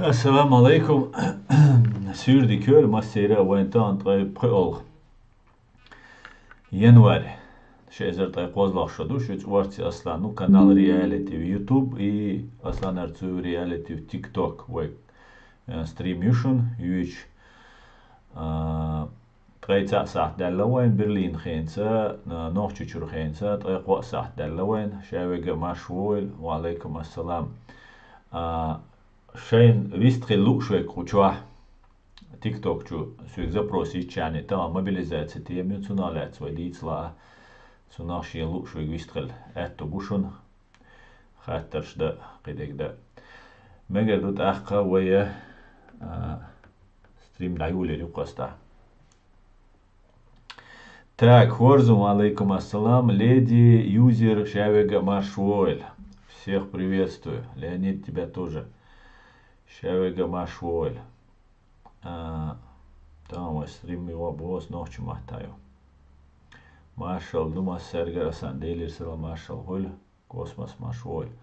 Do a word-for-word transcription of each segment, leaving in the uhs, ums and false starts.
Ассаламу алейкум. Суьйре дика йойла массеран а вайна, тахана ткъе пхоьалгӀа январь, ши эзар ткъе кхоалагӀа шо ду, шуьца Орци Аслан, ну, канал Reality в YouTube и Аслан Арцуев Reality в TikTok. Вай, э, стрим ю шуна, юьйцу. А, ткъе цхьаъ сахьт даьлла вайна Берлин хенца, а, Нохчийчуьра хенца, ткъе кхоъ сахьт даьлла вайна, ша вега а марша вогӀийла, ва алейкум ассалам. А, шайна вистхила лууш верг кху чохь, TikTok чу соьга запрос йича, тахана мобилизаци тема ю, цунах лаьцна вай дийцала а, цунах шена лууш верг вистхила аьтто бу шуна. Хаттарш дан, кхидерг дан. Мегар ду тӀаккха вай, а, стрим дӀайолийла юкъаста. Так, хӀорзум, ва алейкум ассалам. Леди Юзер, ша вега а марша вогӀийла. Всех приветствую. Леонид, тебя тоже. Ша вега а марша вогӀийла. А, тахана вай стрим ю, бос нохчийн маттахь ю. Маршалла ду массаьрга а, сан Делера сарал маршалла хуьлда. Космос марша вогӀийла.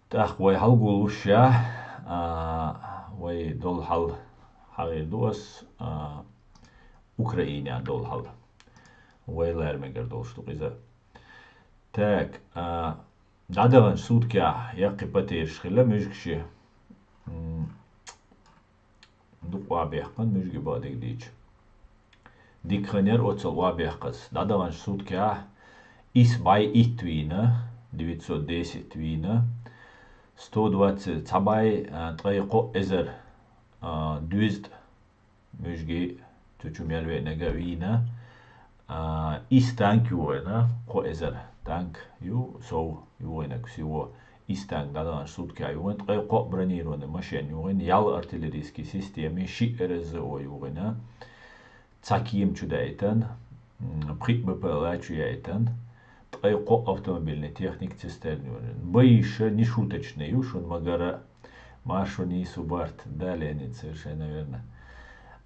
ТӀаккха вай хьалгуллуш я, а, вай долу хьал хьахийр ду ас, а, Украинехь долу хьал. Вай лара мегар долуш ду иза. Так, а, дӀадаханчу суткехь яккхий потеряш хилла муьжгашийн. М, Дукха охьабаьккхина муьжгий, бакъдерг дийцича. Дика хан яра оццул охьабаьккхаза. ДӀадаханчу суткехь исс бӀе итт вийна, девятьсот десять вийна, сто двадцать цхьа бӀе, а, ткъе кхоъ эзар, а, дуьзна муьжгий цу чу мел веанарг а вийна. А, исс танк йогӀийна, кхо эзар танк ю, сов йогӀийнарг всего. Исс танк дӀадаханчу суткехь йогӀийна, ткъе кхоъ бронированный машен йогӀийна, ялх артиллерийский система, шиъ РСЗО йогӀийна, цхьа кема чу даийтина, м, пхиъ БПЛА чу яийтина, ткъе кхоъ автомобильный техника, цистерна йогӀийна. Бои ша нешуточный ю, шуна ма-гарра, маршо нийсо барт, да, Леонид, совершенно верно.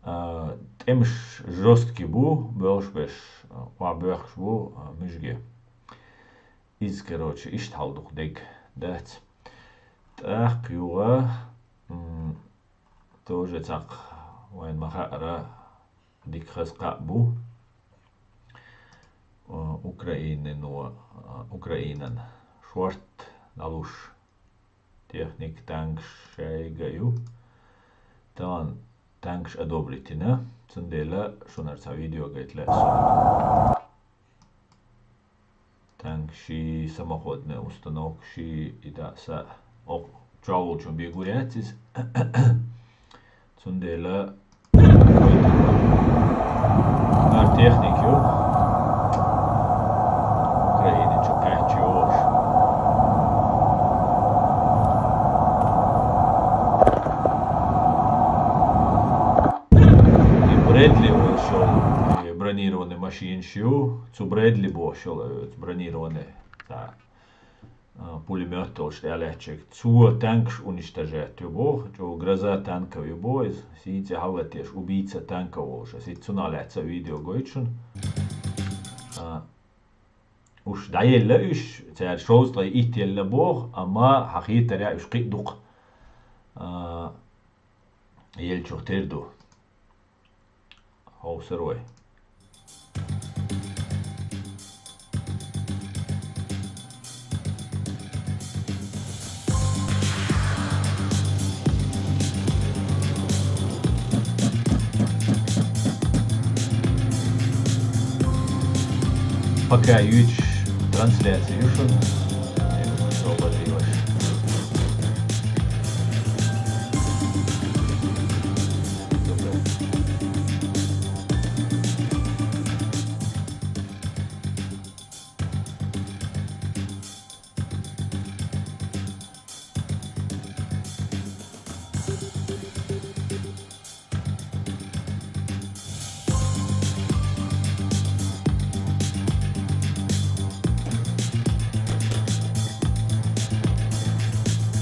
А, тӀемаш жёсткий бу, боьлхуш берш, а, охьабоьхкуш бу, а, муьжгий. Иза, короче, иштта хьал ду-кх дерг, дац. ТӀаккха юха, м, тоже цхьаккха вайна ма-хаъара, дика хаза кхаъ бу. А, Украинано, а, Украинан шорта дӀалуш техника, танкаш шайга ю. Тахана танкаш одобрить йина, цундела шуна цхьа видео гайта лаьа суна. Танкаш, самоходная установка, ши и да са. О, чу волчун бегу яц иза. Цундела вай тахана техника ю. Украина чу кхаьчча йогӀуш. И Брэдли волуш йолу, и бронированный машинаш ю, цу Брэдли бохуш йолу, э, бронированный, цхьа, а, пулемёт долуш тӀе лаьттачерг. Цо танкаш уничтожать ю боху, чӀогӀа гроза танков ю боху иза, сийна цӀе хьалатеш, убийца танков волуш. Аса и цунах лаьцна видео гойту шуна. А, уьш дӀаелла уьш, цара шовзткъе итт елла боху, амма хьан хетарехь уьш кхин а дукха, а, еллачух тера ду. Хьовсур вай. Пока юьйцуш трансляция ю шуна.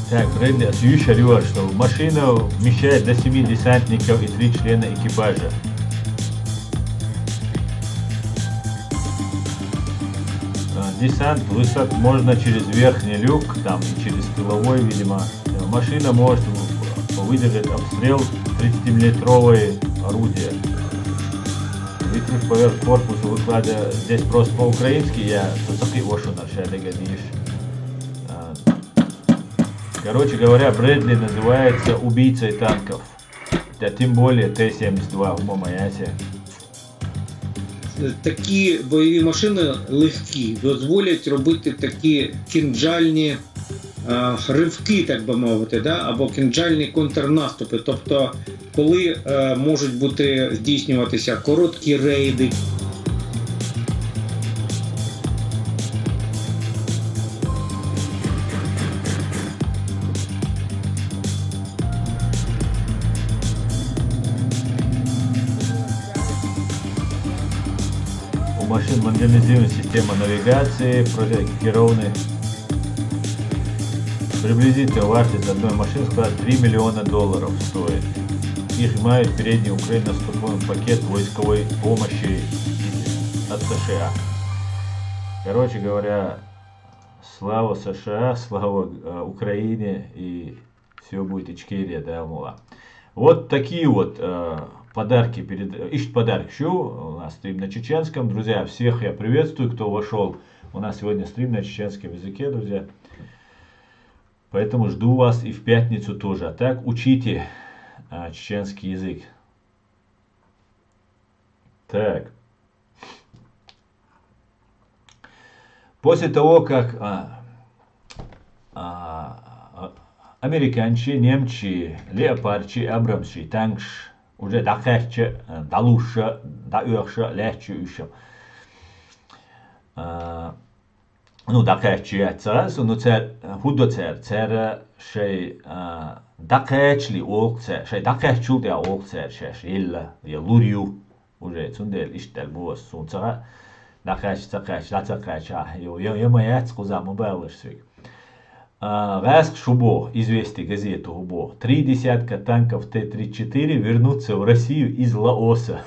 Так, Брэдли, ас юьйшар ю, что машина вмещает до семи десантников и три члена экипажа. А, десант высад можно через верхний люк, там и через тыловой, видимо. Э, машина может, выдержит обстрел тридцатимиллиметровое орудие. Выпрыгнув поверх корпуса, выкладывая здесь просто по-украински, я зацепил вашу на шея догадишь. А, Короче говоря, Брэдли называется убийцей танков. Да тем более Т семьдесят два в Мамаясе. Такі бойові машини легкі дозволять робити такі кінжальні а, ривки, так би мовити, да? Або кінжальні контрнаступи. Тобто, коли е, можуть бути здійснюватися короткі рейди. У машин модернизирована система навигации, прожектированный. Приблизительно вартость одной машины складывает три миллиона долларов стоит. Их мают передний Украина с пакет войсковой помощи от С Ш А. Короче говоря, слава С Ш А, слава э, Украине и все будет Ичкерия, да, мула. Вот такие вот э, подарки перед... Ищет подарок еще. У нас стрим на чеченском. Друзья, всех я приветствую, кто вошел. У нас сегодня стрим на чеченском языке, друзья. Поэтому жду вас и в пятницу тоже. А так учите а, чеченский язык. Так. После того, как а, а, американчи, немчи, леопардчи, абрамсчи, танкш уже дакъачча, далуша, даъёхша, лячча уьша. А, ну, дакъачча яц цара, ну, цар, худо цар, цар шай а, дакъачли олк цар, шай дакъачул тя олк цар шаш, елла, я лурю. Уже цундел иштдал бос сун цара дакъач, цакъач, да цакъач, а, ё, ё, ё, ма яц куза ма балаш свик. А, Гаск шубо, извести газету хубо. Три десятка танков Т тридцать четыре вернутся в Россию из Лаоса.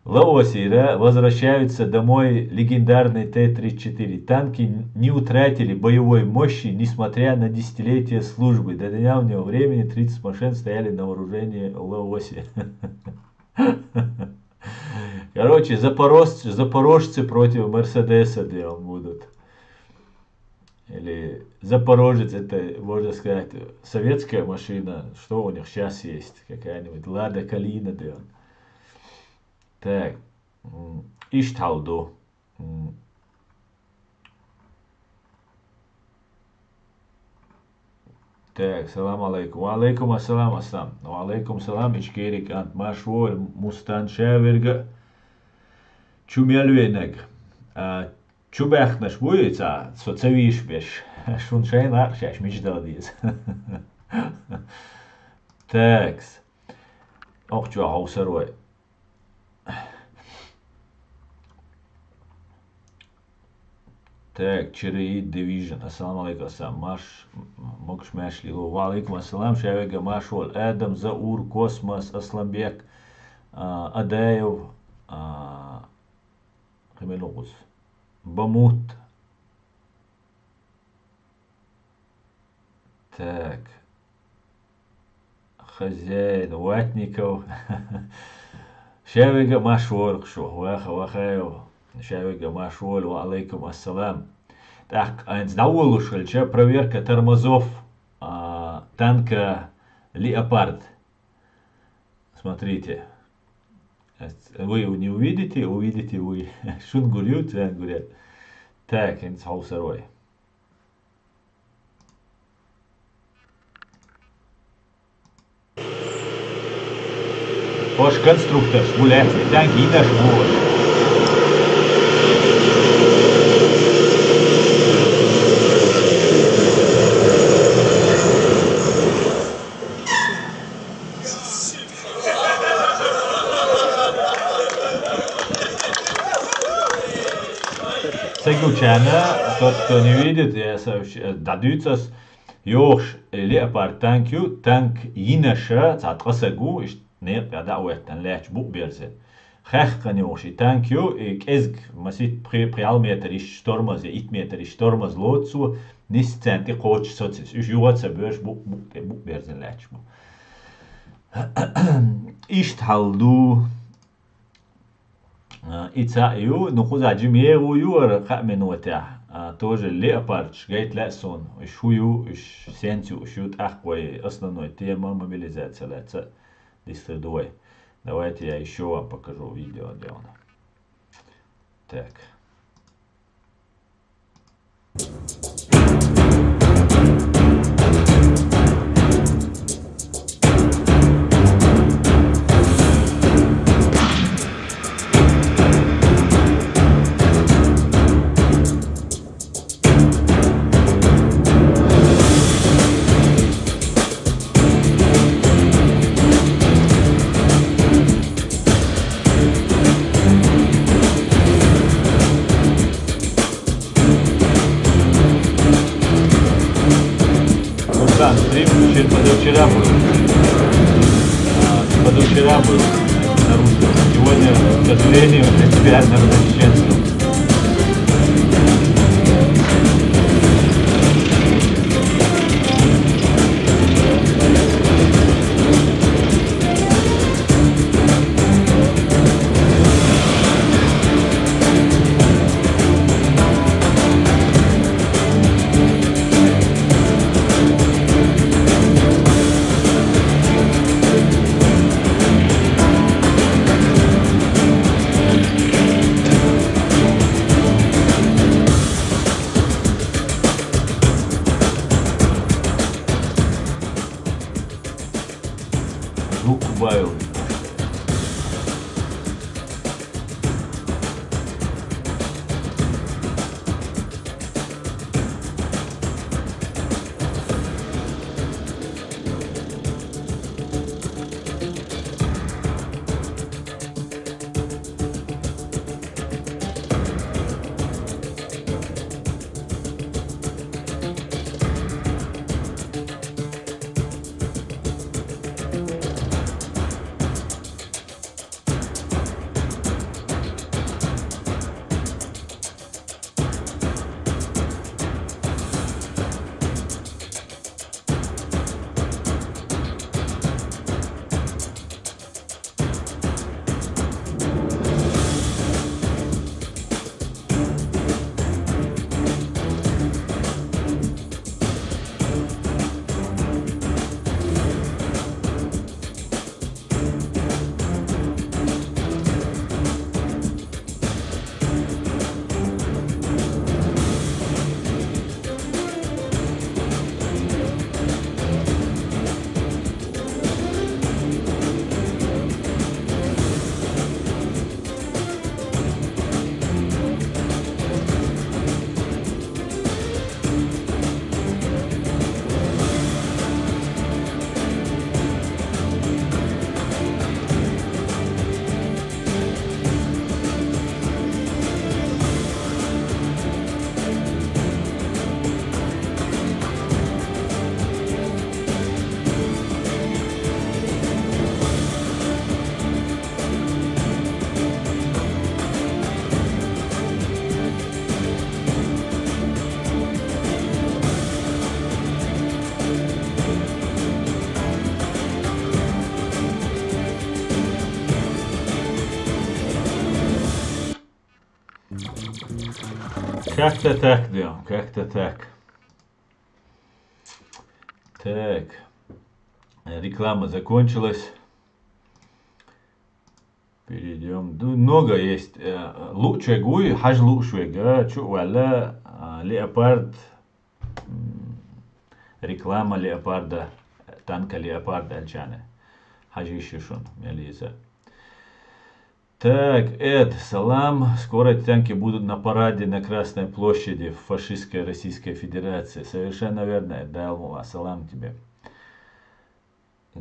Лаосира возвращаются домой легендарные Т тридцать четыре. Танки не утратили боевой мощи, несмотря на десятилетия службы. До недавнего времени тридцать машин стояли на вооружении в Лаосе. Короче, запорожцы, запорожцы против Мерседеса делом будут. Или Запорожец, это, можно сказать, советская машина. Что у них сейчас есть? Какая-нибудь Лада Калина делом. Так. Ишталду. Так, салам алейкум. Ва алейкум ассалам, ассалам. Ва алейкум салам, Ичкерик ант. Машволь, Мустан, Шаверга. Чумелвенег. А, чубахнаш буй, ца, со цавиш беш. Шун шайн акшаш мичдал диз. Такс. Ох, чуа хаусарвай. Так, Чириид Division. Ассаламу алейкум, ассалам. Маш, Мокш Мешли. Ва алейкум ассалам. Шавега Машвол. Адам, Заур, Космос, Асланбек, а, Адаев, а, Химелугус. Бамут. Так. Хозяин Ватников. Шавега Машвол, шо. Ваха, вахаев. Шавега Машвол, ва алейкум ассалам. Так, айнц давулушалча проверка тормозов а, танка Леопард. Смотрите. Вы не увидите, увидите вы. Шунгурю, ценгуря. Так, инц хаусарвай. Ош конструктор, шмулятный танк, инаш муш. Сегучана, тот, кто не видит, я сообщ... дадуцас, йохш леопард танк ю, танк йинаша, цаткъа сагу, ишт некъ я даъветтан лач бу берзе. Хаьхкан йолуш и танк ю, и кӀезиг масийтта пхи-, пхи-, пхиъ метр иштта тормоз, я итт метр иштта тормоз лоцу цо, нисса царна тӀе кхочуш сацийса. Уьш юха а ца боьрзуш, букъ-, букъ-, букъ берзина лаьтташ бу. Иштта хьал ду. А, и цхьаъ ю, ну, кхузахь жима егӀу ю хӀара кхаа минотехь. А, тоже леопардаш гайта лаьа суна. Уьш хӀун ю, уьш сенца ю, уьш ю тӀаккха вай основной тема мобилизация лаьцна дистхир ду вай. Давайте я ещё вам покажу видео, где он. Так. Руслан, стрим включен позавчера был. А, позавчера был на русском. Сегодня, к сожалению, для тебя на русском. Звук убавил. Как-то так, да, как-то так. Так. Реклама закончилась. Перейдём. Ду-, много есть. Э, лучший гуй, хьажа лучший га, чу вала, а, леопард, м, реклама леопарда, танка леопард аьлча. Хьажа йиш ю шуна, мел еза. Так, Эд, салам. Скоро танки будут на параде на Красной площади в фашистской Российской Федерации. Совершенно верно, Эд, Дала мукъ лахь, салам тебе.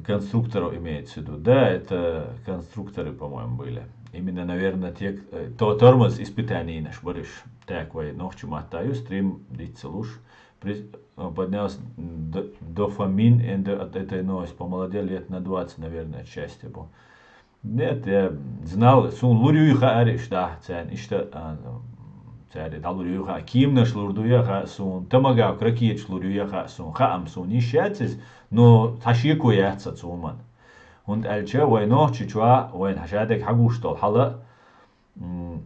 Конструкторов имеется в виду. Да, это конструкторы, по-моему, были. Именно, наверное, те, э, то тормоз испытанийнаш бариш. Так, вай нохчи матта ю, стрим дицца луш. При-, э, поднялся д-, дофамин and от этой новости. Помолодел лет на двадцать, наверное, от счастья был. Нет, я знал, суна лур юй хаьара иштта, царна иштта, а, цаьрга дӀалур юй хаьа, кеманаш лур дуй хаьа суна, томагавк ракеташ лур юй хаьа суна, хаам суна йиш яц иза, но цхьа шеко яц сан цу хӀуманна. ХӀунда аьлча вай Нохчийчохь, вайна хьажа дерг хьагуш долу хьала, м,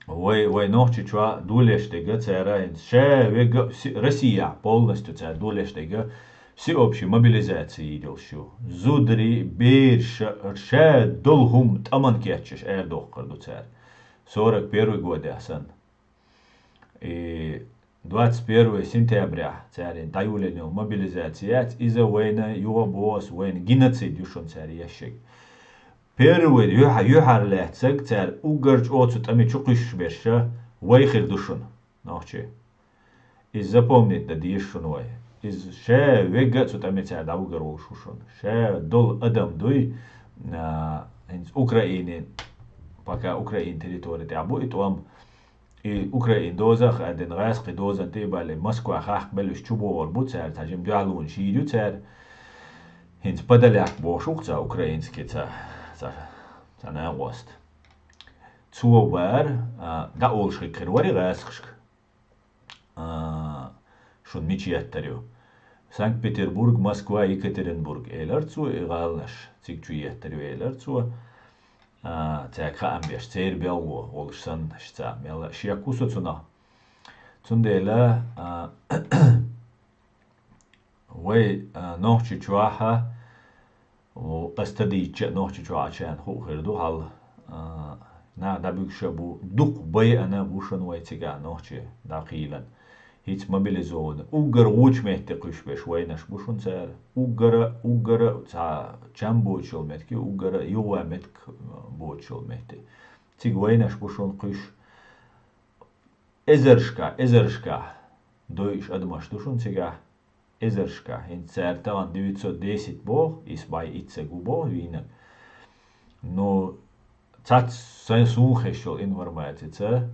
Вай, вай Нохчийчохь долуш дерг цара хӀинца ша вега а си-, Россияхь полностью цара долуш дерг всеобщая мобилизация йолуш ю. Зударий, бераш, ша долу хӀума тӀаман кечъеш арадоккхур ду цара. Сорок первый годехь санна. И двадцать первого сентября цара дӀайолийна йолу мобилизация яц, иза вайна юха боху ас, вайна геноцид ю шуна цара еш ерг. Первый юьхьа-, юьхьарлаьцнарг цара уггар чӀогӀа цу тӀаме чу кхуьссуш берш вай хир ду шуна, нохчий. Иза запомнить дан деза шуна вай. Иза ша вега а цу тӀаме цара дӀавугар волуш ву шуна. Ша долу адам дуй, а, хӀинца Украинин, пока Украин территори тӀехь бу и тӀом, и Украин доза а хаьдина, гӀаьскхи дозан тӀе а балий, Москва хахка беллачу чу богӀур бу цара, цхьа жима дуьхьалонаш йийр ю цара. ХӀинца Подоляк бохуш ву-кх цхьа украинский цхьа, цхьа, цхьа накъост. Цо бара, а, дӀаолуш хир вара и гӀаьскхашка. А, шуна мича еттар ю? Санкт-Петербург, Москва, Екатеринбург, элира цо и гӀаланаш, цига чу еттар ю, элира цо. А, цаьрга хаам беш, церан белхало волуш санна, ша цхьа мелла а шек ву со цунах. Цундела, а, вай, а, Нохчийчохь, о, ас тадийча а Нохчийчохь Ӏачарна хуу хир ду хьал, а, наха дӀабуьгуш а бу, дукха байъина бу шуна вай цигахь нохчий дӀакхийлина. ХӀинца мобилизованный, уггар вочу метте кхуьссуш берш вайнаш бу шуна цара. Уггара, уггара цхьа чам боцуш йолу меттиг, уггара юха меттиг боцуш йолу метте. Цига вайнаш бу шуна кхуьссуш. Эзаршкахь, эзаршкахь дойуш адамаш ду шуна цигахь. Эзаршкахь. ХӀинца цара тахана девятьсот десять боху, исс бӀе итт стаг ву боху вийнарг. Ну, цац сайн суна хезаш йолу информацица,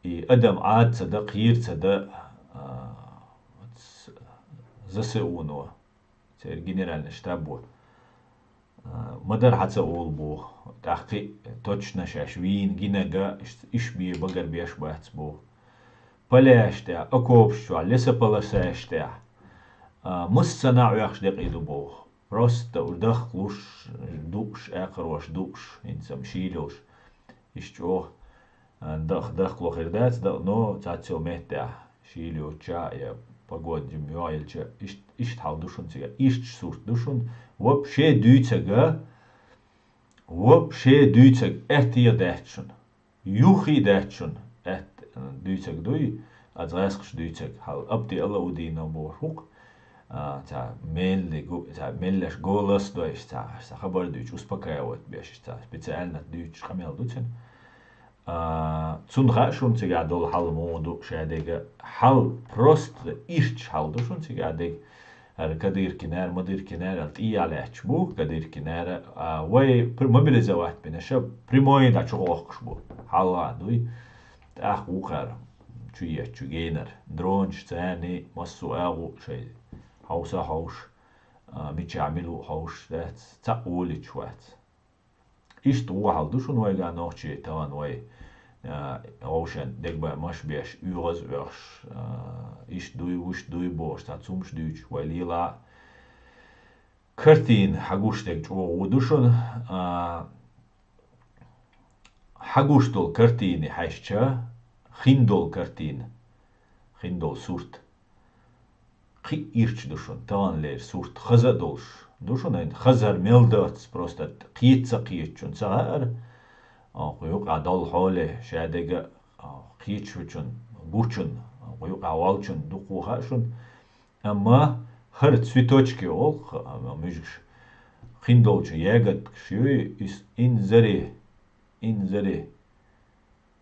и адам Ӏад ца дан, кхера ца дан, а, ЗСУ-но, церан генеральный штабо. А, ма-дарра хьан ца олу боху, тӀаккха кхин а точно шаьш вийна гинарг а, иш, иш бен багарбеш бац боху. Поляш тӀехь, окопаш чохь, лесополосаш тӀехь, а, массанхьа Ӏоьхуш декъий ду боху. Просто уж дахкалуш, дууш, аькхарош дууш, хӀинца-м шийла йолуш. Иштта чӀогӀа, а, дах-, дахкало хир дац, да-, но цхьацца йолу меттехь, шийла йоцучохь я погода жимма йогӀаелча, ишт-, иштта хьал ду шуна цигахь, иштта сурт ду шуна. Вообще дуьйцург, вообще дуьйцург аьттехьа дац шуна. Юххе а дац шуна аьтта, а, дуьйцург дуй, аса гӀаьскхаша дуьйцург. Хьал Абди Алаудинов бохуш ву-кх, а, цхьа мелли гу-, цхьа меллеш голос дойш, цхьа, цхьа хабар дуьйцуш, успокаивать беш, цхьа специально дуьйцуш къамел ду цуьнан. А, цунна хаьа шуна цигахь долу хьал муха ду, ша дерг а хьал просто ирча хьал ду шуна цигахь дерг. ХӀара Кадыркинара, Мадыркинара аьлла тӀехьа лаьтташ бу, Кадыркинара, а, вай пр-, мобилизовать бинарш а прямой дӀа чу гӀоккхуш бу. Хьалха дуй, тӀаккха вукхара чу етташ генара. Дронаш царний массо а агӀу шайн хьовса а хьовш, а, мичахь мила ву а хьовш дац, цхьаъ волуьйтуш вац. Иштта вон хьал ду шуна вайгахь нохчий, тахана вай, а, вовшен дегабаьрмаш беш, оьгӀаз а оьхуш, а, иштта дуй, вуьшта дуй бохуш, цхьа цумаш дуьйцуш вай лела а. Картина хьагуш дерг чӀогӀа ву ду шуна, а, хьагуш долу картина хьаьжча, хин долу картина, хин долу сурт. Кхин а ирча ду шуна, таханлера сурт хаза а долуш ду шуна, хазар мел дац, просто кхета ца кхетачунна ца хаьара. А, кху юкъахь долу хьоле, ша дерг а, а, кхеташ вучунна, гучунна, а, кху юкъахь волчунна дукха хаьа шуна. Амма хӀара цветочки олу, а, муьжгаш, хин долчу ягодкаш юй, иза инзаре, инзаре,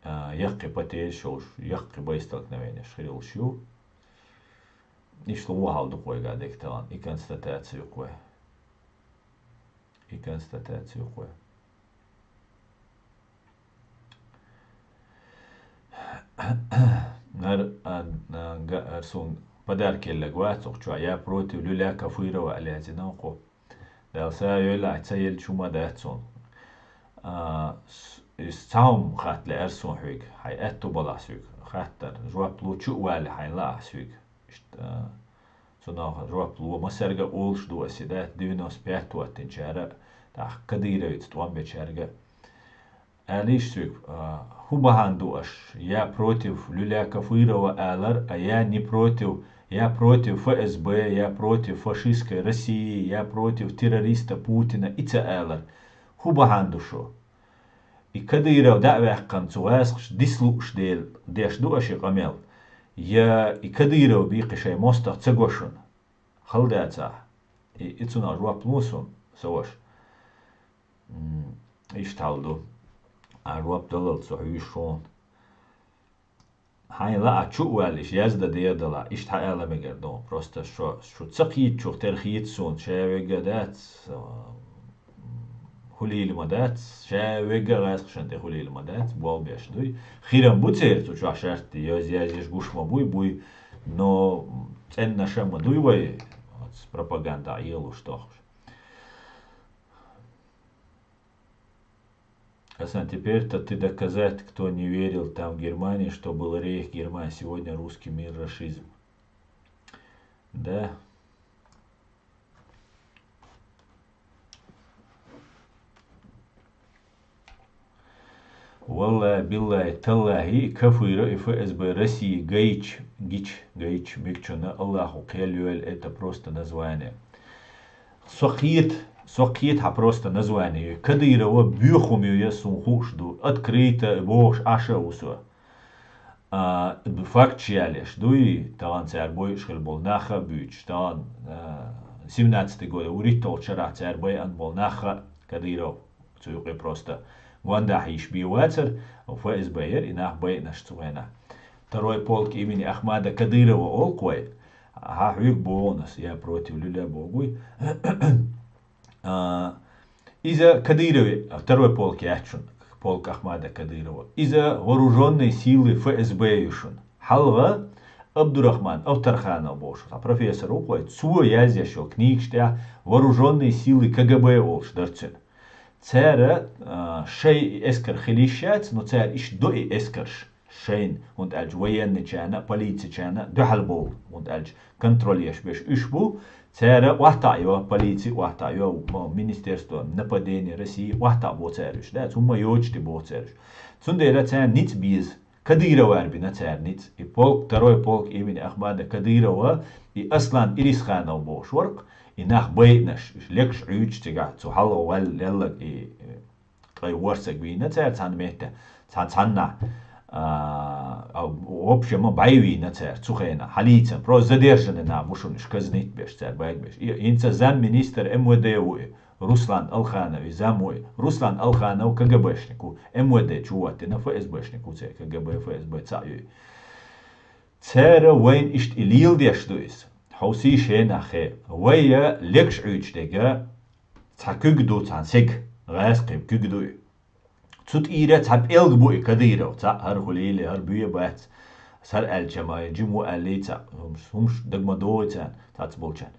а, яккхий потеряш йолуш, яккхий боестолкновениеш хир йолуш ю. Иштта вон хьал ду-кх вайгахь дерг тахана, и констатаци ю-кх вай. И констатаци ю-кх вай. Нар-, а, а, га-, ар сун подарок еллаг вац укх чохь, я против Люля Кафырова аьлла яздина кху. Дала са йойла, ца елча хӀума дац хьуна. А, с-, из цхьа хӀума хатта лаьара суна хьоьга, хьай аьтту балахь соьга хаттар. Жоп лу чу а вале, хьайна лаахь соьга. Иштта, а, цунах жоп лу, массаьрга а олуш ду ас и, да, девяносто пять оттинчара, тӀаккха Кадыровица тӀом бечаьрга. Аьллийша соьга, а, хӀун бахьана ду аш? Я против Люля Кафырова алар, а я не против, я против Ф С Б, я против фашистской России, я против террориста Путина, и ца алар. ХӀун бахьана ду шо? И Кадыров дӀа а ваьккхина цу гӀазкхаша дис лууш дела, деш ду аш и къамел? Я и Кадыров бийкхи шайн мостагӀа ца го шуна? Хала дацахь. И, и цунах жоп лу суна, сан ваша. М, иштта хьал ду. А жоп далалц со хьуьйшу хьуна. Хьайна лаахь чу а ваьлла, иштта яздан дера далахь, иштта хьаала мегар ду. Просто шо, шу ца кхетачух тера хета суна, ша вегга дац, а, хӀулийла ма дац, ша вегга а гӀазкхашна тӀе хӀулийла ма дац, болх беш дуй. Хирам бу церан цу чохь шаьртта, йоз язъеш гуш ма буй, буй, но цӀенна ша ма дуй вай, оцу пропаганда Ӏелуш тохуш. Асан, теперь-то ты доказать, кто не верил там в Германии, что был рейх Германии, сегодня русский мир рашизм. Да. Валлахи, биллахи, таллахи, и Кафыров, и Ф С Б России гайч, гич, гайч, мегачунна Аллаху кхел йойла, это просто название. Со кхета, со кхета хьан просто название. Кадырова боьха хӀума ю я, суна хууш ду. Открыто, бохуш, Ӏаш а ву со. А, факташ ялеш дуй, тахана цара бойуш хила болу нах а буьйцуш, тахана, а, семнадцатый год, вуритталгӀачу шарахь цара байъан болу нах а, Кадыров, цу юкъе просто гондахь йиш бен вацара, Ф С Б яра и нах байъанаш цу хенахь. Второй полк имени Ахмада Кадырова олу-кх вай, хьан хьоьга боху ас, я против Люля богуй. А, иза Кадырове, второй полк яц шуна, полк Ахмада Кадырова. Иза вооружённые силы Ф С Б ю шуна. Хьалха Абдурахман Авторханов бохуш, цхьа профессор ву-кх вай, цо язъеш йолу книгаш тӀехь вооружённые силы К Г Б олуш дара цуьнан. Цара, а, шайн и эскар хила йиш яц, но цара иштта до и эскарш. Шайна, хӀунда аьлча военныйчарна а, полицичарна а дуьхьал бовла, хӀунда аьлча контроль еш берш уьш бу, цара охьатаӀайо, полици охьатаӀайо, мо-, Министерство нападения России охьатаӀабо цара уьш, да, хӀумма йоцуш тӀе боху цара уьш. Цундела царна ницкъ беза, Кадыровара бина цара ницкъ. И полк, второй полк имени Ахмада Кадырова, и Аслан Ирисханов бохуш вара-кх, и нах байъанаш, уьш лекаш Ӏуьйчу цигахь, цу хьалха ваьлла лелларг и, э, ткъе ворхӀ стаг вийна цара цхьана метте, цхьа-, цхьаннахь, а, а, в общем, бӀе вийна цара цу хенахь, хьалийцина. Просто задержанный нах бу шуна, уьш казнить беш цара, багабеш. И, хӀинца замминистр М В Д ву и, Руслан Алханов, и зам ву и. Руслан Алханов К Г Б-шник ву, М В Д чу ваттина, Ф С Б-шник ву церан, К Г Б, Ф С Б цхьаъ ю и. Цара вайна иштта и леладеш ду иза. Хьовсийша хӀенаххе, вай лекаш Ӏуьйчу дега, цхьа куьг ду, цхьана сига, гӀазкхийн куьг ду и. Цу тӀера цхьа пӀелг бу и Кадыров, цхьаъ хӀара хӀулийла, хӀара буье бац, хӀара аьлча ма, жима ву аьллий цхьаъ, хӀумаш, хӀумаш дага ма догӀий царна, цхьацца болчарна.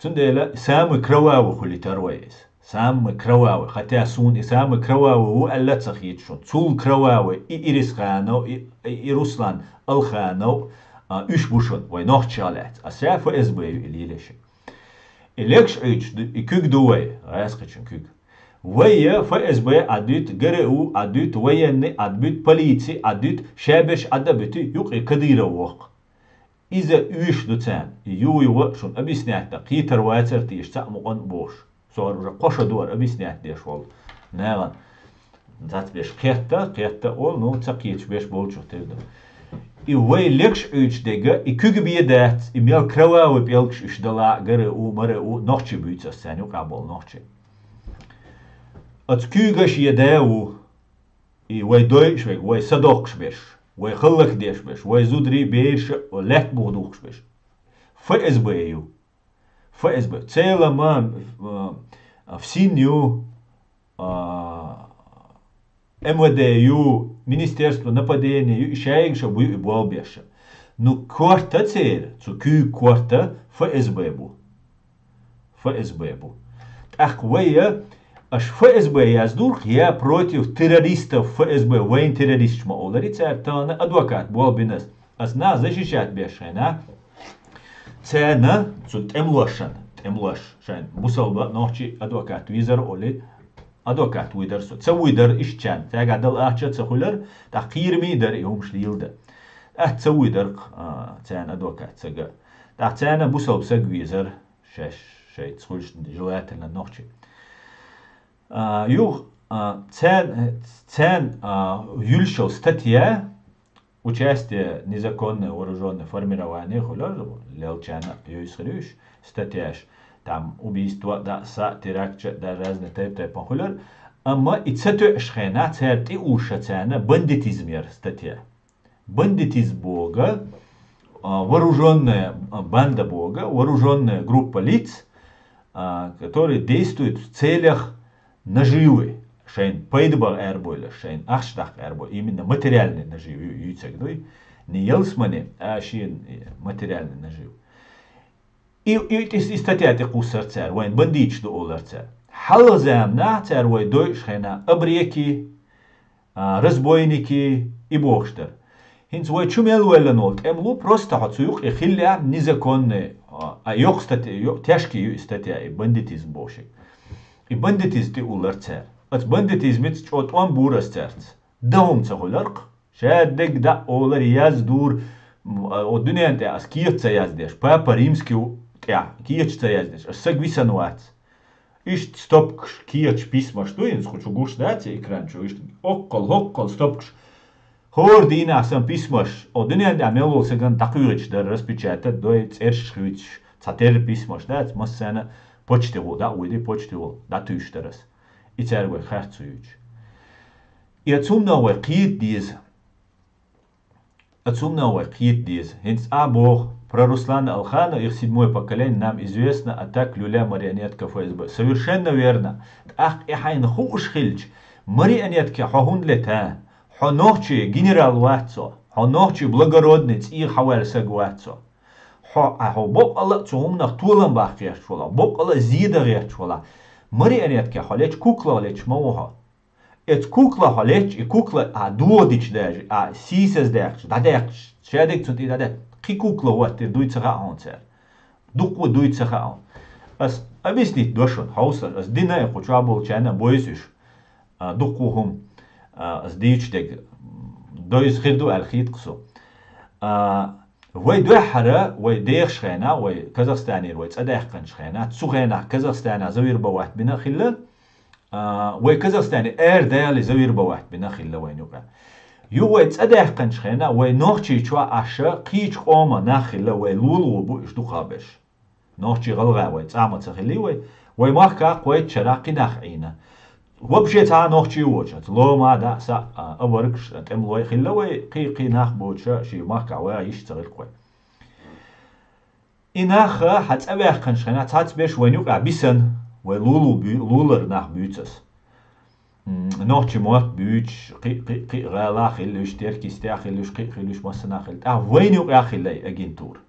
Цундела самый кровавый хуьлуьйтур вай иза. Самый кровавый, хотя суна и самый кровавый ву аьлла а ца хета шуна. Цул кровавый и Ирисханов, и, и, и Руслан Алханов, а, уьш бу шуна, вай нохчех лаьцна. А ша Ф С Б ю и лелаш. И лекаш Ӏуьйчу ду, и куьг ду вай, гӀазкхичун куьг. Вай я Ф С Б Ӏадуьйту, Г Р У Ӏадуьйту, военный Ӏадбуьйту, полици Ӏадуьйту, шаберш Ӏадабуьту, юкъе Кадыров воккху. Иза уьш ду царна. И юй-йо шуна объяснять дан, кхетар вацара теша цхьаъ мукъан а бохуш. Со хӀара уже кхо шо ду хӀара объяснять деш волу. Нагахь цацбеш кхетта, кхетта олу, ну, ца кхеташ беш болчух тера ду. И вай лекаш Ӏуьйчу дега, и куьг бен дац, и мел кровавый пӀелгаш уьш дала а, Г Р У, М Р У, нохчий буьйцу ас царна юкъахь болу нохчий. Оцу куьйгаш я да ву, и вай дойуш верг, вай садоккхуш берш, вай хӀаллакдеш берш, вай зударий, бераш лаьтта буха духкуш берш. Ф С Б ю. Ф С Б. Целом, а, а, ФСИН ю, а, М В Д ю, Министерство нападения ю, и шайгаш а бу и болх беш. Ну, корта церан, цу куьйга корта Ф С Б бу. Ф С Б бу. ТӀаккха вай, аш ФСБ яздурх, я против террористов ФСБ, вайн террористаш ма олари цара, тана адвокат болбинас. Ас нах защищать беш хена. Цена, цу тӀемлошан, тӀемлош, шайн бусалба нохчи адвокат визар оли, адвокат вуйдар со. Ца вуйдар ишчан, цага дал ахча ца хуйлар, та кхирми дар и хумш лилда. Ат ца вуйдар, а, цена адвокат цага. Та цена бусалба саг визар, шеш, шей цхульш желательно нохчи. А, юг, а, цен, цен, а, юльшал статья, участие незаконное вооружённое формирование хуляр, лелчана юйсхрюш, статьяш, там убийство, да, са, теракт, да, разный тайп-тайпан хуляр. Амма и цатуэш хена, цер ти уша цена бандитизм яр статья. Бандитизм бога, а, вооружённая, а, банда бога, вооружённая группа лиц, а, которые действуют в целях наживы. Шайн пайдабар эрбойла, шайн ахшдах эрбой, именно материальный наживы, ю-, юйцаг дуй. Не елсмани, а шин, э, материальный нажив. И, и, и, и статья ти кусар цар, вайн бандитш ду олар цар. Хал замна цар вай дойш хена абреки, а, разбойники и бохштар. Хинц вай чу мел вайлан ол тӀемлу, просто хо цу юкъе хилля незаконный, а, а, йокъ статья, йокъ, тяжкий ю статья и бандитизм боши. И бандитизм ти улар цар. Ац бандитизмиц чӀотӀон бурас царц. Дагьум ца хуларх. Шаддег да олар яз дур, м, а, о дунян тӀа ас кият ца яздеш. Папа римский у тӀа кият ца яздеш. Ас саг висан вац. Ишт стопкаш, киятш, письмаш ду, инс хучу гуш дац экран чу, ишт оккол, хоккол стопкаш. Хор дийнах сан письмаш, о дунян да мелол саган дакъуйгъич дар распечатать дой, церш хвич, цатер письмаш дац, массана почте гу, да уйди почте гу, да туйш дарас. И цар вай харцуйч. И ацумна вай кият диз. Ацумна вай кхиет деза. Хинц а бох, про Руслана Алханова, их седьмое поколение, нам известно, а так люля марионетка ФСБ. Совершенно верно. ТӀаккха и хьайна хууш хилч, марионетка хьо хун лета, хьо нохчи генерал ваццо, хьо нохчи благородный цӀийх хьавал саг ваццо. Хьо, а хьо бокъала цу хумнах толам бахкъерч вала, бокъала зида гъерч вала. Марионетка хьо леч, кукла леч ма ву хьо. Эц кукла хьо леч, и кукла а дуодич даже, а сийсаз дехч, дадехч, шадек цун ти даде, кхи кукла ваттир дуй ца хаун цер. Дукку дуй ца хаун. Ас объяснить дошун, хаусар, ас дина и куча болчана бойсуш. А, дукку хум, а, ас дийч дег, дойс хирду аль хит ксу. А, вай дуахара, вай дехш хена, вай Казахстанир, вай цадехканч хена, цу хена Казахстана завир бават бина хилла, А, вай Казахстане эр дали завир бават бина хилла вай нюка. Ю вай цадехканч хена, вай нохчи чуа аша, кич къома нах хилла вай лулу бу иш духабеш. Нохчи галга вай цама ца хилли вай, вай махка квайт чара кинах ина. Вообще ца нохчи воча, лома да са, а, абаркш, тем лой хилла вай, кхи, кхи нах боча, ши махка вай иш ца гилквай. И наха хьацӀаваьккханаш хьайна цхьацца беш вайн юкъа бисан, вай лулу бу-, лулар нах буьйцас. М, нохчи мотт буьйцаш, кхи-, кхи-, кхи гӀала хилуш, теркистя хилуш, кхи хилуш, массана хил. ТӀаккха вайн юкъа хилай агентура.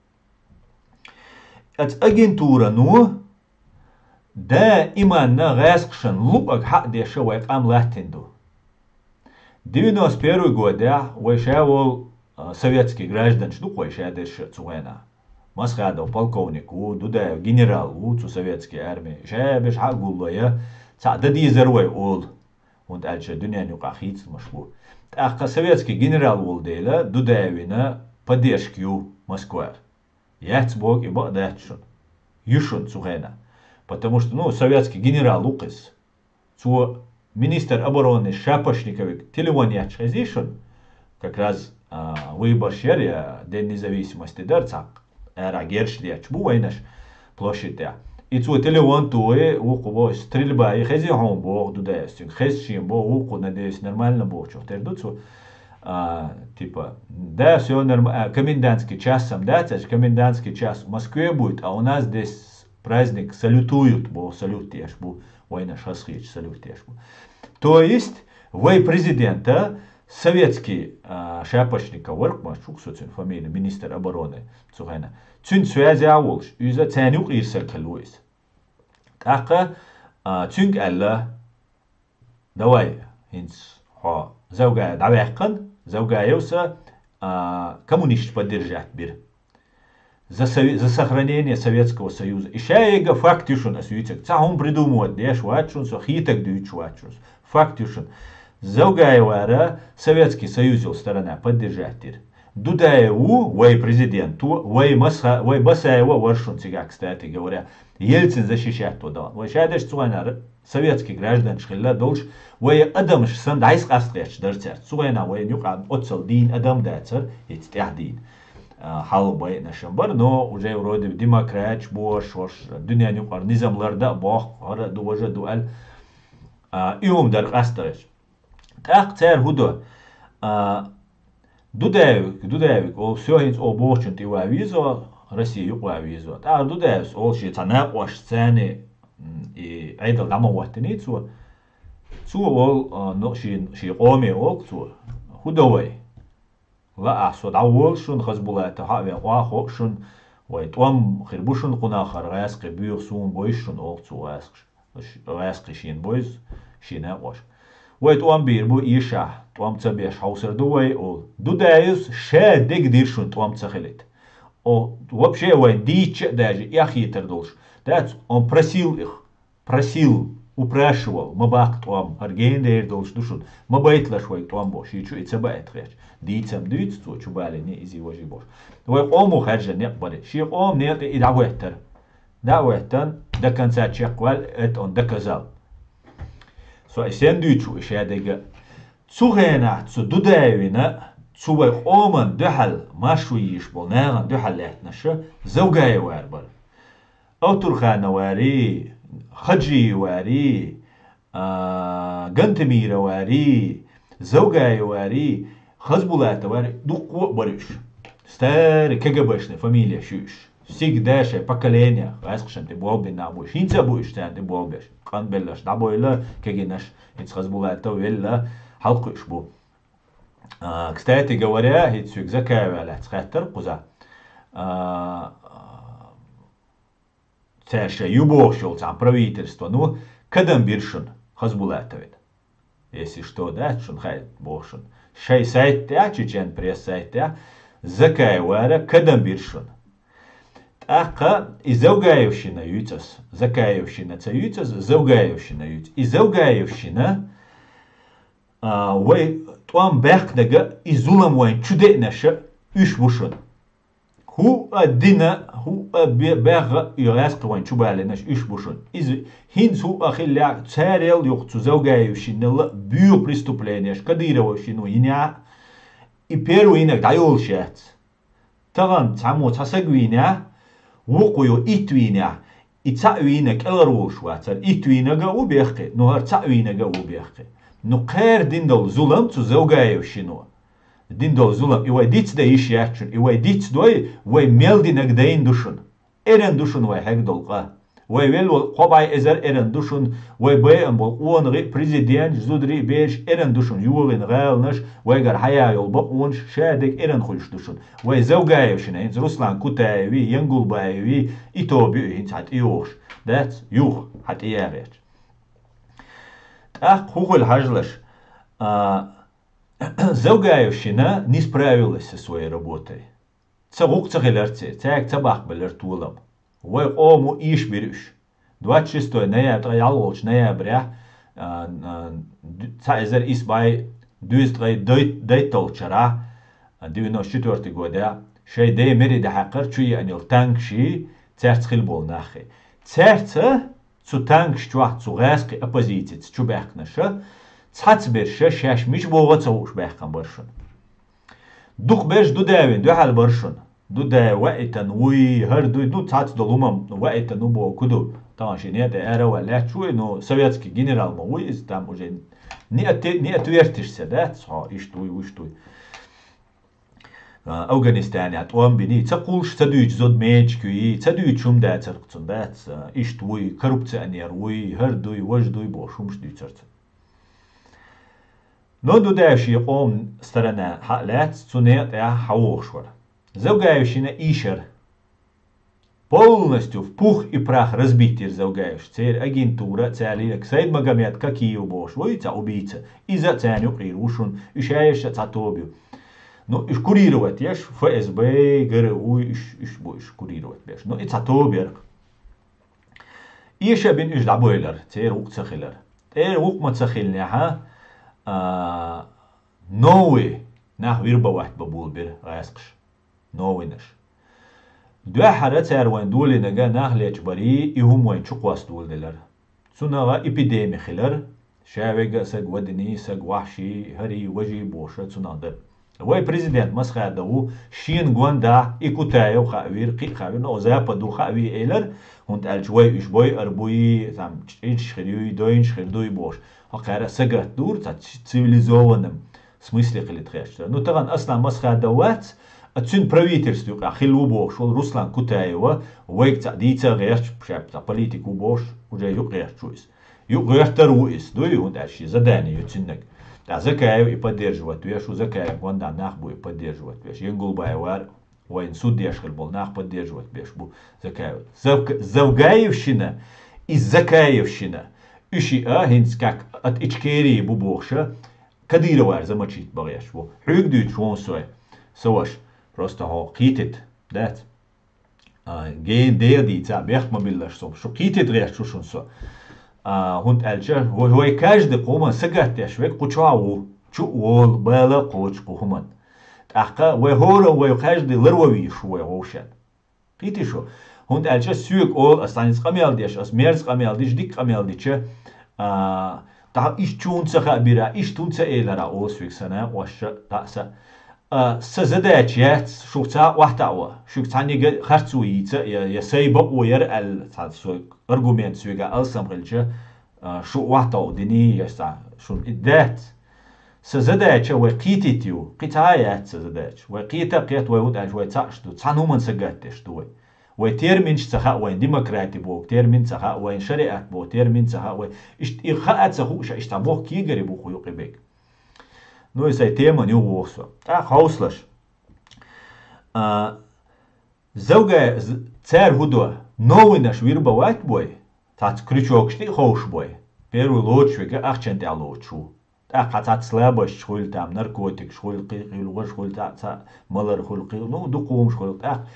Ац агентура ну, да иманна гӀаьскхашан лукъаг хьаъдеша вай къам латтин ду. Девяносто первый годехь вай ша вол, а, советский гражданаш ду вай ша дерша цу вайна. Масхадов полковник ву, Дудаев генерал ву цу советский армии. Ша беш хьагуллая, цхьа дадийзар вай ол. ХӀунда аьлча дуьнен юкъа хийцамаш ву. ТӀаккха советский генерал вол дела, Дудаевина поддержка ю Москвар. Яц бог и бакъ дац шун. Ю шун цу хена. Потому что, ну, советский генерал ву кхис. Цо министр обороны Шапошниковик телефон яч хезишун, как раз, а, выбор шер, я, День независимости дар цак, эра герш дяч бу вайнаш площадь. И цо телефон туе, вукху бо стрельба, и хези хьон бо, Дудаевсик, хез шин бо, вукху, надеюсь, нормально бо, чё, тер ду цо, а, типа, да, всё нормально, а, комендантский час сам, да, цач комендантский час в Москве будет, а у нас здесь праздник салютуют, бо салют еш бу, вайна шасхич салют еш бу. То есть, вай президента советский, а, Шапошников варк ма чук со цун фамилия, министр обороны, цу хена. Цун связь а волш, юза цен юк ирсал калуис. ТӀаккха, А, цуьнга аьлла: «Давай, хӀинца хьо Завгаев дӀаваьккхина, Завгаевс а, коммунисташ поддержать бира. За, сови- за сохранение Советского Союза». И шайга факт ю шуна ас юьйцаг. Цхьа хӀума придумывать деш вац шуна, со хетаг дуьйцуш вац шуна. Факт ю шуна. Завгаевара Советский Союз йолу сторона поддержать дира. Дудаев ву вай президент, ву вай Маса-, вай Басаева а вара шуна цигахь, кстати говоря, Ельцин защищать ву дан. Вай ша дерш цу хенахь советский гражданаш хилла долуш, вай адамаш санна дӀасакъастхеташ дара цаьрца. Цу хенахь вайна юкъахь оццул дийна адам дацара, хӀинца тӀаьхьа дийна. А, хьалха байинарш а бара, но уже вроде демократиш бохуш, хӀорш дуьненан юкъара низам ларда а боху, хӀара а ду, важа а ду аьлла. А, и хӀума дара къастхеташ. ТӀаккха цара хӀун до? А, Дудаевик, Дудаевик олу, всё, хӀинца оха бохучунна тӀе ван везо, Россия юкъа ван везо. ТӀаккха Дудаевс олу шен цхьа накъошца царна, м, и Ӏедал дӀа ма хӀоттийний цо. Цо олу, а, ну, шен, шен къоме олу цо: «ХӀун до вай? Лаахь со дӀаволу шуна, Хасбулатов хьа а веана, охьа а хо шуна, вай тӀом хир бу шуна кхунах, хӀара гӀаьскхи боьха суна бойша шуна», олу цо гӀаьскхаша. Ш-, гӀаьскхи шена бойза, шен накъош. «Вай тӀом бийр бу, эшахь, тӀом ца беш хьовсур ду вай», олу. Дудаевс ша дегдира шуна тӀом ца хилийта. О, вообще вайн дийцча а даже эхь хетар долуш. Дац, он просил их. Просил, упрашивал, ма баккха тӀом, хӀара гена дер долуш ду шуна, ма байталаш вайга тӀом бо, шен чу и ца баийта хеташ. Дийцам дуьйцу цо, чу балийний иза важий бохуш. Вай къомо хаьржа некъ бара. Шен къома некъа тӀе и дӀахӀоьттара. ДӀа а хӀоьттина, до конца чекхваьлла, это он доказал. Со и сен дуьйцу, и ша дега. Цу хенахь цу Дудаевна, цу вай къоман дуьхьал маршо йийш болу нахана дуьхьал лаьттинарш Завгаевар бара. Алтурхановари, Хаджиевари, а, Гантамировари, Завгаевари, Хазбулатовари, дуккха а бара уьш. Старый КГБшный фамилеш ю уьш. Всегда шайн поколение гӀаьскхашна тӀе болх бина нах бу уьш. ХӀинца а бу уьш царна тӀе болх беш. Къанбелларш дӀабойла, кегийнаш, хӀинца Хазбулатов велла, хьалакхуьуш бу. А, кстати говоря, хӀинца соьга Закаева лаьцна хаьттира кхузахь. А, цаьрша ю бохуш йолу цхьана правительство, ну, кадам бира шуна Хазбулатовна. Если что, дац шуна хаьа боху шуна. Шайн сайт тӀехь, Чечен Пресс сайт тӀехь, Закаевара кадам бира шуна. ТӀаккха и Завгаевщина юьйцу ас. Закаевщина ца юьйцу ас, Завгаевщина юьйцу. И Завгаевщина, а, вай тӀом баьккхинарг а, и зулам вайн чу деънарш а уьш бу шуна. ХӀуъа дина, хӀуъа бе-, бегӀа а и гӀаьскхи вайн чу балийнарш уьш бу шуна. Иза хӀинца хӀуъа хиллехь, царел юха цу Завгаевщинал а боьха преступленеш Кадыровщино йинехь, и первый йинарг дӀайолуш яц. Тахана цхьаммо цхьа саг вийнехь, вукхо йо итт вийнехь, и цхьаъ вийнарг кӀелхьарволуш вацара. Итт вийнарг а ву бехке, ну хӀара цхьаъ вийнарг а ву бехке. Ну кхара дина долу зулам цу Завгаевщино. Дина долу зулам, и вай дицдан йиш яц шуна, и вай дицдой, вай мел динарг дайна ду шуна. Эрна ду шуна вай хьегна долу къа. Вай велла волу кхо бӀе эзар эрна ду шуна, вай байина болу къонахий а, президенташ, зударий а, бераш эрна ду шуна, йогӀина гӀаланаш, вайгара хьаяьхна йолу бакъонаш, ша дерг эрна хуьлуш ду шуна. Вай Завгаевщина, хӀинца Руслан Кутаеви, Янгулбаеви, и тоба ю хӀинца хьан тӀе йогӀуш. Дац, юха хьан тӀе яхьарча. ТӀаккха хӀун хуьлу хьажалаш? А, Завгаевщина не справилась со своей работой. Ца гӀуллакх ца хилира церан, цаьрга ца баккхабелира толам. Вай къомо эшабира уьш. Двадцать шестое ноябрь, ткъе ялхолгӀачу ноябрехь, а, а, ду-, цхьа эзар исс бӀе дезткъе дайт-, дайтталгӀачу шарахь, а, девяносто четвёртый годехь, шайн ден мери дӀахьаькхира, чу еана йолу танкаший, цаьрца хилла болу наххий. Цаьрца цу танкаш чохь цу гӀаьскхи оппозицица чу баьхкинарш, цхьацца берш шаьш мича богӀу а ца хууш баьхкина бара шуна. Дукха берш Дудаевна дуьхьал бара шуна. Дудаев ваийтина вуй, хӀара дуй, ну, цхьацца долу хӀумам ваийтина ву боху ду. Тахана шен некъа тӀе ара а ваьлла лаьтташ вуй, ну, советский генерал ма вуй иза, там уже не отте-, не отвертишься, дац, хьо, иштта вуй, вуьшта вуй. А, Афганистанехь тӀом биний, ца кхуллуш, ца дуьйцу зуда мечкуьй, ца дуьйцу хӀума дацара цунна, дац, а, иштта вуй, коррупционер вуй, хӀара дуй, важа дуй бохуш хӀумаш дуьйцара цунна. Но Дудаев шен къоман сторона хьа а лаьцна, цу некъа тӀехь хьан вогӀуш вара. Завгаевщина ийшара. Полностью в пух и прах разбить йира Завгаевш. Церан агентура, царна лелаш Сайдмагомед Кокиев бохуш ву цхьа убийца. Иза а царна юкъера ву шуна, уьш шайша а цхьа тоба ю. Ну, уьш курировать еш, ФСБ, ГРУ, уьш, уьш бу уьш курировать беш. Ну, и цхьа тоба яра. Эша бина уьш дӀабойлар, церан вукху ца хилар. ТӀера вукху ма ца хилинехьа, а, новый нах вербовать бан болабира гӀаьскхаша. Новыйнаш. Дуьххьара цара вайн долийнарг нах лечкъабарий, и хӀума вайна чу кхоссадоладелар. Цунах эпидеми хилар, ша вега а саг вадиний, саг вахьший, хӀарий, важий бохуш цунах дара. Вай президент Масхадов ву, шена гондахь и Кутаев хаавира, кхин а хаавира, но Западу хааве элира, хӀунда аьлча вай уьш бойур буй, там, чӀирш хир юй, дойнаш хир дуй бохуш. ХӀокхара сагатта дура, цхьа ци-, цивилизованном смысле хила тхаьш дара. Ну, тахана Аслан Масхадов вац, а цуьнан правительство юкъахь хилла ву бохуш волу Руслан Кутаева, вайга цхьаъ дийца а гӀерташ, шаьпа цхьа политик ву бохуш, уже юкъ гӀерташ ву иза. Юкъ гӀертар ву иза, дуй, хӀунда аьлча шен задание ю цуьннаг. ТӀаккха Закаев и поддерживать веш ву, Закаев гондахь нах бу и поддерживать веш. Янгулбаев вара, вайна суд деш хир болу нах поддерживать беш бу Закаев. Завк-, Завгаевщина и Закаевщина. Уьш и а хӀинца как от Ичкерии бу бохуша, Кадыровара замочить бан гӀерташ бу. Хьоьга дуьйцуш ву со, со ваша, просто хьо кхетийта, дац? А, гена дегӀ дийца, бехк ма биллалаш со. Шу кхетийта гӀерташ ву шуна со. А, хӀунда аьлча, вай, вай каждый кху хӀуманна сагатдеш верг кху чохь а ву, чу а волу, бала а кхочу кху хӀуманна. ТӀаккха вай хӀора, вай каждый ларван вийш ву вай вовшен. Кхетий шу? ХӀунда аьлча соьга олу, ас цхьаьнца къамел деш, ас мерза къамел дича, дика къамел дича, а, тӀаккха иштта чу хӀунда ца хаабира, иштта хӀунда ца элира, олу соьга сан накъосташа, дӀа а сан. А, сан задача яц шух цхьа а охьатаӀо, шуьга цхьаьннега харцо йийца, я, я сайн бакъо яра аьлла, цхьа со аргумент соьга алсам хилча, а, шу охьатаӀо диний, я цхьа, шуна и дац. Сан задача вай кхетийта ю, кхин цхьа а яц сан задача. Вай кхета а кхета, вай хӀунда аьлча вай цхьаъ ду, цхьана хӀуманна сагатдеш ду вай. Вай терминаш ца хаьа вайн, демократи боху термин ца хаьа вайн, шариат боху термин ца хаьа вайн. Иштта и хаа ца хууш, иштта боху кегари бу кху юкъе бега. Ну, и сайн теман юха воху со. ТӀаккха хьовсалаш. А, Завгай, з-, цара хӀун до? Новыйнаш вербовать бой, цхьацца крючокаш тӀе а ховш бой. Первый лоцуш верг ахчан тӀехь лоцуш ву. ТӀаккха цхьацца слабосташ хуьлу, там, наркотикаш хуьлу, кхин хуьлу, важа хуьлу, цхьа, цхьа малар хуьлу, кхин, ну, дукха хӀумаш хуьлу. ТӀаккха,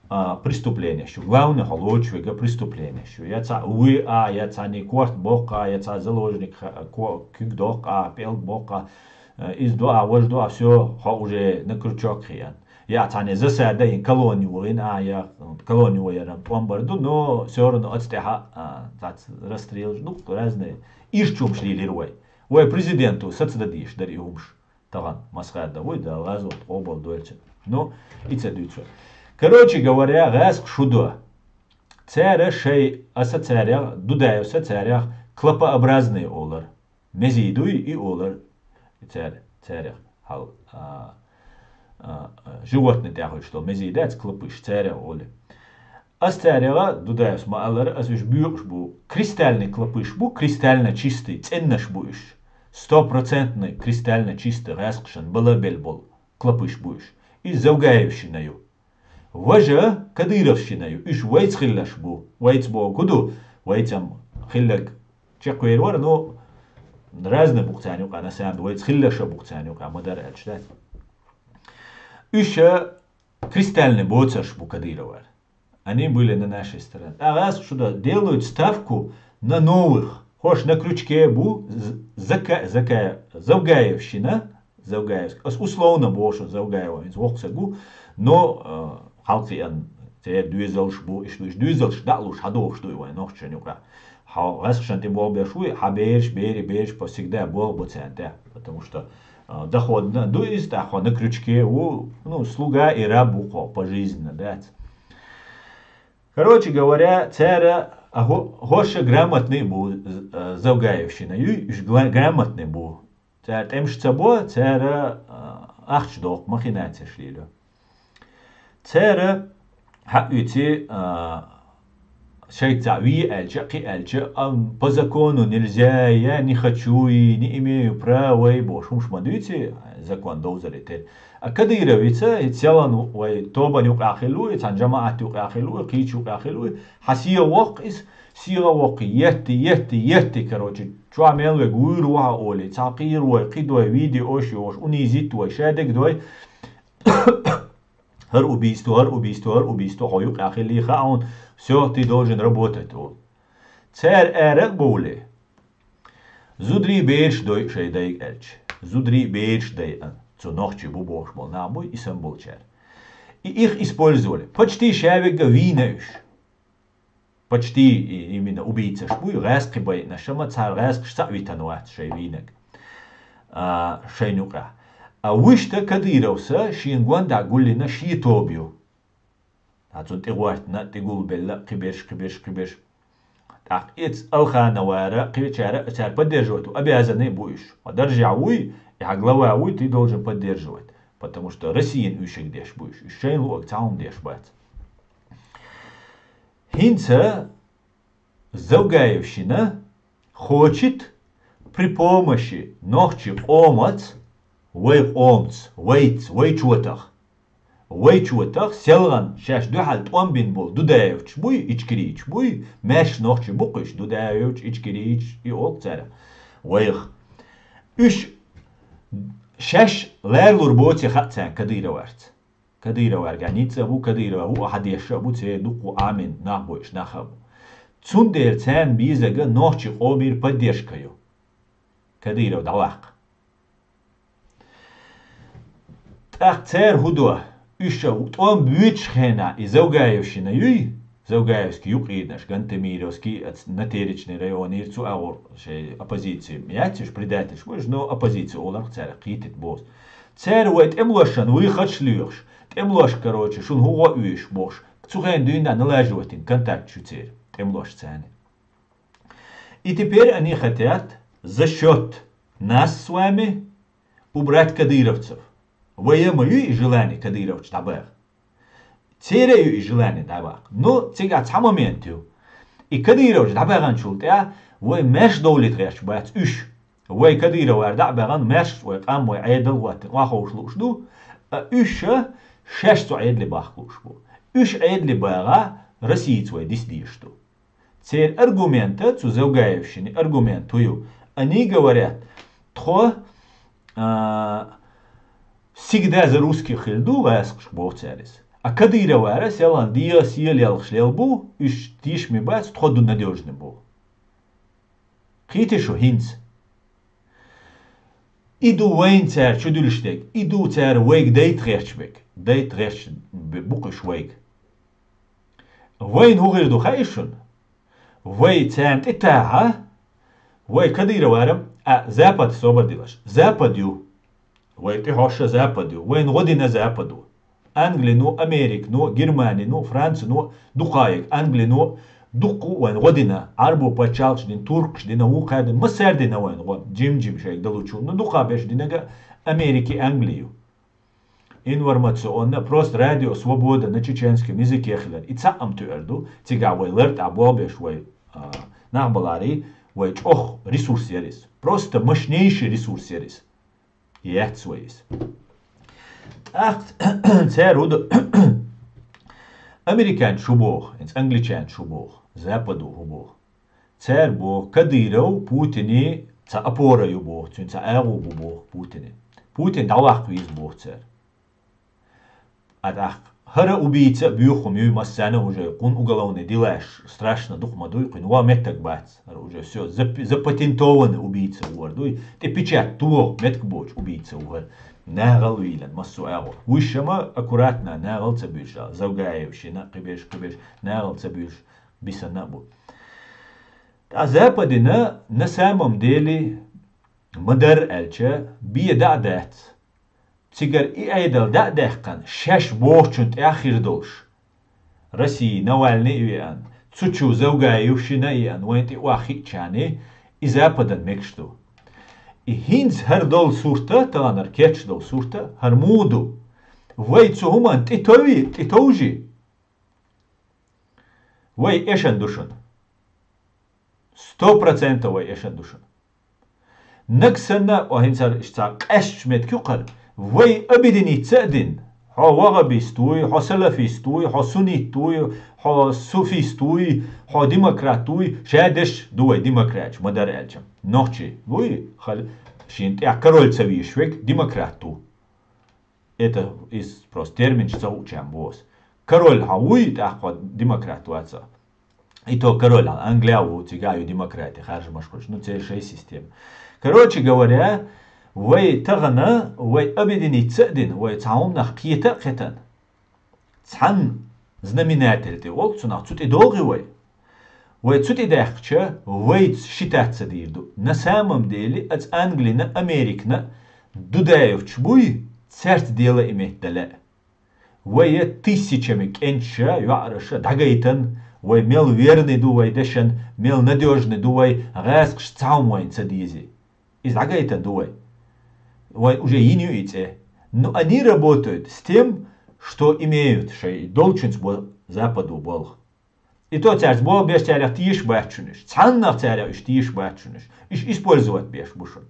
а, преступлениеш ю. Главное, хьо лоцуш верг преступлениеш ю. Я цхьа вуй а, я цхьанний корта боккха, я цхьа заложник ха-, ко-, куьг доккха, пӀелг боккха, а, иза до а, важа до а, всё, хьо уже на крючок хиъна. Я цхьанне засада йина, колонию вахийна а, я колонию вахаран тӀом бар ду, но всё равно оцу тӀехь а, а, цхьацца расстрелаш ду, разные ирчу хӀумаш лелира вай. Вай президенто сацадан дийш дара и хӀумаш. Тахана Масхадов вуй, Дала гӀазот къобал дойла цуьнан. Ну, и ца дуьйцу. Короче говоря, гӀаьскхаша хӀун до? Цара шай, аса царех, Дудаевса царех клопообразные олар. Мезий дуй и олар цара, царех хьал, а, а, а, животный тӀехь хуьлуш долу мезий дац, клопыш, царех олу. Ас царех а, Дудаевс ма-аллара, ас уьш боькъуш бу. Кристальный клопыш бу, кристально чистый, цӀеннаш бу уьш. Стопроцентный кристально чистый, гӀаьскхашна бала а белла болу клопыш бу уьш. Иза Завгаевщина ю. Важа кадыровщина ю, уьш вайца хилларш бу. Вайца боху ду, вайца-м хилларг чекхвер вара, но разный бу-кх царна юкъа, на самом деле, вайца хилларш а бу-кх царна юкъа, ма-дарра аьлча, дац. Уьш кристальный боцарш бу Кадыровара. Они были на нашей стороне. А раз что делают ставку на новых, хӀорш на крючке бу, з-, зака-, зака-, Завгаевщина, Завгаевск. Ас условно боху шуна, Завгаева хӀинца воккха саг ву, но, э, хьалкхиъна церан доьзалш бу, иштта ду, иштта доьзалш дӀа а луш, хьадохуш ду и вайн нохчашна юкъахь. Хьо гӀаьскхашна тӀе болх беш вуй, хьан бераш, бери бераш, по всегда болх бу царна тӀехь, потому что, э, доходно ду иза, тӀаккха хьо на крючке ву, ну, слуга и раб ву хьо пожизненно, дац. Короче говоря, цара, а, хӀо-, хӀорш грамотный бу, з-, э, Завгаевщина юй, уьш гла-, грамотный бу. Цара тӀемаш ца бо, цара, а, ахча доккху, махинацеш лело. Цара хьаоьци, а, шайца ве аьлча, кхи аьлча, а по закону нельзя, я не хочу и не имею права, и бохуш хӀумаш ма дуьйций, закон довзаре тера. А Кадыровица, и селан вай тобан юкъахь хилла ву, и цхьана жамаӀат юкъахь хилла ву, и кхечу юкъахь хилла ву, хьан сиха воккху иза, сиха воккху, етти, етти, етти, короче, чохь мел вега вуьйр ву хьан олий, цхьа кхийр вой, кхидой, видео оший ош, унизит вой, шадерг дой, хӀара убийство, хӀара убийство, хӀара убийство, хьо юкъахь хилла хаьа хьуна, всё, ты должен работать, олу. Цара ара а бовлий, зударий бераш дой шайн дайга аьлча. Зударий бераш дайа, цу нохчий бу бохуш болу нах буй, и санна болчара. И их использовали. Почти шаверг а вийна уьш. Почти и-, именно убийцаш буй, гӀаьскхи байинаш, амма цара гӀаьскхаш цхьаъ витана вац шайн вийнарг. А, шайн юкъахь. А вуьшта Кадыровса шен гондахь гуллина шен тоба ю. Цунна тӀегӀоьртина, тӀегулбелла, кхиберш, кхиберш, кхиберш. ТӀаккха эца Алхановара, кхечара, цара поддерживать ву, обязаны бу уьш. Хьо даржехь вуй, и хьан глава вуй, ты должен поддерживать. Потому что Россиян уьшиг деш бу уьш. Уьш шайна луъаг цхьа хӀума деш бац. ХӀинца Завгаевщина хочет при помощи нохчи къомаца, вай къомца, вайца, вай чотах, вай чотах, селгӀан шаьш дуьхьал тӀом бина болу Дудаевча буй, Ичкерийча буй, маьрша нохчи бу кхуьш, Дудаевча, Ичкерийча, и олу цара вайх. Уьш шаьш ларлур боций хаьа царна Кадыроварца. Кадыроварга ницкъ а бу, Кадырова ву а хьан деш а бу, церан дуккха Ӏамин нах бойуш нах а бу. Цундела царна безага нохчи къомера поддержка ю. Кадыров дӀаваккха. ТӀаккха цара хӀун до? Уьш а тӀом буьйцуш хенахь и Завгаевщина юй, Завгаевский юкъийнаш, Гантемировский, ац-, Натеречный районера цу агӀор шайн оппозици яц уьш, предательш бу уьш, но оппозици оларх цара кхийтта бос. Цара вай тӀемлошан вуй хача лоьхуш, тӀемлош, короче, шуна хӀун гӀо оьшу бохуш, цу хенахь дуьйна налаживать йина контакт ю церан тӀемлошца. И теперь они хотят за счёт нас с вами убрать кадыровцев. Вай а ма ю и желание Кадыровча дӀабаха. Церан а ю и желание дӀабаха. Ну, цигахь цхьа момент ю. И Кадыровча дӀабаьхначул тӀаьхьа вай маьрша довлийта гӀерташ бац уьш. Вай Кадыровара дӀа а баьхна, маьрша вай къам, вай Ӏедал а хӀоттийна, охьаховша лууш ду, а уьш а шаьш цу Ӏедале бахка лууш бу. Уьш Ӏедале багӀахь, Россица вай диса дезаш ду. Церан аргумента, цу Завгаевщины аргумент хӀун ю? Они говорят, тхо, а, всегда за русских хилла ду гӀаскхаш, боху цара иза. А Кадыровара селхана дегӀан сийлаллаш лелла бу, уьш тешаме бац, тхо ду надёжный бу. Кхийтий шу хӀинца? И ду вайна цара чудуьллуш дерг, и ду цара вайга дайта гӀерташ берг, дайта гӀерташ бе-, бу кхуьш вайга. Вайна хӀун хир ду хаьий шуна? Вай царна тӀетахьа, вай Кадыровара, а, Запад собар дилаш. Запад ю. Вай тӀехьош а Запад ю. Вайна гӀо дина Западо. Англино, Американо, Германино, Францино, дукхаег Англино, дуккха вайна гӀо дина. Ӏарбо пачхьалкхаш дина, туркхаш дина, вукхара дина, массара дина вайна гӀо. Жим-жим шайга далучу. Ну, дукха берш динарг Америки, Англи ю. Информационно, просто радио Свобода на чеченском языке хилар. И цхьаъ ам туьар ду, цигахь вай лар тӀехь болх беш вай, а, нах баларе, вай чӀогӀа ресурс яр иза. Просто мощнейший ресурс яр иза. Яц вай иза. ТӀаккха цара хӀун ду, американцаш хӀун боху, хӀинца англичанаш хӀун боху, Западо хӀун боху? Цара боху, Кадыров Путине цхьа опора ю боху, цуьнан цхьа агӀо бу боху Путине. Путин дӀаваккха веза боху цара. А тӀаккха хӀара убийца а боьха хӀума юй массарна уже, кхунна уголовный делаш страшно дукха ма дуй, кхуьнан ван меттаг бац. ХӀара уже всё, зап-, запатентованный убийца ву хӀара дуй, тӀе печать тоху меттиг боцу убийца ву хӀара. Нахала вийлан, массо а агӀор. Вуьш ма аккуратно, нахала ца буьйш, Завгаевщина, кхиберш, кхиберш, нахала ца буьйш, бисана а бу. Ткъа Западина на самом деле ма-дарра аьлча, бен дӀа а дац. Цигара и Ӏедал дӀа а даьккхина, шаьш бохучун тӀехь хир долуш. России Навальный а веана, цу чу Завгаевщина а еана, вайн тӀе охьахиъчарний, и Западан мегаш ду. И хӀинца хӀара долу сурт а, таханара кечдолу сурт а, хӀара муха ду? Вай цу хӀуманна тӀетовжий, тӀетовжий? Вай эшан ду шуна. Сто процентов вай эшан ду шуна. Наг санна, о, хӀинца иштта къаьсташ меттиг ю кхара. Вай объединиться а дина. Хьо ваххабист вуй, хьо салафист вуй, хьо суннит вуй, хьо суфист вуй, хьо демократ вуй, ша деш ду вай демократаш, ма дарра аьлча. Нохчий вуй, хала, шийна тӀехь король ца везаш верг демократ ву. Это из просто терминаш ца хуучарна боху ас. Король хьо вуй, тӀаккха хьо демократ вац. И то король хьо Англия ву, цигахь ю демократи, харжамаш кхуьлуш. Ну, церан шайн система. Короче говоря, вай тахана, вай объединиться а дина, вай цхьа хӀуманах кхета а кхетана. Цхьана знаменатель тӀе волу, цунах цу тӀе догӀий вай. Вай цу тӀе даьккхича, вайца ши тат ца дийр ду. На самом деле, аса Англина, Америкна Дудаевча буй, цаьрца дела и метта лаьа. Вай я тысячами кӀенташа, йоӀараша дӀагайтан, вай мел верный ду вай дешан, мел надёжный ду вай, гӀаскхаш цхьа хӀума вайна ца дезий. Иза дӀагайтан ду вай. Вай уже йина ю и цӀе. Но они работают с тем, что имеют, шайн долчунца бо западо болх. И то цаьрца болх беш цаьрах тешаш бац шуна уьш. Цхьаннах цаьрах уьш тешаш бац шуна уьш. Уьш использовать беш бу шуна.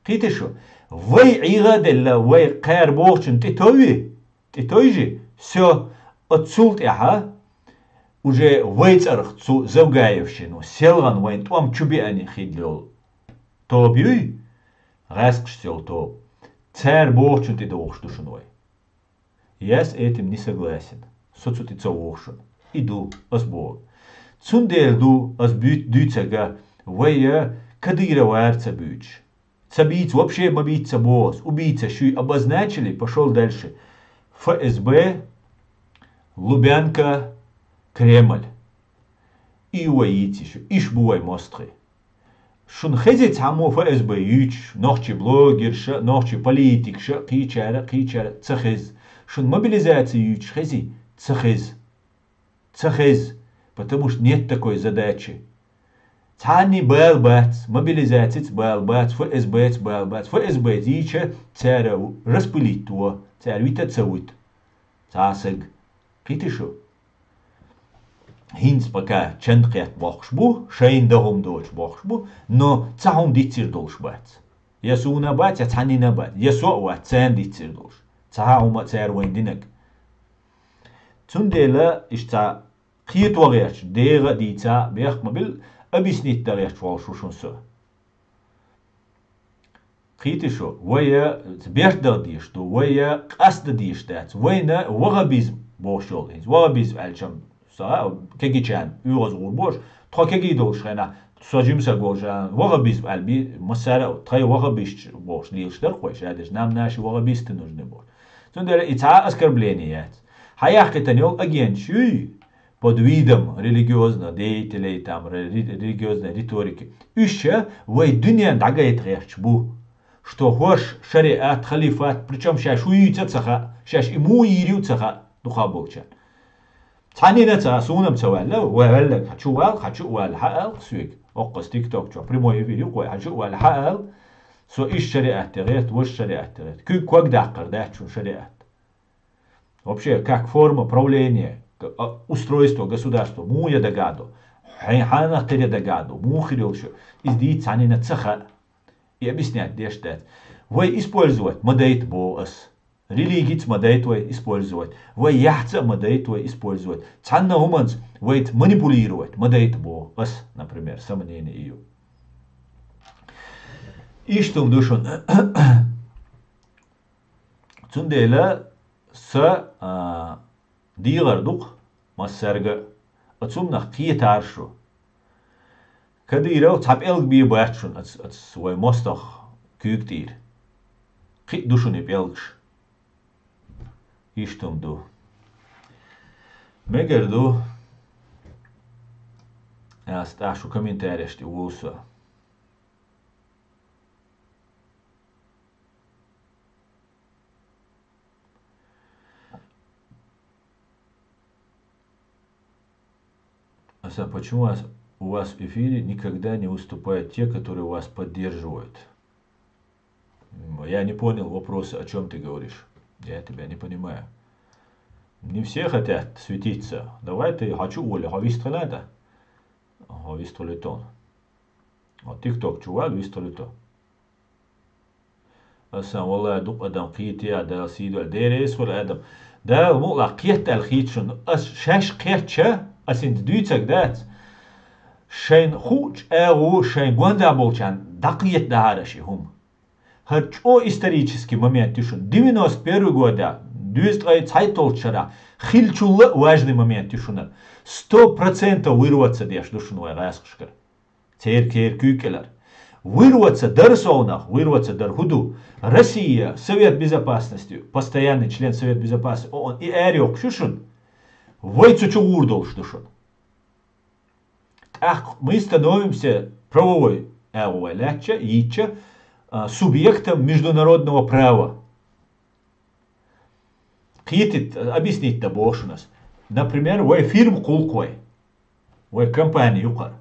Кхийтий шу? Вай ӀийгӀа а делла, вай кхара бохучун тӀе товви, тӀе тойжи, всё, оццул тӀаьхьа уже вай цӀарах цу Завгаевшина, селхана вайн тӀом чу беана хилла йолу тоба юй, гӀаскхашца йолу тоба. Цара бохучун тӀе догӀуш ду шуна вай. Я с этим не согласен. Со цу тӀе ца вогӀу шуна. И ду, ас боху. Цундела ду, ас буьйцу дуьйцург, вай я Кадыров вара ца буьйцуш. Ца бийца, вообще ма бийца ца боху ас. Убийца шуй обозначили, пошёл дальше. ФСБ, Лубянка, Кремль. И вай йийца шу, иш бу вай мостагӀий. Шуна хези цхьаммо ФСБ юьйцуш, нохчий блогерша, нохчий политикша, кхечара, кхечара ца хеза. Шуна мобилизация юьйцуш хези? Ца хеза. Ца хеза, потому что нет такой задачи. Цхьанний бала бац, мобилизацица бала бац, ФСБ-ца бала бац. ФСБ-ца йийча, цара распылить во, цара вита а ца вуьту. Цхьа а саг. Кхийтий шу? ХӀинца пока чан кхетта бохкуш бу, шайна дан хӀума доцуш бохкуш бу, но цхьа хӀума дицйир долуш бац. Я суна бац, я цхьаннина бац, я со а вац, царна дицйир долуш. Цхьа хӀума а цара вайна динарг. Цундела иштта кхета ван гӀерташ, дегӀа а дийца, бехк ма билла, объяснить дан гӀерташ волуш ву шуна со. Кхийтий шу, вай я берт дан дезаш ду, вай я къаста дезаш дац, вайна ваххабизм бохуш йолу хӀинца. Ваххабизм аьлча, со кегичарна оьгӀаз гӀур бохуш, тхо кегий долуш хенахь, со жимсаг волуш, а, ваххабизм аьлла би, массара а, тхайн ваххабисташ бохуш лелаш дара кхой, ша дерш, нам наши ваххабисты нужны бохуш. Цундела и цхьа а оскорбление яц. Хьан яхкхийтина йолу агенташ юй, под видом религиозных деятелей, там, ре-, ре-, религиозной риторики. Уьш ша вай дуьнен дӀагайта гӀерташ бу, что хӀорш шариат, халифат, причём шаьш хӀун юьйцу а ца хаьа, шаьш и муха йийр ю а ца хаьа, дукхахболчарна. Цхьаннина ца, суна-м ца ваьлла, вай ваьлларг, хьан чу вала, хьан чу а вала, хьан аьлла суьйга. Оккхуза тикток чохь прямой эфир ю кхой, хьан чу а вала, хьан аьлла, со иштта шариат тӀе гӀерта, важа шариат тӀе гӀерта. Куьг ког даккхар дац шуна шариат. Вообще, как форма правления, к-, а, устройство государства, муха я дагадо, хьайн хьанах тера я дагадо, муха хир йолуш ю, иза дийца цхьаннина ца хаьа. И объяснять деш дац. Вай использовать ма дайта боху ас. Религица ма дайта вай использовать. Вай яхьца а ма дайта вай использовать. Цхьанна хӀуманца вайца манипулировать ма дайта боху ас, например, самонение ю. Иштта хӀума ду шуна. Цундела сан, а, дегӀар ду-кх массаьрга а, оцунах кхетара шу. Кадыров цхьа пӀелг бен бац шуна ац-, ац-, вай мостагӀ куьйга тӀера. Кхин а ду шуна и пӀелгаш. Иштта хӀума ду. Мегар ду. Ас тӀаккха шу комментареш тӀе вуьйцу со. Асан, почему вас, у вас в эфире никогда не выступают те, которые вас поддерживают? М, я не понял вопроса, о чём ты говоришь. Я тебя не понимаю. Не все хотят светиться. Давай ты, хочу, Оля, хьо вистхилада. Хьо вистхилуьйту. Хьо тикток чу вал вистхилуьйту. Асан, валлай, дукха адам кхетий, Дала сий дойла. Дера эсхула адам. Дала мукъла кхетта аьлла хийтта шуна. Ас шаьш кхетча, ас хӀинца дуьйцаг дац. Шайн хуучу агӀу, шайн гонда болчарна дӀакхета дахьара ши хӀума. ХӀара чӀо исторический момент ю шуна. Девяносто первый года, дуьйза ткъе цхьайтталгӀа шарахь, хиллачул а важный момент ю шуна. Сто процентов вырваться деш ду шуна вай гӀаскхашкара. Церан кера куьйга кӀелара. Вырваться дара совнах, вырваться дара хӀун ду? Россия, Совет Безопасности, постоянный член Совет Безопасности, ООН, и аьр йоккхуш ю шуна. Вай цу чу гӀур долуш ду шуна. ТӀаккха мы становимся правовой, агӀо вай лаьттача, йийцча, а, субъектом международного права. Кхетийта, объяснить дан боху шуна ас. Например, вай фирма кхуллу вай. Вай компания ю кхара.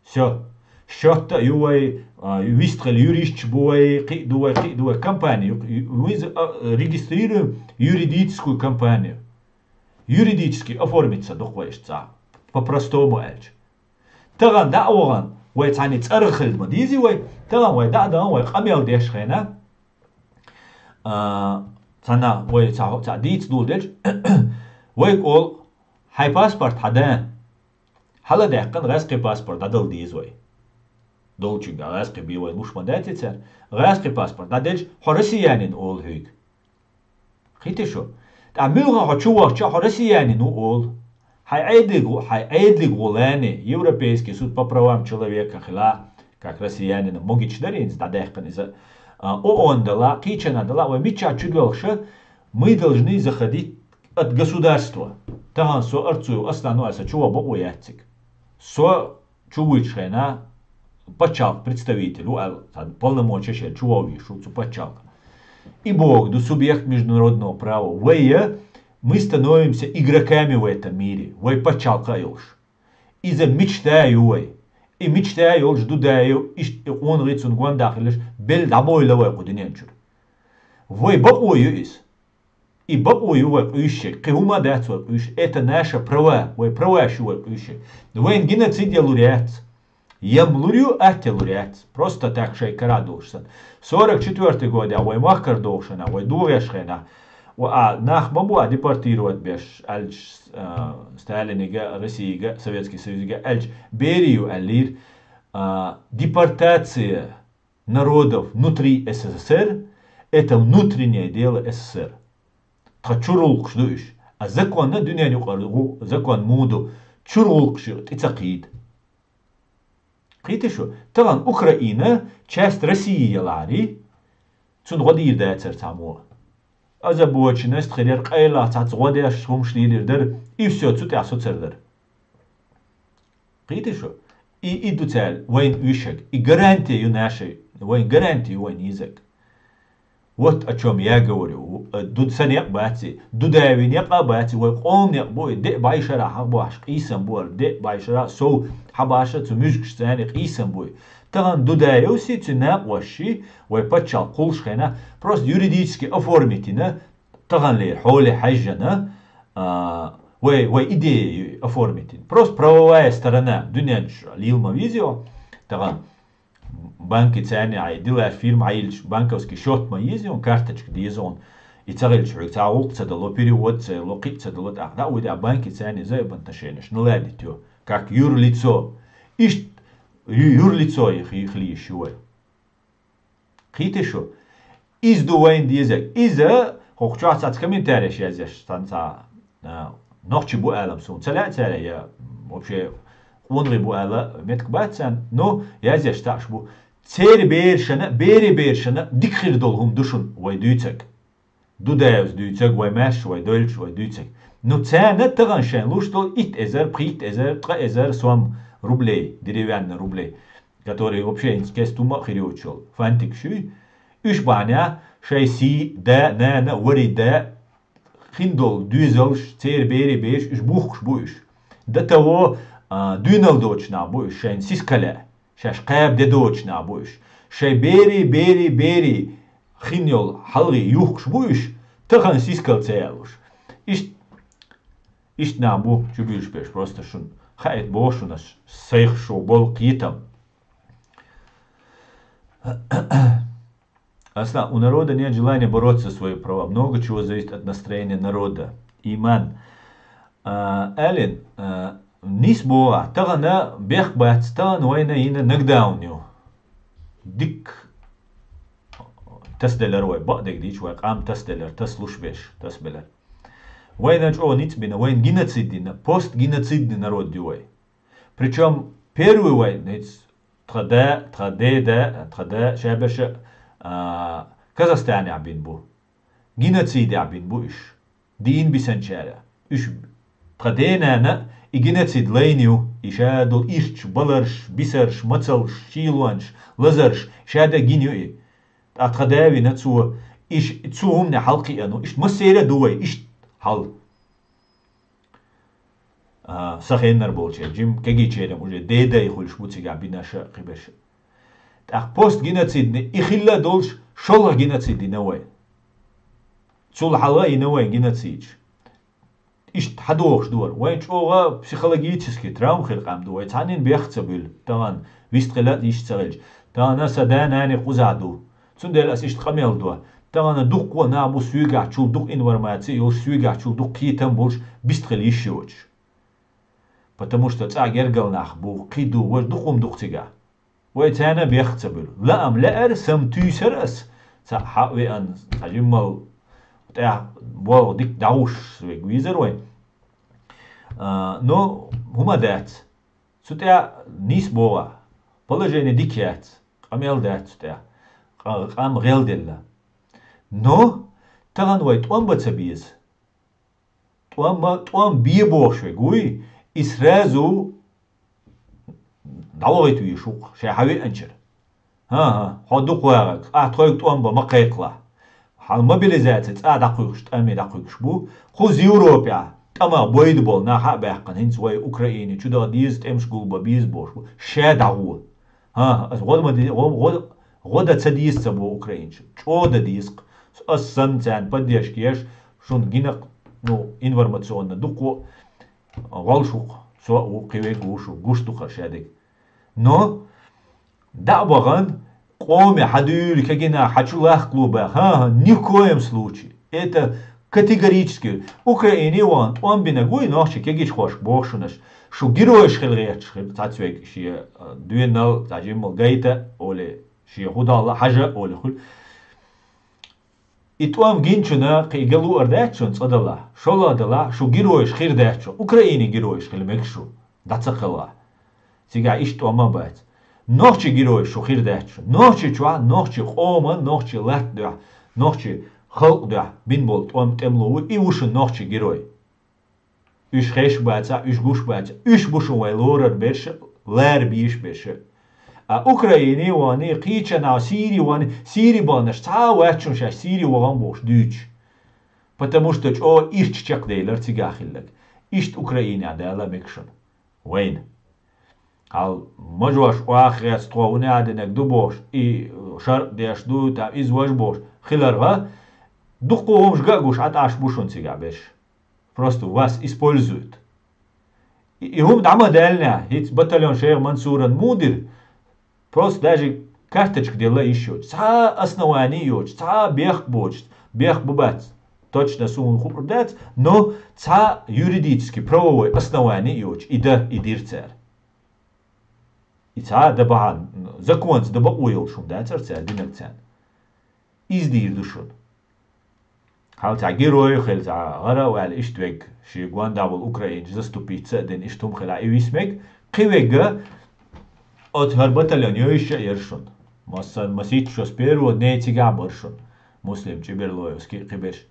Всё. Счёт а ю вай, а, вистхила юристаш бу вай, кхин а ду вай, кхин а ду вай. Компания ю, ю-, виза, а, регистрируем юридическую компанию. Юридически оформиться ду вай иштта цхьа. По-простому аьлча. Тахана дӀа а вахана, вай цхьаьна цӀарах хила ма дезий вай, тахана вай дӀа а дахана, вай къамел деш хенахь, а, цхьана вай цхьа, цхьа дийца дуьйладелча, вайга олу: «Хьайн паспорт хьан да?» Хьала даьккхина гӀаьскхи паспорт дӀадала деза вай. Долчуьнга гӀаьскхи бен вай луш ма дац цара. ГӀаьскхи паспорт дӀаделча, хьо россиянин олу хьоьга. Кхетий шу? ТӀаккха муьлхха хьо чу вахча, хьо россиянин ву олу. Хьайн Ӏедалиг гӀо-, хьайн Ӏедалиг гӀо лаьний, Европейский суд по правам человека хила, как россиянина, могича дара хӀинца дӀадаьккхина иза, а, ООН дала, кхечанхьа дала, вай миччахь чу доьлхуша, мы должны заходить от государства. Тахана со арцуй, ас нана аса чу ван бакъо яц цига. Со чу вуьйчу хенахь пачхьалкх представитель ву аьлла, цхьа полномочеш яьлла чу ван вуьйш ву цу пачхьалкхана. И боху ду субъект международного права. Вай, мы становимся игроками в этом мире. Вай пачхьалкх а йолуш. Иза мичта ю вай. И мичта йолуш Дудаев, иштта и къонахий цунна гондахь хиларш, белла дӀабойла вай кху дуьнен чуьра. Вай бакъо ю иза. И бакъо ю вай къуьйсуш, кхин хӀума дац вай къуьйсуш. Это наша права, вай праваш ю вай къуьйсуш. Вайна геноцид ялур яц. Я ма лур ю, атта ялур яц. Просто так шайн кара долуш санна. Сорок четвёртый годехь вай махкара дохушшехь, вай догӀуш хенахь, ва а нах ма бу а депортировать беш, аьлча, а, Сталинига, Россига, Советский Союзига, аьлча берий ю аьллера, а, депортация народов внутри СССР, это внутреннее дело СССР. Тхан чуьра гӀуллакхаш ду уьш. А законна дуьненан юкъара гӀу-, закон муха ду, чуьра гӀуллакхаш ю, тӀе ца кхийда. Кхетий шу? Тахана Украина часть России ялахьарий, цунна гӀо дийр дацара цхьаммо. Озабоченность хир яра, къайлах цхьацца гӀо деш хӀумаш лелийр дара, и всё, цу тӀехь соцур дара. Кхетий шу? И, и ду цара вайна уьйшаг. И гарантия ю нашей. Вайн гарантия ю вайна йизаг. Вот о чём я говорю. Э, ду сан некъ баций. Дудаевн некъ а баций. Вай къоман некъ бу и. Деа бӀешарахь хьан бохьаш къийсам бу ара. Деа бӀешарахь сов хьан баша цу муьжгаш царна къийсам бу и. Тахана Дудаевси, цуьнан накъошши, вай пачхьалкх кхуллуш хенахь, просто юридически оформить йина, таханлера хьоле хьаьжжина, а, вай, вай идея ю оформить йина. Просто правовая сторона, дуьнен чу лийла ма веза хьо, тахана банки царна хьайн дилла фирма хьайиллча, банковский счёт ма еза хьуна, карточка деза хьуна. И ца хилча хьоьга цхьа гӀуллакх ца дало, перевод ца йолу, кхин а ца дало, тӀаккха дӀа а вуьйта, а банки царна взаимоотношенеш наладить йо, как юрлицо. Иштта ю-, юрлицо хи-, хила йиш ю вай. Кхетий шу? Иза ду вайна дезаг. Иза хӀокху чохь цхьацца комментареш язъеш, сан цхьа, а, нохчий бу алам суна ца лаьа цара, я вообще къонахий бу ала меттиг бац царна, но язъеш таӀаш бу. Церан берашна, берийн берашна дика хир долу хӀума ду шуна вай дуьйцаг. Дудаевс дуьйцаг, вай маьрша, вай дойлуш, вай дуьйцаг. Ну, царна тахана шайн луш долу итт эзар, пхийтта эзар, ткъа эзар сом рублей, деревянный рублей, который вообще хӀинца кест хӀума а хир йоцуш йолу фантик шуьй. Уьш бахьанехь шайн сий, да, нана, вари да, хин долу доьзалш, церан берийн бераш, уьш бухкуш бу уьш. До того, а, дуьйналла доцуш нах бу уьш, шайна сискал а. Шаьш кхаба де доцуш нах бу уьш. Шайн берийн, берийн, берийн хин йолу хьалхе юхкуш бу уьш, тахана сискал ца яьллуш. Иштта Иштта нах бу чубуьйлуш берш, просто шуна хаийта боху шуна аш, сайх шу болу кхетам. Аслан, у народа нет желания бороться за свои права. Много чего зависит от настроения народа. Иман. А, Алин, а, нийса боху ахь, тахана бехк бац, тахана вайна йина нокдаун ю. Дикка тасаделира вай, бакъдерг дийцича вай къам тасаделира, тасалуш берш, тасабелира. Вайна чӀогӀа ницкъ бина, вайна геноцид дина, постгеноцидный народ ю вай. Причём первый вай, хӀинца тхан да, тхан деда, тхан да, шаберша, а, Казахстанехь бина бу. Геноцидехь бина бу уьш. Дийна бисинчара. Уьш тхан денана и геноцид лайна ю, и ша долу ирча, баларш, бисарш, мацалш, шийлонаш, лазарш, ша де гина ю и. Ткъа тхан да вина цо, иш-, цу хӀумане хьалакхиъна ву. Иштта массеран а ду вай, иштта хьал. А, сан хеннара болчеран, жима кегийчеран уже дедай хуьлуш бу цигахь бинарш а, кхиберш а. ТӀаккха постгеноцидный и хилла а долуш, шолгӀа геноцид йина вай. Цул хьалха а йина вай геноцидаш. Иштта хьадогӀуш ду хӀара. Вайн чӀогӀа психологически травма хир къам ду. Вай цхьаннан бехк ца буьллу. Тахана вистхила а йиш ца хилча. Тахана сан да-нана кхузахь ду. Цундела ас иштта къамел до. Тахана дуккха а нах бу соьгахь чул дукха информаци йолуш, соьгахь чул дукха кхетам болуш, бистхила йиш йоцуш. Потому что цхьа гергал нах бу, кхин ду, важа дукха хӀума ду-кх цигахь. Вай царна бехк ца буьллу. Лаам лаьара, сам туьйсура ас. Цхьаъ хьа а веана, цхьа жиммал тӀехь болх дика дӀагӀуш вега везара вай. А, но хӀума дац. Цу тӀехь нийса боху ахь. Положение дика яц. Къамел дац цу тӀехь. Къа-, къам гӀелделла. Но тахана вай тӀом бан ца беза. ТӀом ма, тӀом бе бохуш вега вуй, и сразу дӀавахийта везаш ву-кх, шайн хьан веанчара. ХӀан-хӀа, хьо дукха вагӀарг, ахь тхоьга тӀом бан ма кхайкхалахь. Хьан мобилизаци цӀа дӀакхуьйхуш, тӀаме дӀакхуьйхуш бу. Кхуза Европехь тӀамах бойда болу нах а баьккхина, хӀинца вай Украине чу даха деза, тӀемаш гулбан беза бохуш бу. Ша дӀагӀо. ХӀан-хӀа, аса гӀо ма де-, гӀо, гӀо, гӀо дан ца деза ца боху украинчу. ЧӀогӀа дан деза-кх. Ас санна царна поддержка еш, шуна гина-кх, ну, информационно дуккха а гӀолш ву-кх, со а ву, кхин верг а ву шу, гуш ду-кх хӀара шадерг. Но дӀа а бахана, къоме хьан дуьйла, кегина хьан чу лахкало баха, хӀан-хӀа, ни в коем случае. Это категорически. Украине а вахана тӀом бинарг вуй нохчий кегийчхошка боху шуна аш. Шу геройш хила гӀерташ хир цхьацца верг шен, а, доьналла, цхьа жиммал гайта а олий, шен хӀу далла а хьажа а олий хуьлу. И тӀом гинчунна кхин ган луур дац шуна цкъа далахь, шолгӀа далахь, шу геройш хир дац шуна, Украинин геройш хила мега шу, дӀа ца кхалахь. Цигахь иштта тӀом а бац. Нохчий геройш шу хир дац шуна. Нохчийчохь, нохчий къоман, нохчий латта дуьхьа, нохчий халкъ дуьхьа бина болу тӀом, тӀемло ву, и ву шуна нохчий герой. Уьш хезаш бацахь, уьш гуш бацахь, уьш бу шуна вай лорар берш а, лара безаш берш а. А Украине а вахана, кхечанхьа Сири вахана, Сири баханарш цхьа а вац шуна шаьш Сири вахана бохуш дуьйцуш. Потому что чӀогӀа ирча чекхделира цигахь хилларг. Иштта Украинехь дала мега шуна. Вайна. Хьал мажош охьахеца тхо хӀун а динарг ду бохуш, и шаръ деш ду, там иза важа бохуш, хиларга, дуккха хӀумаш ган а гуш, Ӏа тӀаш бу шуна цигахь берш. Просто вас используют. И, и хӀума дӀа ма даьллинехь, хӀинца батальон Шейх Мансуран муха дира? Просто даже карточка делла йиш йоцуш. Цхьа а основание йоцуш, цхьа а бехк боцуш, бехк бу бац. Точно суна хуур дац, но цхьа а юридически правовой основание йоцуш, и дан, и дира цара. И цхьа а дан бахьана, законца дан бакъо йолуш хӀума дацара цара динарг царна. Иза дийр ду шуна. Хьал цхьа герой а хила, цхьа гӀара а ваьлла, иштта вега, шен гондахь волу украинчу заступиться а дина, иштта хӀума хила, и вис мега, кхин вега, оцу хӀара батальон йовзуш а яра шуна. Массанна масийтта шо с первого дня цигахь а бара шуна. Муслим Чиберлоевский а кхиберш.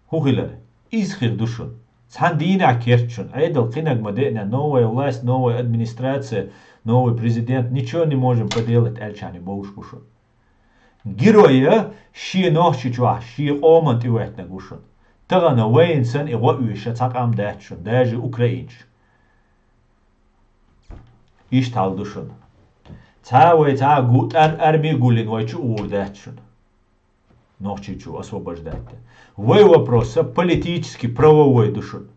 ХӀун хилар? Иза хир ду шуна. Цхьана дийнахь керта шуна. Ӏедал кхинарг ма деана, новая власть, новая администрация, новый президент, ничего не можем поделать аьлчахьана бовлуш бу шуна. Герой а шен нохчи чохь, шен къоман тӀе веттинарг ву шуна. Тахана вайна санна и гӀо оьшу цхьа къам дац шуна, даже украинчу. Иштта хьал ду шуна. Цхьа а вай, цхьа а гу-, тӀан арми а гуллина вай чу а гӀур дац шуна. Нохчийчу освобождать дан. Вай вопрос а политически правовой ду шуна.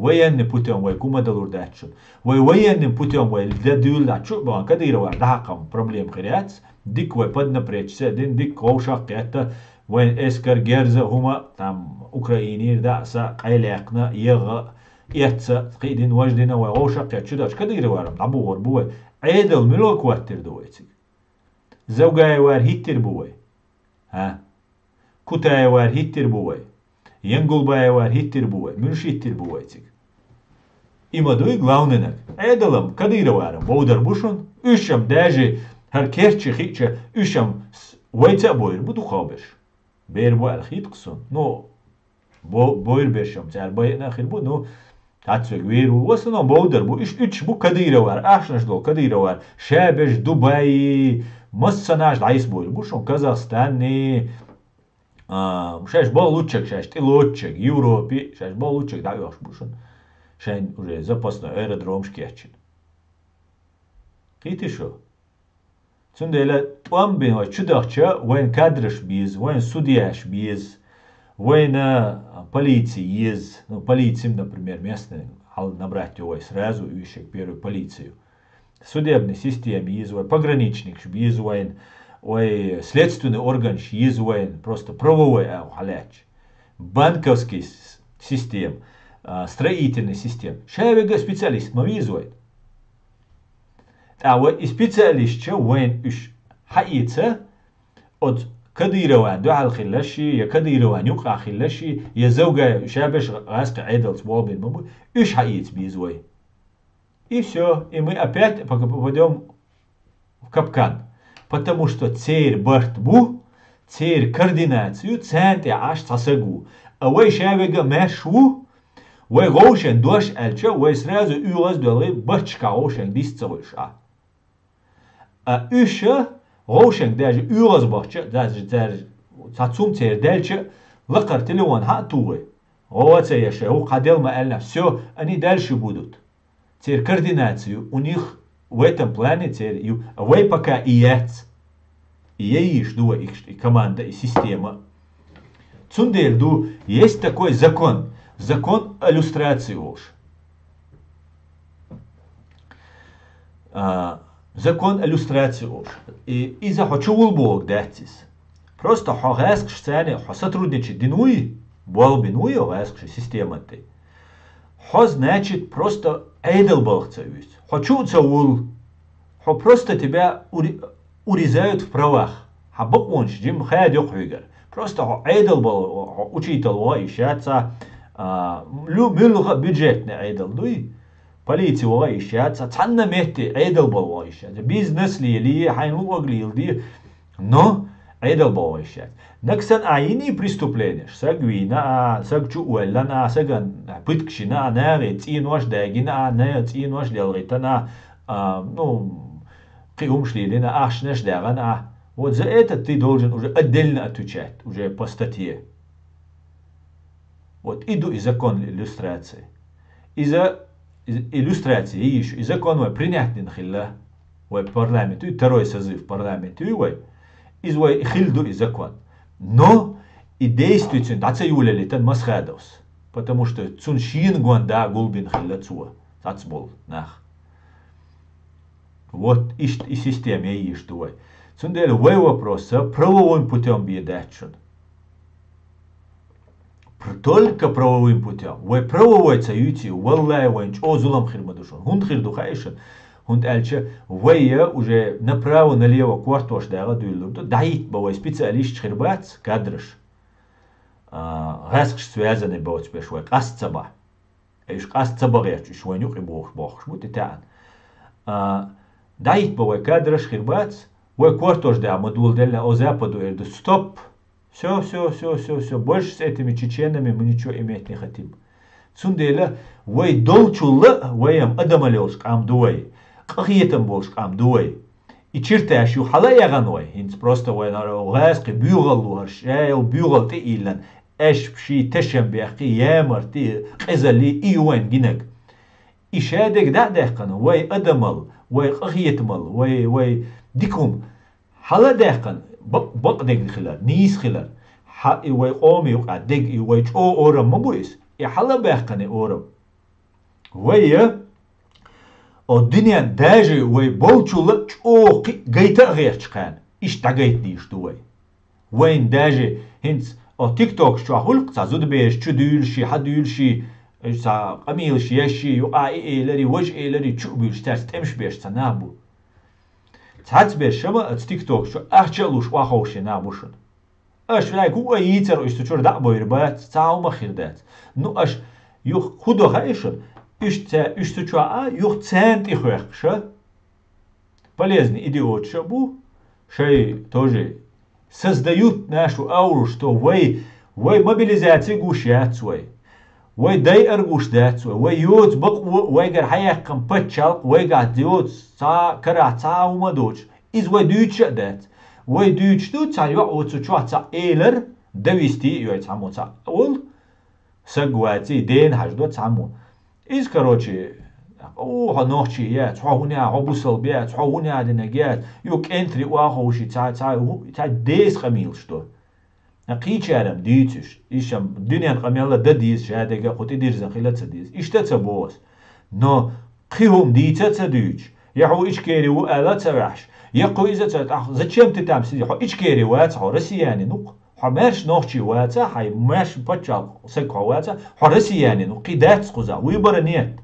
Военный путём вай кумадалур дац шуна. Вай военный путём вай да дуьйла чу а бахана Кадыровар дӀахьакхам проблема хир яц. Дика вай поднапрячься дина, дика вовшах кхетта, вайн эскар герза хӀума, там, Украинера да а са къайлаьккхина, егӀа, эцца, кхидина, важдина вай вовшах кхетта чу даьлча Кадыроварам дӀабухур бу вай. Ӏедал мила коттир ду вай цига? Завгаевар хӀиттир бу вай? ХӀа? Кутаевар хӀиттир бу вай? Янгулбаевар хӀиттир бу вай? Муьлш хӀиттир бу вай цига? И ма дуй главненаг. Ӏедалам, Кадыроварам бовдар бу шун. Уьшам даже хӀара керчи хиъча, уьшам с-, вайца а бойр бу дукхагӀберш. Бер бу аьлла хитакх сун. Ну, бо-, бойр бершам, цар байъна хир бу, ну, хьацвег вер ву. В основном бовдар бу. Иш уьтш бу Кадыровар, ахшнаш долу Кадыровар. Шабеш Дубайи, массанаш дӀайс бойр бу шун, Казахстанни, а, шаьш бахлуччаг, шаьш тӀелоцчаг, Европе, шаьш бахлуччаг дӀаоьхуш бу шун. Шайн уже запасной аэродромаш кечйина. Кхийти шу? Цундела тӀом бен вай чу дахча, вайн кадраш беза, вайн судьяш беза, вайн, а, полици еза. Ну, полицим, например, местный, хьал набрать ю вай сразу, уьйшек первую полицию. Судебный система еза вай, пограничникаш беза вайн, вай следственный органаш еза вайн, просто правовой агӀо хьалаьцча. Банковский с-, система, а, строительный система. Шавега специалист ма веза вай. ТӀаккха вай и специалистча вайн уьш хьаэца, оцу Кадырован дуьхьал хилла ши, я Кадырован юкъахь хилла ши, я Завгаев, шабеш гӀаскхи Ӏедалца болх бина ма бу, уьш хьаэца беза вай. И всё, и мы опять пока попадём в капкан. Потому что церан барт бу, церан координацию, царна тӀе Ӏаш цхьа саг ву. А вай шавега маьрша ву, вай гӀовшен дош аьлча, вай сразу оьгӀаз а доьлхий, баччашка гӀовшен дис ца хуьлуш а. А уьш а гӀовшен даже оьгӀаз бахча, даже, даже цхьа цум церан даьлча, лакхара телефон хьа а тухий. ГӀо а ца еш, хӀу хьан дел ма аьллина, всё, они дальше будут. Церан координацию у них в этом плане церан ю, а вай пока и яц. И яйиш ду вай и, и команда, и система. Цундела ду, есть такой закон, закон о люстрации олуш. А, закон о люстрации олуш. И иза хьо чу вул бохург дац иза. Просто хьо гӀаьскхаш царна, хьо сотрудничать дина вуй, болх бина вуй хьо гӀаьскхашан системан тӀе. Хьо, значит, просто Ӏедал балха ца оьцу. Хьо чу а ца вул. Хьо просто тебя ури-, урезают в правах. Хьан бакъонаш жимма хадайо хьоьгара. Просто хьо Ӏедал балха, хьо учитель ваха йиш яц, а, лю-, муьлха бюджетный Ӏедал дуй. Полици ваха йиш яц, цхьанна метте Ӏедал балха ваха йиш яц. Бизнес лелий, хьайн луъург леладе, но Ӏедал балха ваха йиш яц. Нагахь санна а йиний преступленеш, саг вийна а, саг чу а воьллина а, сагана пытка йина а, нахе цӀенош дагийна а, наха цӀенош делхийтина а, а, ну, кхин хӀумаш лелийна а, ахчанаш даьхна а. Вот за это ты должен уже отдельно отвечать, уже по статье. Вот и ду и закон люстрации. Иза, иза иллюстрация йиш, и закон вай принять дина хилла. Вай парламент ю, второй созыв парламент ю вай. Иза вай хилла ду и закон. Но и действует цуьнан дӀа ца йолалийтан Масхадовс. Потому что цунна шена гонда гулбина хилла цо, цац болу нах. Вот иштта и система йиш ду вай. Цундела вай вопрос правовым путём бе дац шуна. Пр-, только правовым путём. Вай правовой ца юьйций, валлай, вайн чӀогӀа зулам хир ма ду шуна. ХӀунда хир ду хаьий шуна? ХӀунда аьлча вай уже направо-налево кортош дагӀа дуьйлур ду. ДӀахӀитта бан вай специалисташ хир бац, кадраш. А, гӀаьскхашца вязанный боцу берш вай къаста ца бан. Уьш къаста ца бан гӀерташ, уьш вайн юкъе бохуш бохуш бу тӀетаьӀна. А, дӀахӀитта бан вай кадраш хир бац, вай кортош дагӀа ма доладелла, о, Западу эр ду: «Стоп! Всё, всё, всё, всё, всё, больше с этими чеченами мы ничего иметь не хотим». Цундела вай долчул а вай-м адамалла йолуш къам ду вай, къахетам болуш къам ду вай. И чертаж ю хьала а яхана вай, хӀинца просто вайна гӀаьскхи буьйгӀалла ву хӀара, шайолу буьйгӀалла тӀе а йиллина, аьшпаший, тешам бехкий, ямарти, къизаллий, и ю вайн гинарг. И шадерг дӀа а даьккхина, вай адамалла, вай къахетамалла, вай, вай дика хӀума хьала а даьккхина, бакъ-, бакъдерг хилар, нийса хилар, хьа-, и вай къоман юкъахь дерг, и вай чӀогӀа орам ма бу иза, и хьала а баьккхина и орам. Вай, о дуьнен даже вай болчул а чӀогӀа кхин а гайта а гӀерташ кхаьна, иштта дӀагайта дийш ду вай. Вайн даже хӀинца о тиктокаш чохь гӀуллакх цхьа зудабераш чу дуьйлуш, хьа дуьйлуш, уьш цхьа къамелаш еш, юкъа и элари, важа элари чу а буьйлуш, цаьрца тӀемаш беш цхьа нах бу. Цхьацца берш шама аца тиктокаш чу ахча а луш, охьаховший нах бу шуна. Аша ваьгу а йийцар уьш цу чуьра дӀа а бойр бац, цхьа хӀума хир дац. Ну, аша юха хӀун до хаьий шуна? Уьш ца, уьш цу чохь а юха царна тӀе хоьхкуш а, полезный идиоташ а бу, шай тоже создают нашу ауру, что вай, вай мобилизаци гуш яц вай. Вай дайар гуш дац вай. Вай йоцу бакъо, вайгара хьаяьккхина пачхьалкх, вайгахь йоцу цхьа карахь цхьа а хӀума доцуш. Иза вай дуьйцуш а дац. Вай дуьйцуш ду, цхьа йоӀ ву цу чохь цхьа элар, довести а йой цхьаммо цхьа олу, саг ваций, дена хьажа до цхьаммо. Иза, короче, у, хьо нохчи яц, хьо хӀун яц, хьо бусалба яц, хьо хӀун яц динарг яц, ю кӀентри охьаховший цхьа, цхьа, хӀу-, цхьа деза къамелаш до. Кхечара-м дуьйцуш, иштта-м дуьненан къамел а дан деза, шадерг а кху тӀедирзина хила а ца деза. Иштта а ца боху ас. Но кхин хӀума дийца а ца дуьйцуш, я хьо Ичкери ву аьлла а ца ваьхьаш, я кху иза а ца, тӀаккха зачем ты там сидишь? Хьо Ичкери вац, хьо россиянин ву-кх. Хьо маьрша нохчи ваца, хьайн маьрша пачхьалкх саг хьо ваца, хьо россиянин ву-кх. Кхин дац кхузахь, выбора нет.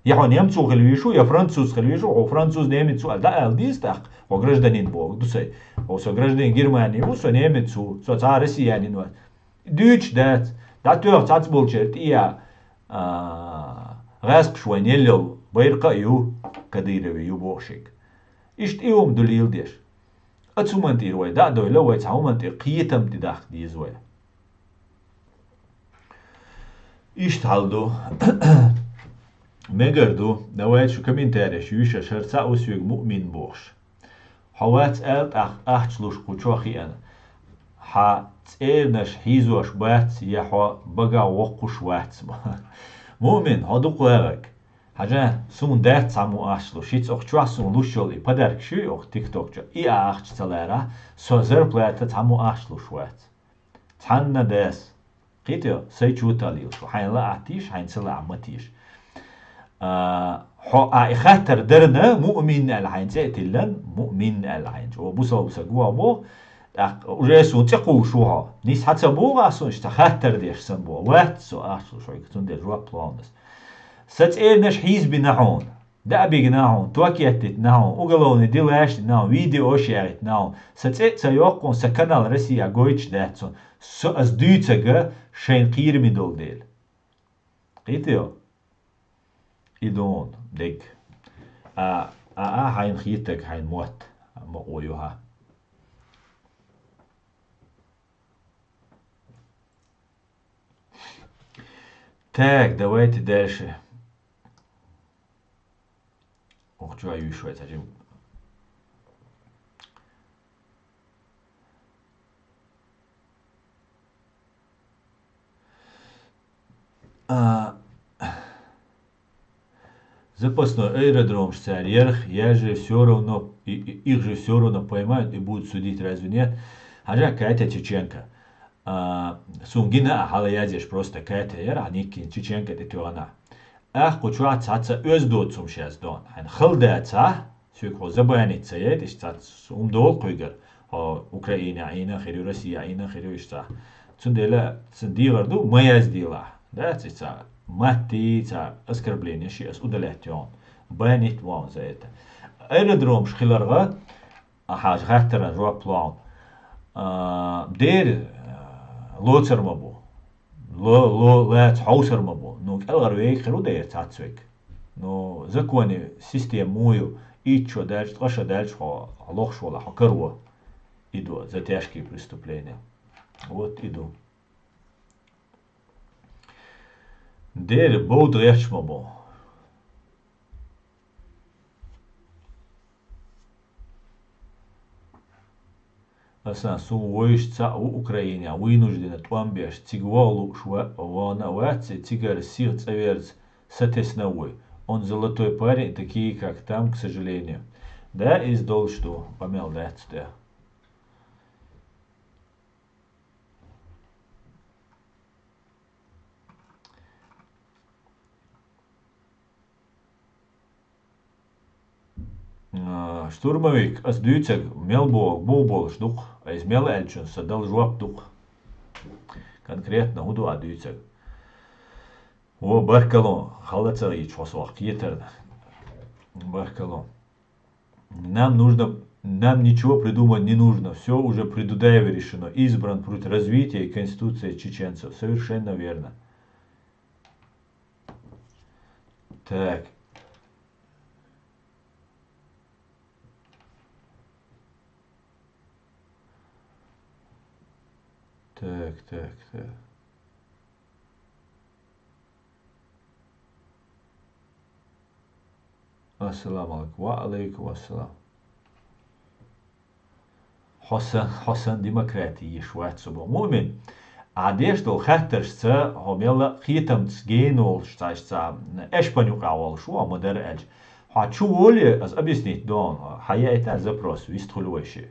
Я хьо немцо хила везаш ву, я француз хила везаш ву, хьо француз, немец ву аьлла, дӀаала деза тӀаккха, хьо гражданин боху ду сай. Хьо со гражданин Германии ву, со немец ву, со цхьа а россиянин вац. Дуьйцуш дац, дӀатоьхна цхьацболчеран тӀе а, а, гӀаьскхаш вайн елла йолу байракх а ю, Кадыровн ю боху шега. Иштта и хӀума ду леладеш. Оцу хӀуманна тӀера вай дӀа а дойла, вай цхьа хӀуманна тӀера кхетам тӀедахка деза вай. Иштта хьал ду. Мегар ду, давай шу комментареш юьйш, хӀара цхьаъ ву соьга муъмин бохуш. Хьо вац аьлла тӀаккха ахча луш кху чохь хиъна. Хьан цӀернаш хьийзош бац, я хьо багахь воккхуш вац. Муъмин, хьо дукха вагӀаг. Хьажа, суна дац цхьаммо ахча луш. ХӀинца окху чохь суна луш йолу и подаркаш ю, окху тикток чу, и а ахча ца ларахь, со зарплата цхьаммо ахча луш вац. Цхьанна дас. Кхетий, сай чу талийла шу. Хьайна лаахь тийша, хьайна ца лаахь ма тийша. А, хьо а и хаттар дарна, муъмин аьлла хьайна цӀе а тиллан, муъмин аьлла хьайна. Чо бусалба саг ву хьо боху, тӀаккха уже суна цӀе кхуллуш ву хьо. Нийса хьан ца боху ахь суна, иштта хаттар деш санна боху. Вац со ахча луш хьоьга, цундела жоп лоьху ас. Сан цӀернаш хьийзабина хьуна. ДӀа а бигина хьуна, ток еттина хьуна, уголовный делаш дина хьуна, видеош яхийтина хьуна. Сан цӀе а ца йоккху хьуна, сан канал Россия гойтуш дац хьуна. Со ас дуьйцург шайна кхераме долу дела. Кхетий? И ду хьуна дерг. А, а, а, хьайна хетарг хьайна мотт, ма къо ю хьан. Так, давайте дальше. Ох, чё, а юьйш вай, цхьа жим. А, Запасной аэродромаш цара ярх, я же всё равно, и, и, их же всё равно поймают и будут судить, разве нет? Хьажа, Катя Чеченко. А, суна гина а хьала язъеш, просто Катя яра, хьан никкин Чеченко тӀе тоьхна. Ах, кху чохь цхьацца оьзда доцу хӀума шаьш дон. Хьайна хала дацахь, соьга хьо забанить ца яйта, иштта цхьацца хӀума долу кхуьйгара. Хьо Украине Ӏийна хир ю, Россия Ӏийна хир ю, иштта цхьа. Цундела сан дегӀар ду, ма язделахь. Дац и цхьа матти, цхьа оскорбление ши ас удалять йогӀун. Банить вон за это. Аэродромаш хиларгӀа, а хьажа хаттаран жоп лоун. А, дера, а, лоцар ма бу. Ло, ло, лаца хьовсар ма бу. Ну, кӀелгӀар вега хир ву дера цхьацца вега. Ну, законе система муй ю, итт шо даьлча, ткъа шо даьлча хьо, хьо лохуш вала, хьо каро. И ду, за тяжкие преступления. Вот и ду. Дера, бовда гӀерташ ма бу. Асан, суна вуьйш цхьаъ ву Украине, вынужденно тӀом беш, цига ваха лууш ва-, вахана а вац, цигара сиха цӀа верза, сатесна а вуй. Он золотой парень, такие, как там, к сожалению. Да, иза долуш ду, къамел дац тӀе. А, штурмовик, ас дуьйцург мел бо-, бу болуш ду-кх, ас мел аьллачунна сан дала жоп ду-кх. Конкретно хӀун ду ас дуьйцург? Во, баркалла, хала ца гӀийча хьо сох кхетарна. Баркалла. Нам нужно, нам ничего придумать не нужно. Все уже при Дудаеве решено. Избран путь развития и конституция чеченцев. Совершенно верно. Так. Так, так, так. Ассаламу алейкум. Ва алейкум ассалам. Хьо сан, хьо сан демократи йиш вац со боху. Муъмин, Ӏа деш долу хаттаршца, хьо мелла а кхетамца гена волуш цхьа, цхьа эшпан юкъахь волуш ву, ма-дарра аьлча. Хьо чу воле, аса объяснить дон, хьан яйта запрос, вистхуьлу вайши.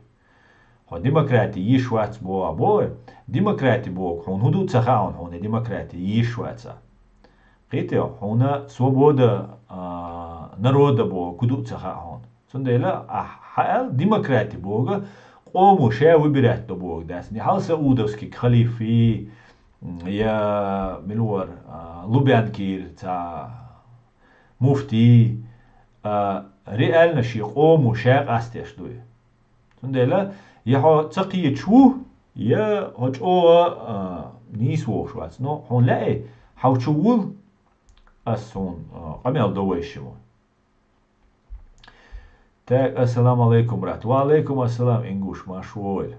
Хьо демократи йиш вац боху, боху, демократи боху, хьуна хӀун ду ца хаьа хьуна, хьуна демократи йиш вац а. Кхетий, хьуна свобода, а, народа боху, хӀун ду ца хаьа хьуна. Цундела ахь хьаьл демократи боху, къомо ша выбирать до боху дац. Нихьал саудовский халифи, я милвар, а, Лубянкир, ца муфти, а, реально ши къомо ша къастеш дуй. Цундела, я хьо ца кхеташ ву, я хьо чӀогӀа, а, нийса вохуш вац. Но хьуна лаьий, хьо чу вул, ас хьуна, а, къамел до вайшимма. Так, ассаламу алейкум, брат. Ва алейкум ассалам, ингуш, марш вогӀийла.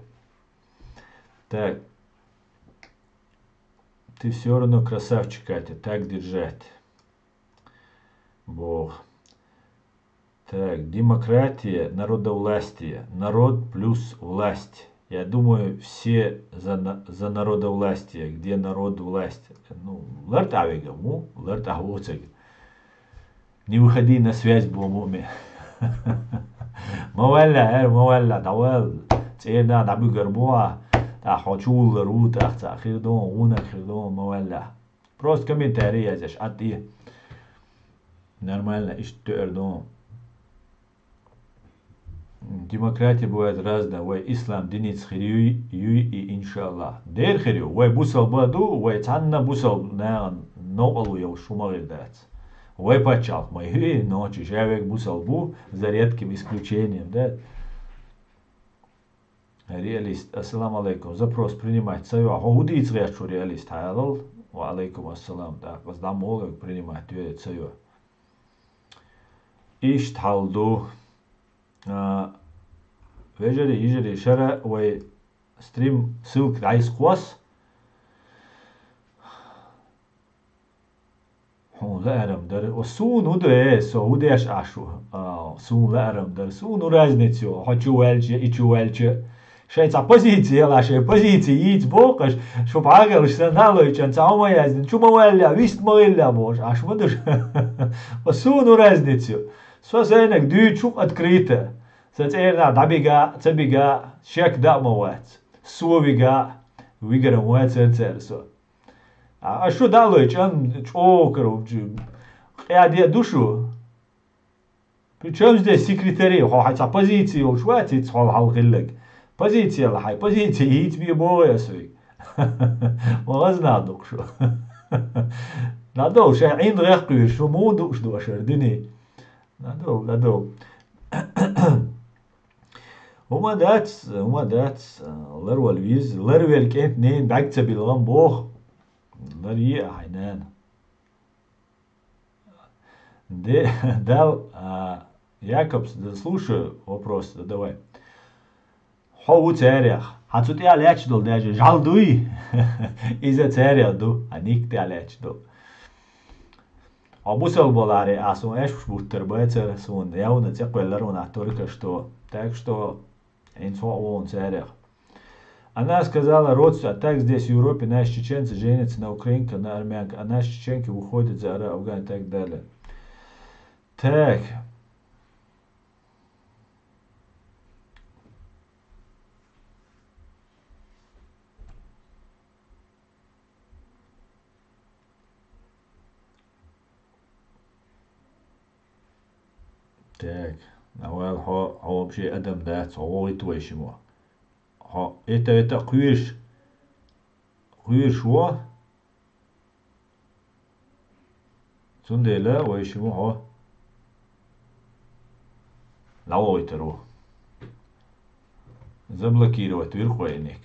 Так. Ты все равно красавчик, Катя, так держать. Бог. Так, демократия, народовластие. Народ плюс власть. Я думаю, все за, на- за народовластие. Где народ, власть? Ну, лар тӀавега му, лар тӀа воцаг. Не выходи на связь бо муъмин. Ма валла, эр, ма валла, дӀавал. ЦӀерна дӀабуьгар бу а. ТӀаккха хьо чу вуллар ву, тӀаккха цхьа хир ду, гӀунар хир ду, ма валла. Просто комментарий язъеш, атӀе. Нормально, иштта тоьар ду. Демократия бывает разная. Вай ислам диница хир юй, юй и иншаллах. Дера хир ю. Вай бусалба ду, вай цхьанна бусалба нахана новкъарло йолуш хӀума хир дац. Вай паччахьалкх ма юй, нохчий ша вега бусалба бу, за редким исключением, да? Реалист, ассаламу алейкум. Запрос принимать ца йо. Хьо хӀун дийца гӀерташ ву, реалист, хьалал? Ва алейкум ассалам. ТӀаккха аса дӀа ма гӀолу, принимать йо ца йо. Иштта хьал ду. А, вежарий, йижарий, шара вай стрим ссылка дӀайса кхосса. Хьуна лаарам дара. Ва суна хӀун ду, э, со хӀун деш Ӏаш ву? А, суна лаарам дара. Суна хӀун разница ю? Хьо чу ваьлча, и чу ваьлча. Шайн цхьа позици яла, шайн позици йийца бохуш, шу бӀагалаш сан налойчан цхьа хӀума яздина, чу ма ваьлла, вист ма хилла бохуш, Ӏаш ма ду шу. Ва суна хӀун разница ю? Со сайнаг дуьйцуш ву-кх открыто. Сан цӀернах дӀабига, ца бига, шек да а ма вац. Со вига, вигар ма вацара цара со. А, а шу далой чан чӀогӀа кара ву, къаьде а ду шу. Причём здесь секретари? Хьо хьайн цхьа позици йолуш вац, ицца хьол хьал хиллаг. Позици яла хьайн, позици йийца бе боху аса вайга. Ма гӀазнах ду-кх шу. ДӀадовла, шайн ӀиндагӀех кхуьйсуш, шу муха дууш ду аша хӀара дине? ДӀадовла, дӀадовла. ХӀума дац, хӀума дац, ларвала веза, ларвелла кӀентан ненан бӀаьрг ца билла гӀан боху. Лар е а хьайн нана. Де, Дал, а, Якобс, да слушаю вопрос, да давай. Хьо ву царех. Хьан цу тӀехь лаьтташ долу даже жӀал дуй? Иза царех ду, хьан ник тӀехь лаьтташ долу. Хьо бусалба валаре, а суна аьшпаш буттар бацара, суна явна цӀе кхоьллар ван только что. Так что, хӀинца хьо а ву царех. Она сказала родственница, а так здесь в Европе наши чеченцы женятся на украинках, на армянках, а наши чеченки выходят за араб, афган и так далее. Так. Так. Навал, хьо, хьо вообще адам дац, хьо вогӀийта вай шимо. Хьо это, это кхуьйш, кхуьйш во. Цундела вай шимо хьо дӀавогӀийтар ву. Заблокировать вир кхойник.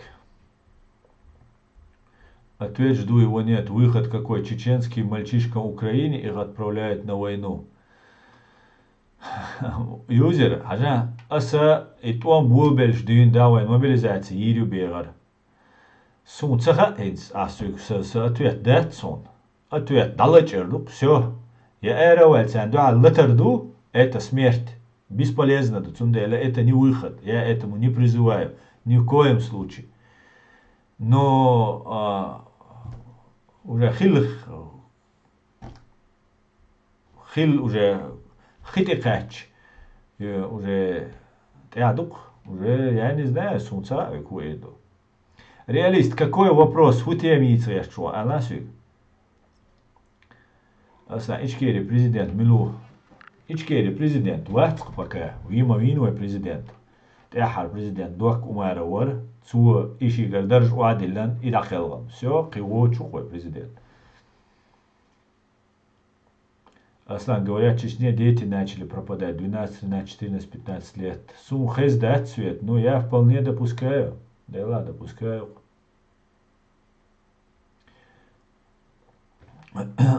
Ответ жду, его нет. Выход какой? Чеченский мальчишка в Украине, их отправляют на войну. Юзер, хьажа, аса и тӀом болабелча дуьйна да вайн мобилизация йийр ю бегӀар. Суна ца хаьа хӀинца, а соьга са, са ответ дац суна. Ответ дӀалачкъар ду, всё. Я араваьлла царна дуьхьал латар ду, это смерть. Бесполезно ду, цундела это не выход. Я этому не призываю. Ни в коем случае. Но а, уже хилла, хилла уже хи тӀе кхаьчча, э, уже тӀаьхьа дукха, уже, я не знаю, суна ца хаьа, вай кхо эр ду. Реалист, какой вопрос? ХӀун тема йийца гӀерташ ву, аьлла соьга. Аса Ичкери президент мила ву? Ичкери президент вац-кх пока, вийна ма вийна вай президент. ТӀаьххьара президент Дохк Умаров вара, цо и шийгара дарж охьадиллина, и дӀакхелхина. Всё, кхин воцуш ву-кх вай президент. Аслан, говорят, в Чечне дети начали пропадать. Двенадцать, тринадцать, четырнадцать, пятнадцать лет. Суна хеза дац, Свет, но я вполне допускаю. Да и ладно, допускаю.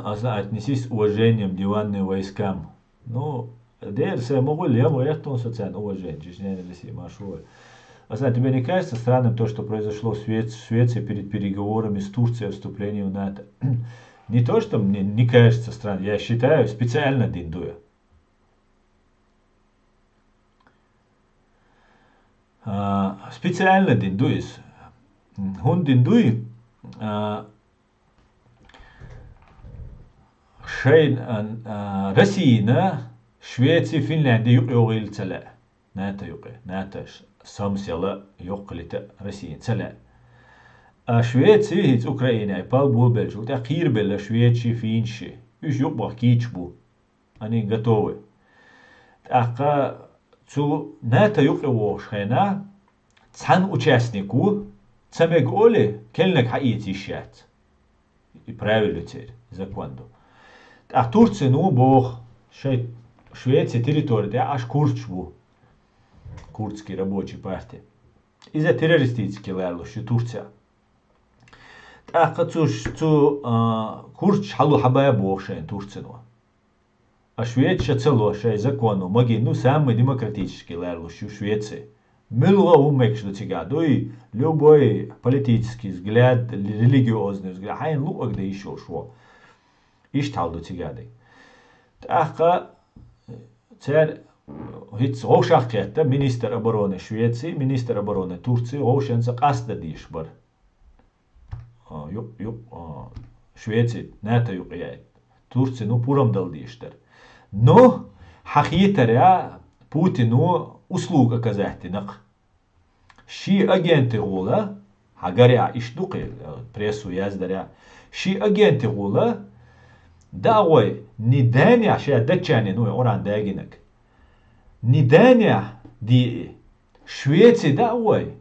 Аслан, отнесись с уважением к диванным войскам. Ну, дера са ма гӀули, ма гӀертон со царна уважение, Чечня не Россия, маршо. Аслан, тебе не кажется странным то, что произошло в Шве-, в Швеции перед переговорами с Турцией о вступлении в НАТО? Не то, что мне не кажется странным, я считаю, специально дина ду я. А, специально дина ду иза. ХӀунда дина дуй? А, шайн, а, а, Россина Швеция, Финляндия юкъе йогӀийла ца лаьа. НАТО юкъе. НАТО ш-, самсела йоккхалита Россина ца лаьа. А Швеция, хӀинца Украинай пал болабелча, тӀаккха кхийрабелла Швеция, Финша. Уьш юкъа баха кийча бу. Они готовы. ТӀаккха цу НАТО юкъе вогӀуш хенахь, цхьана участнико ца мега олий, кхоьллинарг хьаэца йиш яц. И правило ю церан, закон ду. ТӀаккха Турцино боху, шайн Швецин территори тӀехь Ӏаш курдаш бу. Курдский рабочий партия. Иза террористически лоруш ю Турцехь. ТӀаккха цу, цу, а, курдаш хьалу хьабаь боху шайна Турцино. А шведаш ша ца ло шайн законо, магийна ду самый демократически лоруш ю Швеция. Муьлха а хӀума мегаш ду цигахь, дуй, любой политический взгляд, религиозный взгляд, хьайна луъург дан йиш йолуш ву. Иштта хьал ду цигахь дерг. ТӀаккха цара хӀинца вовшах а кхетта, министр обороны Швеции, министр обороны Турции вовшенца къастадийш бара. А, ю-, ю-, а, Швеция НАТО юкъа яйта. Турцино пурам дала дийш дара. Но хьан хетарехь Путино услуга оказать дина-кх. Шен агентехула, хьан гарехь иштта ду кхин, прессо яздарехь, шен агентехула, даа гӀой, ни Данехь ша датчанин вай Ӏуран дагийнарг. Ни Данехь дийи, Швеция даа гӀой,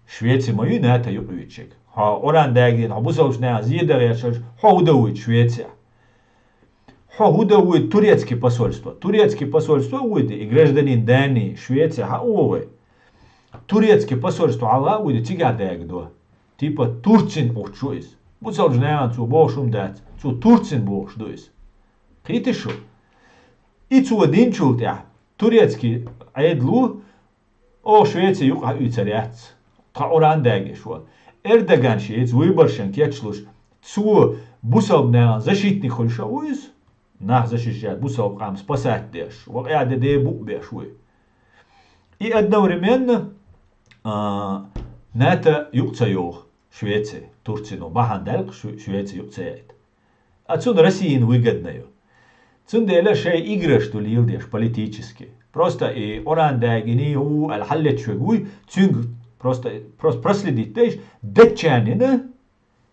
Швеция ма ю НАТО юкъа юьйцург. Хьо Ӏуран дагийна, хьо бусалбачу нахана зен дан гӀерташ, хьо хӀун дан вуьйцу Швецехь? Хьо хӀун дан вуьйцу турецкий посольство? Турецкий посольство а вуьйцу и гражданин Дании, Швецехь а вогӀий. Турецкий посольство хьалха а вуьйцу, цигахь дагадо. Типа Турцин ухчу иза. Бусалбачу нахана цо бохуш хӀума дац, цо Турцин бохуш ду иза. Кхетий шу? И цо динчул тӀаьхьа турецкий Ӏедало Оха Швеция юкъахь уьйцур яц, тхан Ӏуран дагийш ву. Эрдоган шеца выборшан кечлуш, цо бусалба нахана защитник хуьлуш а ву иза. Нах защищать, бусалба къам спасать деш, вакъа де де букъ беш вуй. И одновременно, а, НАТО юкъа ца йоху Швеция, Турцино бахьана даьлла Шве-, Швеция юкъа ца яйта. А цунна Россияна выгодно ю. Цундела шайн играш ду леладеш политически. Просто и Ӏуран дагийна хӀу аьлла хьаллеташ верг вуй, цуьнга просто, просто проследить дайш, датчанина,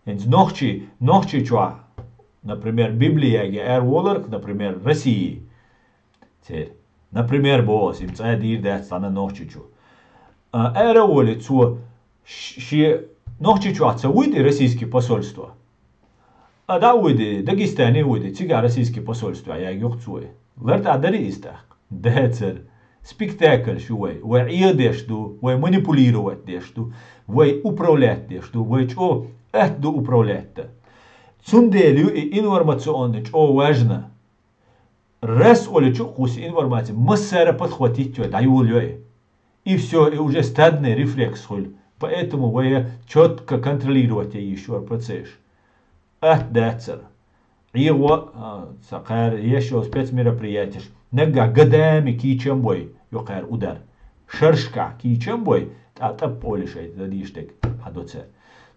хӀинца нохчий, нохчий чохь, например, Библи яги эр воларг, например, России. Церан. Например, боху ас, им цӀа дийр дац цхьана Нохчийчу. А, ара а волий, цо ш-, шен Нохчийчохь ца вуй те российский посольство? А дӀа а вуй де, Дагестане а вуй де, цигахь российский посольство яьгна юха цо. Лар тӀе дарий иза тӀаккха? Дацара. Спектакльш ю вай. Вай Ӏехадеш ду, вай манипулировать деш ду, вай управлять деш ду, вай чӀогӀа атта ду управлять дан. Цундела ю и информационный чӀогӀа важно. Раз олучу кхуссу информаци массара подхватить йой, дӀайолайо и. И всё, и уже стадный рефлекс хуьлу. Поэтому вай чётко контролировать ян йиш йора процесс. Атта дацара. Ӏехо, а, ца кхара еш йолу спецмероприятеш. Наггахь годами кийчам бой, ю кхара удар. Шершкахь кийчам бой, тӀа тӀап олуш ай, дан дийш дерг, хьан до цара.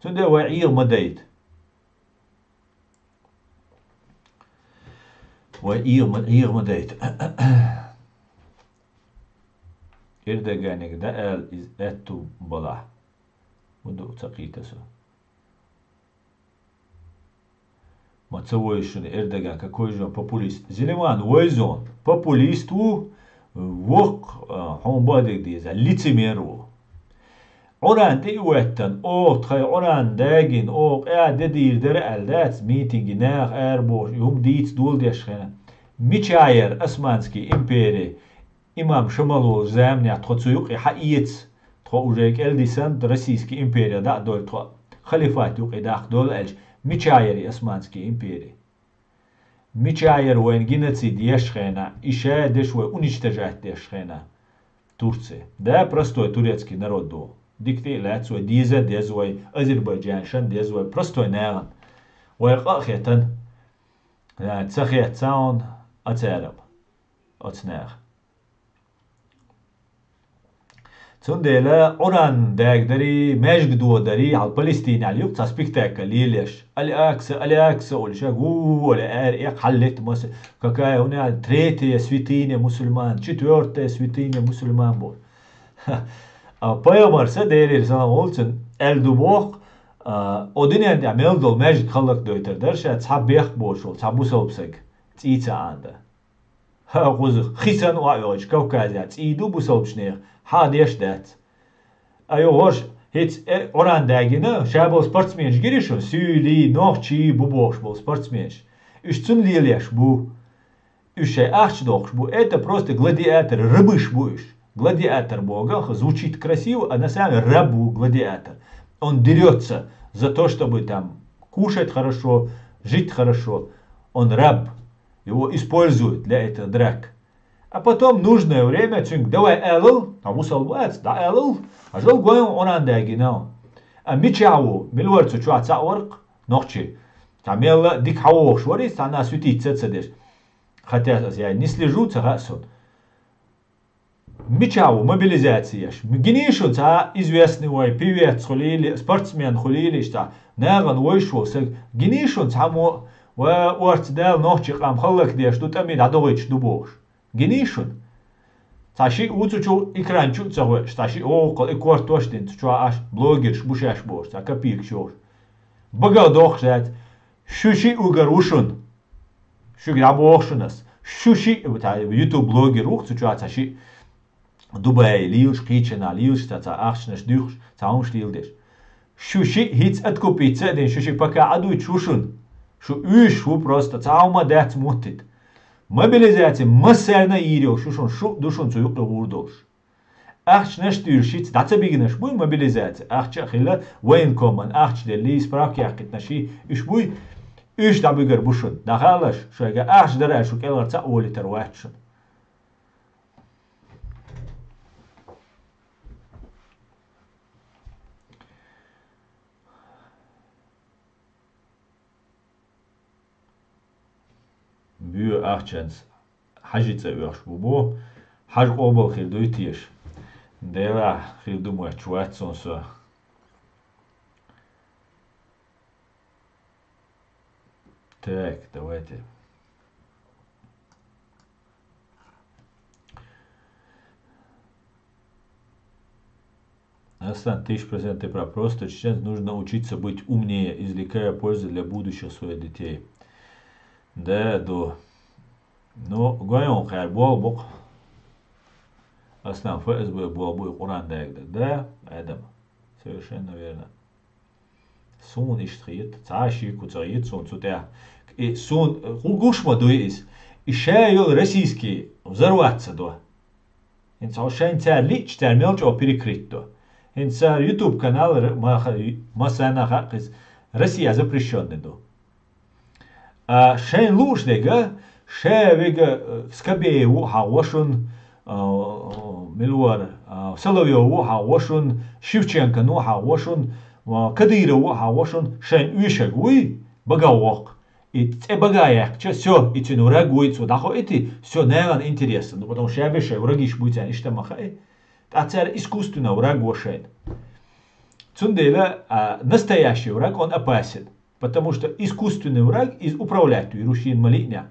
Цундела вай Ӏеха ма дайта. Вай Ӏеха ма, Ӏеха ма дайта. Эрдоганига дӀаала иза аьтту балахь. ХӀун ду ца кхийта со? Ма ца вайша шуна Эрдоган, какой же он популист. Зелиман, вайза он, популист ву, воккха, а, хьуна бан дерг деза, лицемер ву. Ӏуран тӀе а веттан, оха тхайн Ӏуран дагийна, оха къа де дийр дара аьлла дац, митинге наха арабохуш, и хӀума дийца дола деш хенахь. Мичахь яра Османский импери, имам Шамал волчу заманехь тхо цу юкъе хьаэца, тхо уже кӀел дисанна, Российский импери дӀа а довлу тхо, халифат юкъе даккха долу аьлча, мичахь яра и Османский импери? Мичахь яра вайна геноцид еш хенахь, и ша деш вай уничтожать деш хенахь? Турция. Да, простой турецкий народ ду. Дика тӀе а лаьцна вай, деза а деза вай, Азербайджанашна деза вай, простой нахана. Вай къа а хетан. Ца хетта цхьа хӀума а царам. Оцу наха. Цундела Ӏуран дагадарий, маьждиг додарий, хьал Палестинехь юкъа цхьа спектакль лелош. Аль-Акса, Аль-Акса олуш, гу, олу аьр экха хьаллетта маса, какая у нас третья святыня мусульман, четвёртая святыня мусульман бу. А пайхамарс а, Делера салам хуьлда цунна, аьлла ду боху, а, о дуьнен тӀехь мел долу маьждиг хӀаллакдойтур дара ша цхьа бехк боцуш волу, цхьа бусалба саг, цӀий ца Ӏандан. ХӀа, кхуза хи санна охьайоьгӀучу Кавказехь цӀий ду бусалбачу нехан, хьан деш дац. Ай, хӀорш, хӀинца э, Ӏуран дагийна, ша болу спортсменаш гирий шуна, суьйлий, нохчий бу бохуш болу спортсменаш. Уьш цунна лелош бу. Уьш шайн ахча доккхуш бу. Это просто гладиаторы, рабыш бу уьш. Гладиатор боху, звучит красиво, а на самом деле раб ву гладиатор. Он дерётся за то, чтобы там кушать хорошо, жить хорошо. Он раб. Его используют для этих драк. А потом нужное время цуьнга давай алал, а бусалба вац, дӀа алал, ажал гой Ӏуран дагийна. А мичахь ву, мила вара цу чохь цхьаъ вара-кх нохчи. Цхьа мелла дика хьан вохуш вара иза, цхьанна суьтийца а ца деш. Хотя аса я не слежу, ца хаьа суна. Мичахь ву мобилизаци еш? Гиний шуна цхьа известный вай, певец хуьлийла, спортсмен хуьлийла, иштта нахана вайш волу саг? Гиний шуна цхьаммо, ва орца Дала нохчи къам хӀаллакдеш ду, тӀаме дӀадохуьйтуш ду бохуш? Гиний шуна? Цхьа шиъ ву цу чу экран чу а ца хьоьуш, цхьа шиъ воккхал и кортош а дина, цу чохь Ӏаш блогерш бу шаьш бохуш, цхьа копейкаш йохуш. Багах дохуш дац. Шу шиъ угар ву шуна. Шуьга дӀабоху шуна ас. Шу шиъ, цхьа YouTube блогер ву-кх цу чохь цхьа шиъ. Дубай лелаш, кхечанхьа лелаш, цхьа, цхьа ахчанаш дуьйхуш, цхьа хӀумаш леладеш. Шу шиъ хӀинца откупиться а дина, шу шиъ пока Ӏадуьйтуш ву шуна. Шу уьйш ву просто, цхьа хӀума дац моттийта. Мобилизаци массарна а йийр йолуш ву шуна, шу а ду шуна цу юкъе гӀур долуш. Ахчанаш а дуьйхуш, хӀинца дӀа ца бигнарш буй мобилизаци? Ахча а хилла, военкоман ахча деллий, справка яьккхийтинарш, уьш буй? Уьш дӀабуьгур бу шуна. ДӀахаалаш, шайга ахча дара аьлла, шу кӀелхьара цхьаъ волуьйтур вац шуна. Боьха ахчанца Хьажи цӀа оьхуш бу бо. Хьажа къобал хир дуй теша? Делахь, хир ду моьттуш вац суна со. Так, давайте. Астан, тысяча процентов прав. Просто чеченцам нужно учиться быть умнее, извлекая пользу для будущих своих детей. Да, ду. Ну, гой хьуна кхаьра болу бу-кх. Аслан, ФСБ болх бу и Къуръан дагадо. Да, Адам. Совершенно верно. Суна иштта хета, цхьа а шеко ца хета суна цу тӀехь. И суна, э, гу-, гуш ма дуй иза. И ша йолу российский взорваться до. ХӀинца хьо шайн цара лиъча, цара мел чӀогӀа перекрыть до. ХӀинца цара YouTube канал р-, ма ха-, массарна а хаьа иза, Россия запрещённый ду. А шайна лууш дерг, ша вега, э, Скобеев ву хьан гӀо шуна, а, мила вара, а, Соловьёв ву хьан гӀо шуна, Шевченкон ву хьан гӀо шуна, а, Кадыров ву хьан гӀо шуна, шайна оьшург вуй, бага воккху. И цӀе бага яьккхича, всё, и цуьнан враг вуй, цо дӀахоуьйтий, всё, нахана интересно. Ну, потому что ша бен шайн врагаш буй, царна иштта ма хаьа. Ткъа цара искусственно враг во шайна. Цундела, а, настоящий враг, он опасен. Потому что искусственный враг, иза управлять ву, рушин ма лиънехь.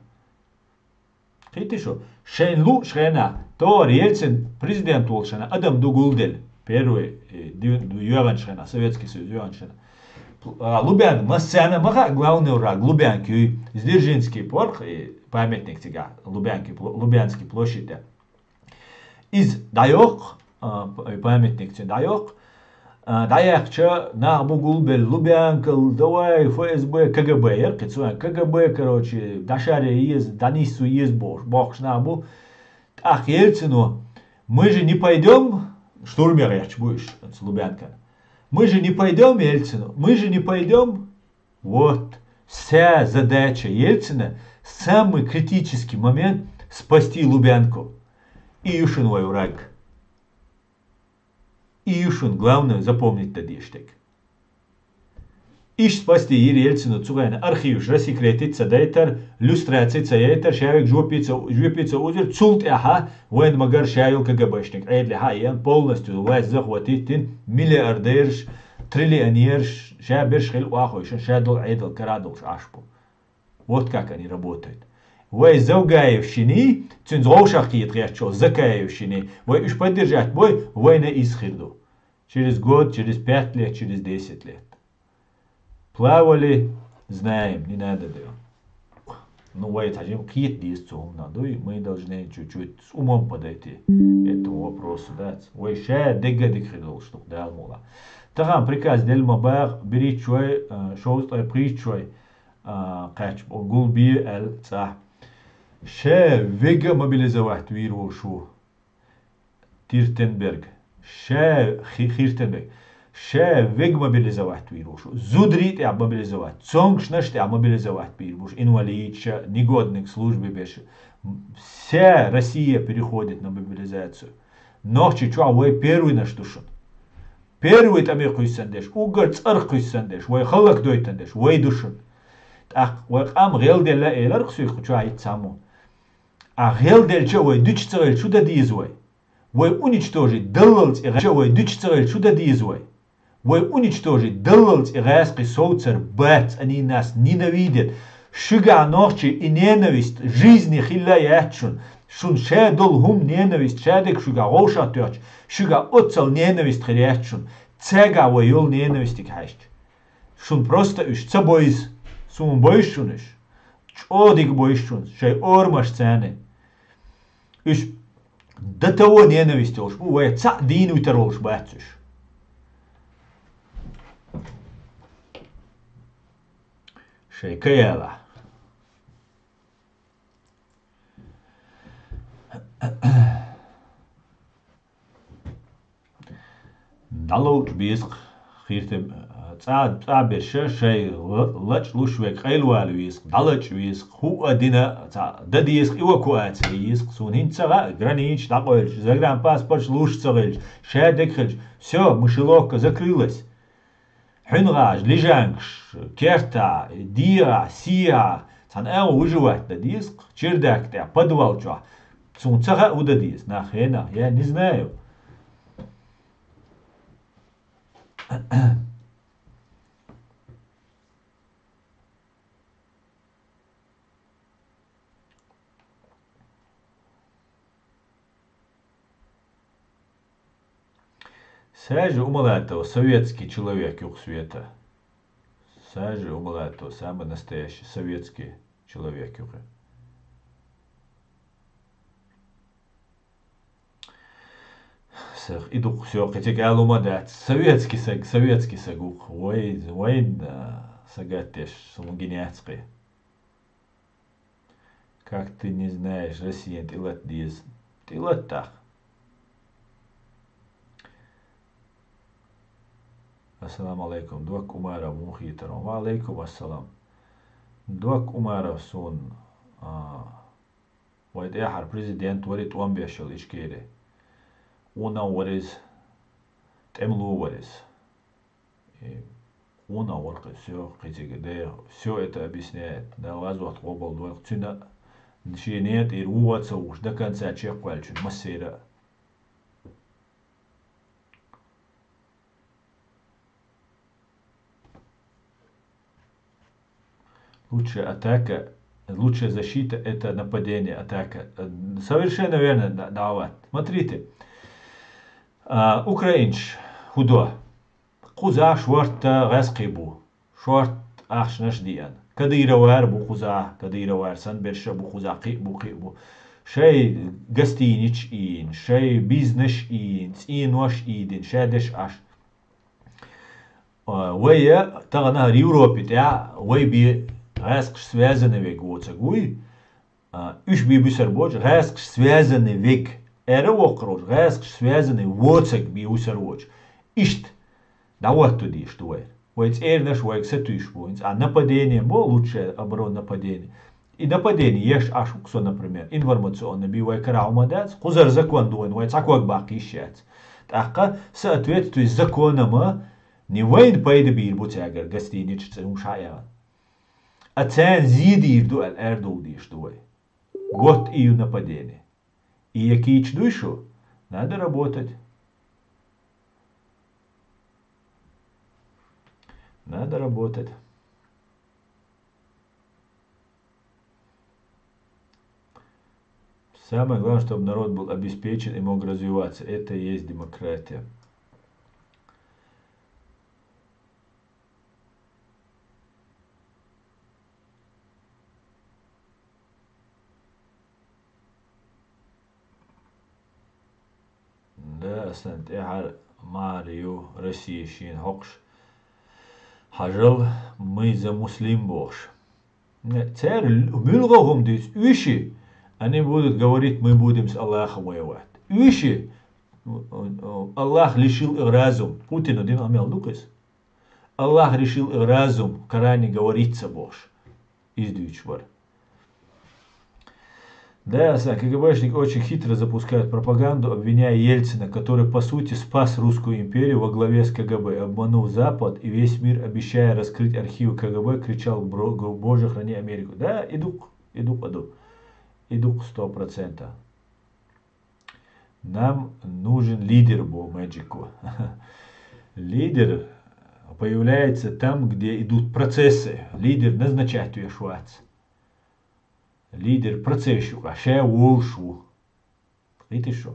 Кхетий шу, шайна лууш хенахь, товар Ельцин президент волуш хенахь, адам ду гулделла. Первый, э, ди-, ду-, йоьгӀанчу хенахь, Советский Союз йоьгӀанчу хенахь. Пл-, а, Лубян-, массарна а ма хаьа, главный враг Лубянка юй, Дзержинский парк, э, памятник цигахь, Лубянки пло-, Лубянский площадь. Иза дӀайоккху, а, п-, памятник цуьнан дӀайоккху. А, дӀаяьккхича, нах бу гулбелла Лубянкал, давай, ФСБ, КГБ яра кхин цу, КГБ, короче, дӀашаре еза, дӀанисса еза бохуш, бохкуш нах бу. ТӀаккха Ельцино: «Мы же не пойдём», штурме гӀерташ бу уьш, оцу Лубянкана. «Мы же не пойдём, Ельцино, мы же не пойдём». Вот, вся задача Ельцина в самый критический момент спасти Лубянку. И ю шуна вай враг. И ю шуна, главное, запомнить дан дезаш дерг. Иштта спасти йира Ельцина цу хенахь архиваш рассекретить ца дайтар, люстраци ца яйтар, ша вега жопе ца, жопе ца узуьйтур, цул тӀаьхьа вайна ма-гарра ша йолу КГБшник Ӏедалехьа а еана, полностью власть захватить дина, миллиардераш, триллионераш, ша берш хилла охьахевшина, ша долу Ӏедал кара долуш Ӏаш бу. Вот как они работают. Вай Завгаевшиний, цуьнца вовшах кхета гӀертачу Закаевшиний, вай уьш поддержать бой, вайна иза хир ду. Через год, через пять лет, через десять лет. Плавали, знаем, не надо делать. Ну, вай цхьа жимма кхета деза цу хӀуманах, дуй, мы должны чуть-чуть с умом подойти к этому вопросу, дац. Вай ша дегга дика хир долуш ду, Дала мукъ лахь. Тахана приказ делла ма баха, берхӀитта шой, а, шовзткъе пхийтта шой, а, кхаьчча, гулбе аьлла цӀахь. Ша вега мобилизовать вийр волуш ву. Тиртенберг. Ша хи-, Хиртенберг. Ша вега мобилизовать вийр ву шу. Зударий тӀехь мобилизовать. Цомгушнаш тӀехь мобилизовать бийр бу шу. Инвалидаш, негодный к службе берш. Вся Россия переходит на мобилизацию. Нохчийчохь вай первыйнаш ду шуна. Первый тӀаме кхуьссун деш, уггар цӀарах кхуьссун деш, вай хӀаллакдойтун деш, вай ду шуна. ТӀаккха вай къам гӀелделла элира-кх соьга кху чохь хӀинца цхьаммо. А гӀелделча а вай дуьтуш ца хилча, шу дан деза вай. Вай уничтожить даллалц и гӀа-, вай дуьтуш ца хилча, шу дан деза вай. Вай уничтожить даллалц и гӀаскхи совцар бац, они нас ненавидят. Шуьгахь нохчий и ненависть жизни хилла яц шуна. Шуна ша долу хӀума ненависть, ша дерг шуьгахь вовшах тоьхча, шуьгахь оццал ненависть хир яц шуна. Цаьргахь вай йолу ненавистиг хьаьжча. Шуна просто уьш ца бойза. Суна бойза шуна уьш. ЧӀогӀа дика бойза шуна, шайн орамаш царна. Уьш до того ненависть йолуш бу, вай цхьаъ дийна витар волуш бац уьш. Шайн каялахь. ДӀаловчу беза-кх, хир тем-, цӀа, цӀа берш шайн ла-, лачкъа луш верг къайлавала веза-кх, дӀалачкъа веза-кх, хӀуъа дина, цхьа дан деза-кх, эвакуаци еза-кх. Суна хӀинца ца хаьа, границаш дӀакъевлича, загранпаспорташ луш ца хилча, ша дерг хилча, всё, мышеловка закрылась. Хьуьнагахь, лежанкаш, кертахь, дегӀахь, сехьа, цхьана агӀо выживать дан деза-кх, чердак тӀехь, подвал чохь. Суна ца хаьа, хӀун дан деза, нах, хӀе нах, я не знаю. Саьжа Умалатова советский человек юкъа, Света. Саьжа Умалатова самый настоящий советский человек юкъа. Сех и дукха сех кхетиг алума дац. Советский саг, советский саг ух. Вай, вайн, а, сагаттеш, сумгиняцкий. Как ты не знаешь, Россия тилат диз. Тилат тах. Ассаламу алейкум. Док Умаров мухитаром. Ва алейкум ассалам. Док Умаров сун. А, вай тӀехьар президент вари тӀом бешал Ичкери. Уна вариз, тӀемлу вариз. И уна варкъи всё, кхетиг де, всё это объясняет. Да, лаз вахт къобал дуар. Цуна ши нет ир вуваца уж до конца чекхвалчун массера. Лучшая атака, лучшая защита — это нападение, атака. Э, совершенно верно, да, Дават. Смотрите, а, украинч худо. Кхуза шортта гӀаскхи бу. Шорт ахчанаш диан. Кадыровар бу кхуза, Кадыровар сан берша бу кхуза, кхи бу, кхи бу. Шай гостинич ин, шай бизнес ин, цӀенош идин, шай деш аш. А, вай тагана Европе тя, вай би гӀаскхаш связаны вег воцаг вуй. А, уьш би бисар боч, гӀаскхаш связаны вег. Эра вокхар воч, гӀаскхаш связаны воцаг би усар воч. Ишт. Даватту диш ду вай. Вай цӀернаш вайг сатуьйш бу. Инц а нападение бо, лучшее оборона нападение. И нападение еш аш уксо, например, информационно би вай кара хӀума дац, кхузар закон дуйн, вай цхьаког баккхиш яц. ТӀаккха соответствует законама, не вайн пайда бир бу цягар, гостинича цӀе хӀума шаягӀан. А цен зидир ду ал эрдул диш ду вай. Вот и ю нападение. И якийча дуй шу? Надо работать. Надо работать. Самое главное, чтобы народ был обеспечен и мог развиваться. Это и есть демократия. Да, сан тӀехьар мар ю Россия шин хьокхуш. Хьажал, мы за Муслим бохуш. Не, цер муьлгӀа хӀума дуьйц, уьши, они будут говорить, мы будем с Аллахом воевать. Уьши, Аллах лишил их разум. Путина дин амел ду кхис. Аллах решил разум, Коране говорится бохуш. Издуьйчу бара. Да, аса, КГБшники очень хитро запускают пропаганду, обвиняя Ельцина, который, по сути, спас русскую империю во главе с КГБ, обманув Запад и весь мир, обещая раскрыть архивы КГБ, кричал: «Бро-, Боже, храни Америку». Да, и дук, и дук аду. И дук сто процентов. Нам нужен лидер, бо Мэджику. Лидер появляется там, где идут процессы. Лидер назначать веш вац. Лидер процесс ю, а ша волуш ву. Кхетий шу?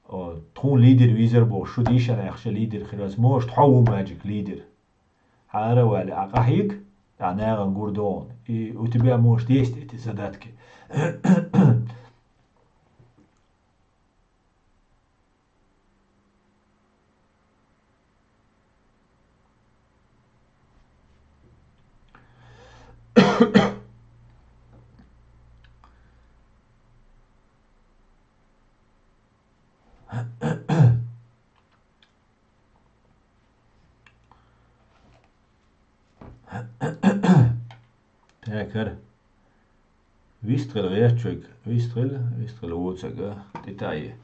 О, тхуна лидер визар бохуш, шу дийшан яхша лидер хир вац. Может, хьо ву, Мэджик, лидер. Хьара вали, а къахьиг, а нагӀан гур догӀун. И у тебя, может, есть эти задатки. Так, хӀара. Вистхила гӀертачуьнга, вистхила, вистхила воцага, тӀе таӀе.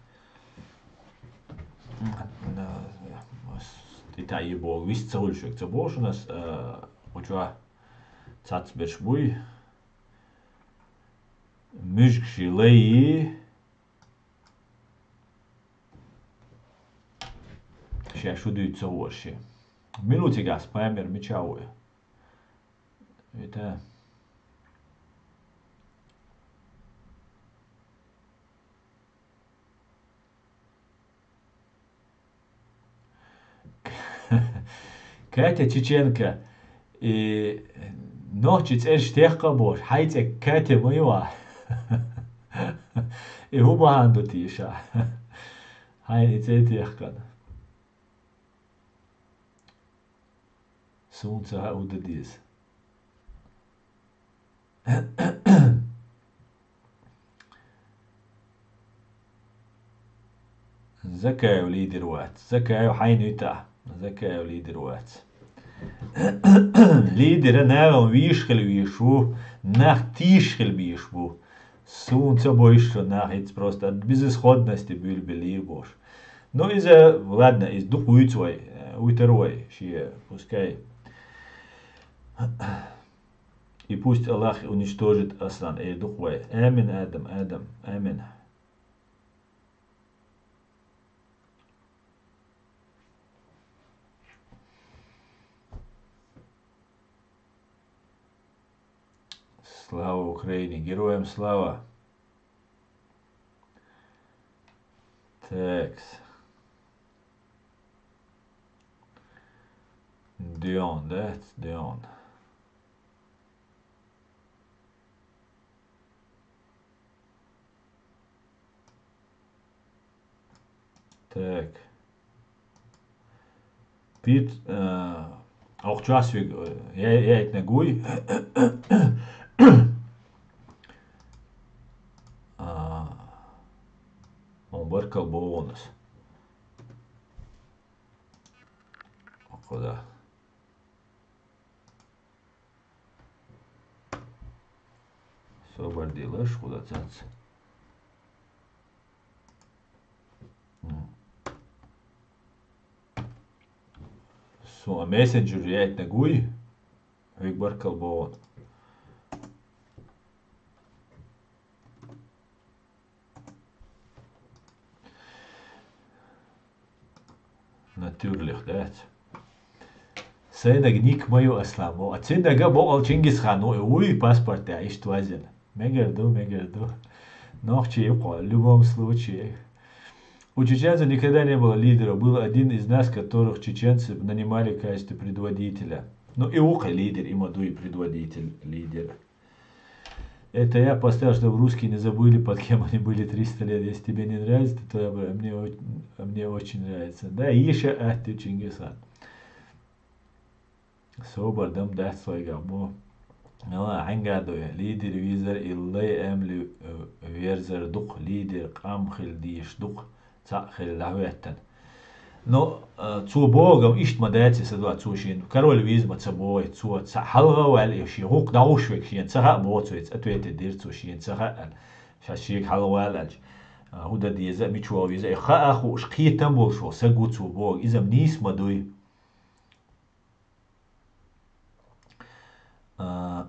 ТӀе таӀе боху, вист ца хуьлуш верг ца боху шуна ас, а, кху чохь цац берш буй. Муьжгаши лайи, ша шу дуьйцу ца хууш ши. Мила ву цигахь спамер, мичахь ву и? Вита. Катя Чеченко, и нохчи цӀераш теккха а бохуш, хьайн цӀе Катя ма ю ахь? И хӀун бахьана ду те ша? Хьайна и цӀе техкана. Суна ца хаьа, хӀун дан деза. Закаев лидер вац. Закаев хьайна витахь. Закаев лидер вац. Лидера нахана вийш хила вийш ву, нах тийш хила бийш бу. Суна ца бойш шо нах, хӀинца просто от безысходности буьйлабелла лийр бохуш. Ну, иза, ладно, иза дукха вуьйцу вай, вуьтар вай, шен, пускай. И пусть Аллах уничтожит Аслан, эр дукха вай. Амин, Адам, Адам, амин. Слава Украине! Героям слава! Текс. Дион, да? Дион. Так. Пит, э, охчасвиг, э, я, я это нагуй. А, он баркал бонус. Куда? Собар делаш, худа цац. М. Со мессенджер яйтнагуй, хьоьга баркал боху. Натюрлих дац. Сайнаг ник ма ю, Аслан, бо. А цуьннага бокъал Чингисхан ву, и вуй паспорт тӀехь, иштта вазина. Мегар ду, мегар ду. Нохчий юкъа, в любом случае. У чеченцев никогда не было лидера. Был один из нас, которых чеченцы нанимали в качестве предводителя. Ну, и ву кхин лидер, и ма дуй предводитель, лидер. Это я поставил, чтобы русские не забыли, под кем они были триста лет. Если тебе не нравится, то я бы- мне, о- а мне очень нравится. Да, Иша Ахти Чингисхан. Собар дам дац вайгахь бо. Ала, хьаьнга ду, лидер визар, иллай эмли, э, верзар дукх, лидер къам хила дийш дукх. Цхьаъ хилла дӀахӀоьттина. Но, а, цо боху, иштта ма дац и, сан дуьхьа, цо шена король веза ма ца боху, цо цхьаъ хьалха а ваьлла, и шен хӀокху дӀахьуш верг шена ца хаьа боху цо, иза ответ дира цо, шена ца хаьа аьлла. Ша шега хьалха вала аьлча, а, хӀун дан деза а, мича ваха веза а, и хаа а хууш, кхетам а болуш волу саг ву цо боху, иза-м нийса ма дуй. А,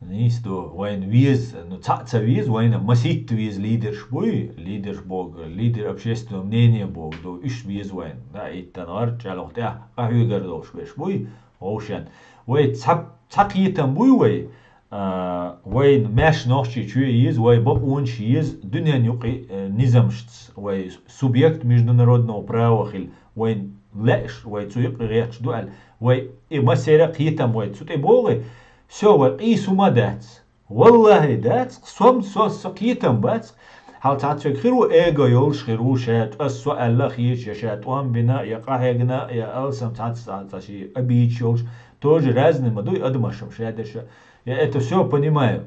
нийса ду, вайна веза, ну, цхьаъ ца веза, вайна масийтта веза лидерш буй, лидерш боху, лидер общественного мнения боху ду, уьш беза вайна. Да, иттан гӀар чӀалгӀа тӀехь къахьоьгар долуш берш буй, вовшен. Вай цхьа, цхьа кхетам буй вай, а, вайн маьш Нохчийчоь еза, вай бакъонаш еза, дуьненан юкъа, э, низамашца вай субъект международного права хила, вайн лаьаш, вай цу юкъа гӀерташ ду аьлла, вай и массеран а кхетам вай цу тӀе богӀий, всё, вай къийса хӀума дац. Валлахьи, дац, со-м, со, со кхетам бац. Хьал цхьацца верг хир ву, эго йолуш хир ву, ша ас со аьлла а хеташ, я ша тӀом бина, я къахьегна, я алсам цхьацца, цхьацца шен обидаш йолуш, тоже разный ма дуй адамаш-м шадерш а. Я это всё понимаю.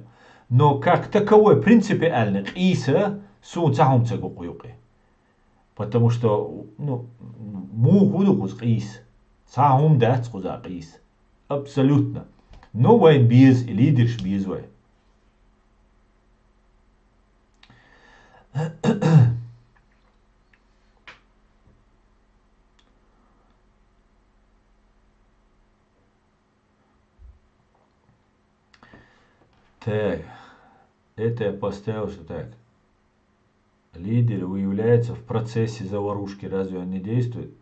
Но как таковой, принципиально къийса суна цхьа хӀума ца го кху юкъе. Потому что, ну, муха хӀун ду кхуза къийса? Цхьа хӀума дац кхуза къийса. Абсолютно. Ну, вайн беза, и лидерш беза вай. Так, это я поставил, что так. Лидер выявляется в процессе заварушки. Разве он не действует?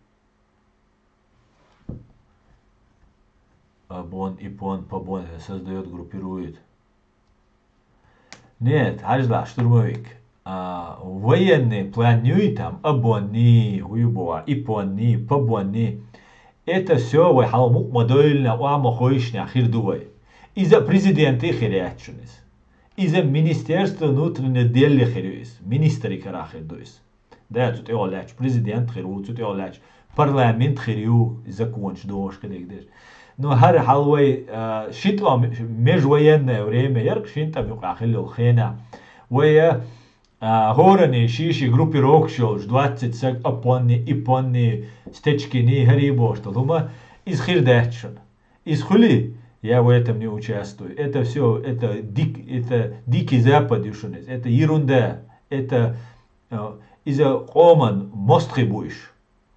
Абон, ипон, пабон создаёт, группирует. Нет, хьажал, штурмовик. А, военный план юй там, абонни, хӀун ю боху, ипонни, пабонни. Это всё вай хьал мукъа ма дойлина, охьа ма хойшина хир ду вай. Иза президенте хир яц шуна иза. Иза министерство внутренних делли хир ю иза. Министри кара хир ду иза. Да, цу тӀехьа лаьтташ президент хир ву, цу тӀехьа лаьтташ парламент хир ю, законаш дохуш кадег деш. Ну, хӀара хьал вай, а, шин тӀом, межвоенное время яр, шин тӀом юкъа хилла йолу хенахь. Вай, а, хӀоранна ши-ши группировкаш йолуш, двадцать саг, Апонни, Ипонни, Стечкини, хӀара бохуш долу хӀума, иза хир дац шуна. Иза хуьлий, я в этом не участвую. Это всё, это дик-, это дикий запад ю шуна иза. Это ерунда. Это, э, иза къоман мостагӀий бу уьш.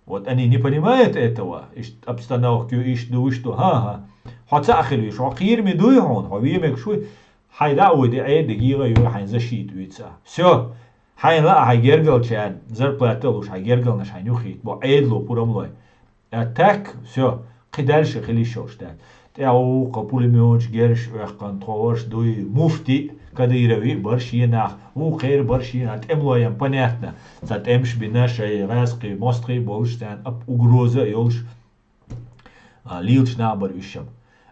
Вот они не понимают этого. Иштта обстановка ю, иштта ду, иштта ду. ХӀан-хӀа. Хьо цхьаъ хила везаш, хьо кхераме дуй хьуна, хьо вемегаш вуй. Хьайн дӀа а вуй, де Ӏедал гӀайгӀа ю, хьайн защита вуьйцу. Всё. Хьайна лаахь хьайн гергарлачарна зарплата а луш, хьайн гергарнаш хьайна юхахьийта бу, Ӏедало пурам лой. А так, всё, кхин дальше хила йиш йолуш дац. ТӀаьхьа вукху пулемёташ, герзаш оьккхана, тхо варш дуй, муфти Кадырови, барш а нах, вукхеран барш а нах, тӀемалойн, понятно. Цхьа тӀемаш бина, шайн гӀазкхий, мостагӀий болуш, царна ап-, угроза а йолуш, а, лелаш нах бара уьш-м.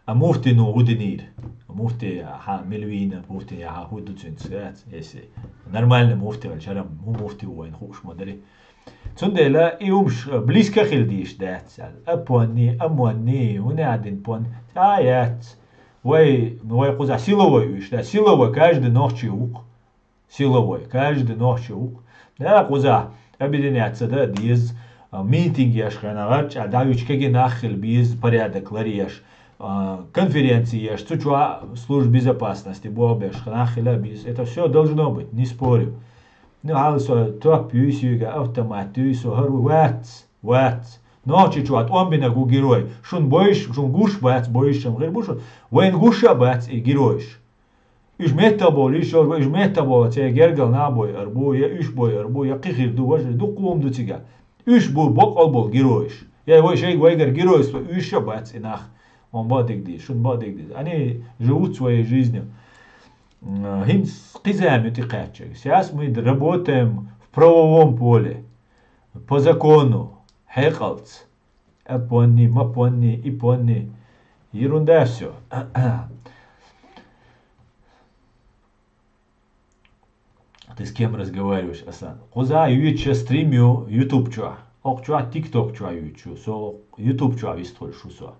А муфтино хӀун динийра? Муфти, хьан мила вийна, муфти, хьан хӀун ду цуьнца, дац, если нормальный муфти велча, хӀара хӀун муфти ву вайна хууш ма дарий. Цундела и хӀумаш близко хила дийш дац аьлла. Апонни, амонни, хӀун аьлла дина понни? Цхьа а яц. Вай, вай кхузахь силовой уьш, да, силовой каждый нохчи ву-кх. Силовой, каждый нохчи ву-кх. Да, кхузахь объединяться дан деза, а, митинг еш хенахь, гӀарчӀа дӀавича кегий нах хила беза, порядок ларъеш, а, конференци еш, цу чохь служба безопасности болх беш нах хила беза. Это всё должно быть, не спорю. Ну, хьал со топ юй соьга, автомат юй со, хӀара ву, вац, вац. Нохчийчохь тӀом бинарг ву герой. Шуна бойуш, шуна гуш бац, бойуш-м хир бу шуна. Вайна гуш а бац и геройш. Уьш меттахбовлуш йолуш бу, уьш меттахбовлу, церан гергара нах бойур бу, я уьш бойур бу, я кхин хир ду, важа, дуккха хӀума ду цигахь. Уьш бу боккъал болу геройш. Я вай шайга вайгара геройство уьш а бац и нах. Ван бадиг дийш, шун бадиг дийш. Они живут своей жизнью. М, хӀинца кхин зама ю тӀекхаьчча. Сейчас мы работаем в правовом поле. По закону. Хьекъалц. Апонни, мапонни, ипонни. Ерунда всё. Ты с кем разговариваешь, Асан? Кхуза юьйцу ша стрим ю YouTube чохь. Окху чохь TikTok чохь юьйцу шу. Со YouTube чохь вистхуьлуш шу со.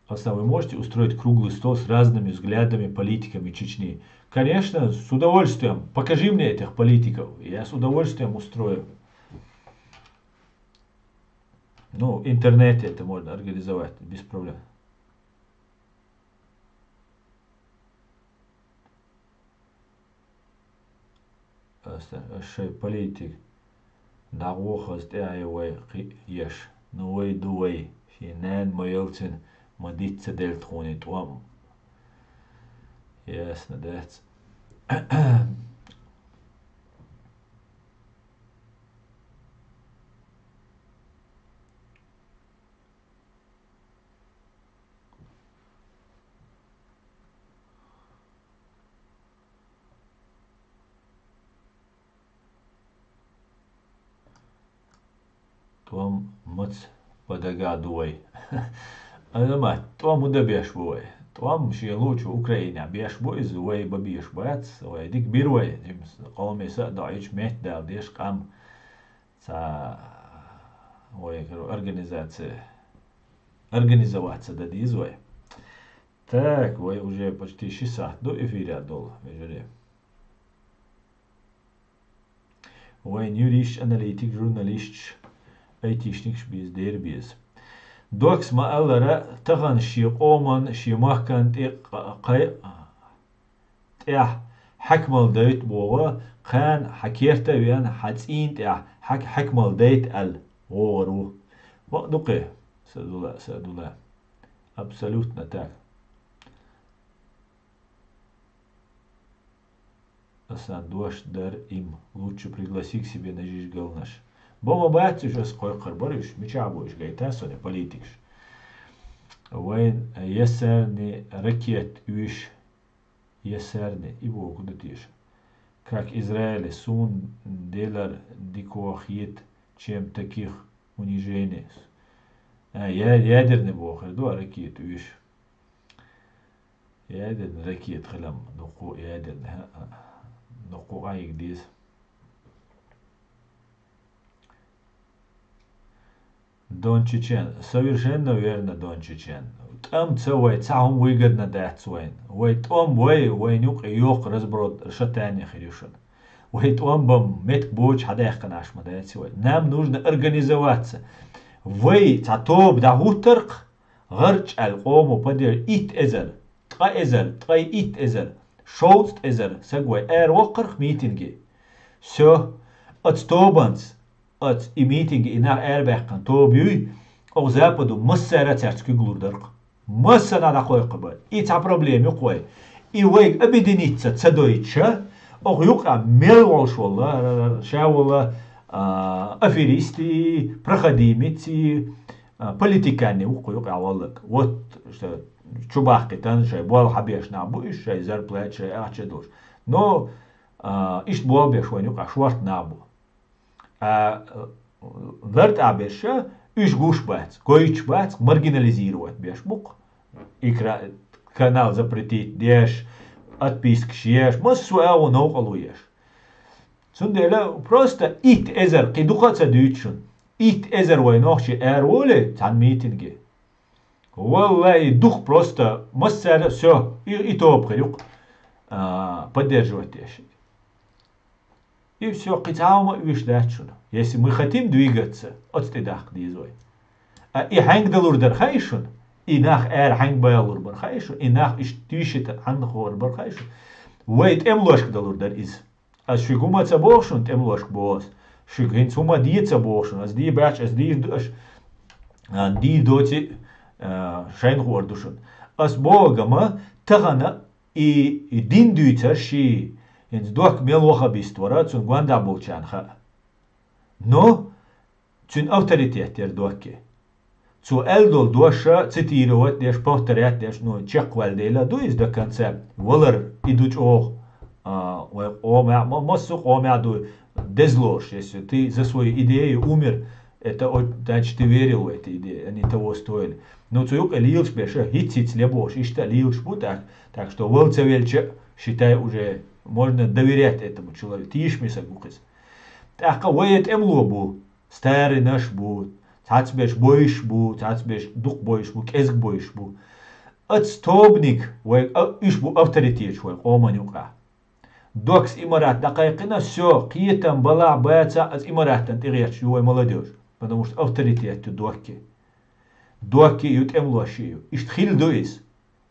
Асан, вы можете устроить круглый стол с разными взглядами политиками Чечни? Конечно, с удовольствием. Покажи мне этих политиков. Я с удовольствием устрою. Ну, в интернете это можно организовать, без проблем. Аса, аса шайн политик дӀагӀо хаза тӀаьхье вай кхиъеш. Ну вай ду вай, шен нана ма елцина, ма диц ца делла тхуна тӀом. Ясно, дац. ТӀом маца бан дагахь ду вай? Азамат, тӀом хӀун дан беш бу вай? ТӀом шен луучу Украинехь беш бу иза, вай бан беш бац, вай дика бира вай, жимма къоме са а доӀийчу метта дала деш къам. Цхьа вай организация, организоваться дан деза вай. Так, вай уже почти ши сахьт ду эфирехь долу, вежарий. Вайн юристаш, аналитик, журналисташ, айтишникаш беза, дера беза. Докс ма-аллара, тахана шен къоман, шен махкан тӀе кхай-, тӀехь хьаькамалла дайта боху, кхана хьан керта а веана, хьан цӀийна тӀехь хьаьк-, хьаькамалла дайта аьлла вогӀур ву. Бакъ ду кхе, Саъдулла, Саъдулла. Абсолютно так. Асан дош дар им. Лучше пригласи к себе на жижигалнаш. Бо ма бац уьш, ас кхойкхур бара уьш, мичахь бу уьш гайта, соне политикаш. Вайн ясарни ракет уьш. Ясарни, и боху ду теша. Как Израиле, сун делар дикохьет, чем таких унижений. А, я-, ядерный бохур ду а ракет уьш. Ядерный ракета хилам, дукху ядерный, хӀа, дукху къайг деза. Дон Чечен, совершенно верно, Дон Чечен. ТӀам ца вай, цхьа хӀума выгодно дац вайн. Вай тӀом вай, вайн юкъе йоккха разброд, шатание хир ю шуна. Вай тӀом бан метка боча хьадаьккхина аш ма дац вай. Нам нужно организоваться. Вай цхьа тоба дӀахӀуттарх, гӀарчӀ аьлла къомо падер итт эзар, ткъа эзар, ткъе итт эзар, шовзткъа эзар саг вай ара воккхарх митинге. Всё, оцу тобанца, оцу и митинге и нах арабаьккхина тоба юй, оха Западу массара а цаьрца куьг лур дарх. Массанхьа дӀакхойкхур бара. И цхьа проблема ю-кх вай. И вайга объединиться ца дойтуша, оха юкъа мел волуш волла, ша волла, а, аферистий, проходимеций, а, политиканний ву-кх юкъа валлаг. Вот, что, чу баккхийтан, шайн болх хьабеш нах бу уьш, шайн зарплата, шайн ахча долуш. Но, а, иштта болх беш вайн юкъа шорта нах бу. А, лартӀахь берш, уьш гуш бац, гойтуш бац, маргинализировать беш бу-кх. Икра-, канал запретить деш, отпискаш еш, массо а агӀо новкъарло еш. Цундела просто итт эзар, кхин дукха а ца дуьйцу шуна, итт эзар вай нохчий ара волий цхьана митинге. Валлахи, дукха просто массара а, всё, и, и тоба хир ю-кх, а, поддерживать деш. И всё, кхин цхьа а хӀума оьшуш дац шуна. Если мы хотим двигаться, оцу тӀе даккха деза вай. А и хьаьнга далур дара хаьий шуна? И нах ара хьаьнга балалур бара хаьий шуна? И нах иштта тийшита хьанна хуур бара хаьий шуна? Вай тӀемалошка далур дара иза. Ас шуьга хӀума ца боху шуна, тӀемалошка боху ас. Шуьга хӀинца хӀума де ца боху шуна. Ас де баьхча, ас дийр ду аша, а, дийр доций, а, шайна хуур ду шуна. Ас боху гама, тахана и, и дин дуьйцуш ший, хӀинца Докка мел ваххабист вара, цунна гондахь болчарна хаьа. Но цуьнан авторитет яра Докке. Цо аьлла долу дош цитировать деш, повторять деш, ну, чекхваьлла дела ду иза до конца. Валар и ду чӀогӀа, а, вай къомехь, ма-, массо а къомехь ду деза лоруш, если ты за свою идею умер, это о-, значит, ты верил в эти идеи, они того стоили. Ну, цу юкъе лелаш берш, хӀиц-хӀиц лебохуш, иштта а лелаш бу тӀаккха. Так что вала ца велча, считай, уже можно доверять этому человеку. Тешаме саг ву-кх иза. ТӀаккха вай тӀемало бу, старинаш бу, цхьацберш бойуш бу, цхьацберш дукха бойуш бу, кӀезиг бойуш бу. Оцу тобаниг вай, а, уьш бу авторитеташ вай къоман юкъахь. Доккас имарат дӀакхайкхина, всё, кхетам балахь, бацахь, аса имараттан тӀегӀерташ ю вай молодёжь, потому что авторитет ю Докке. Докке ю, тӀемалоши ю. Иштта хилла ду иза.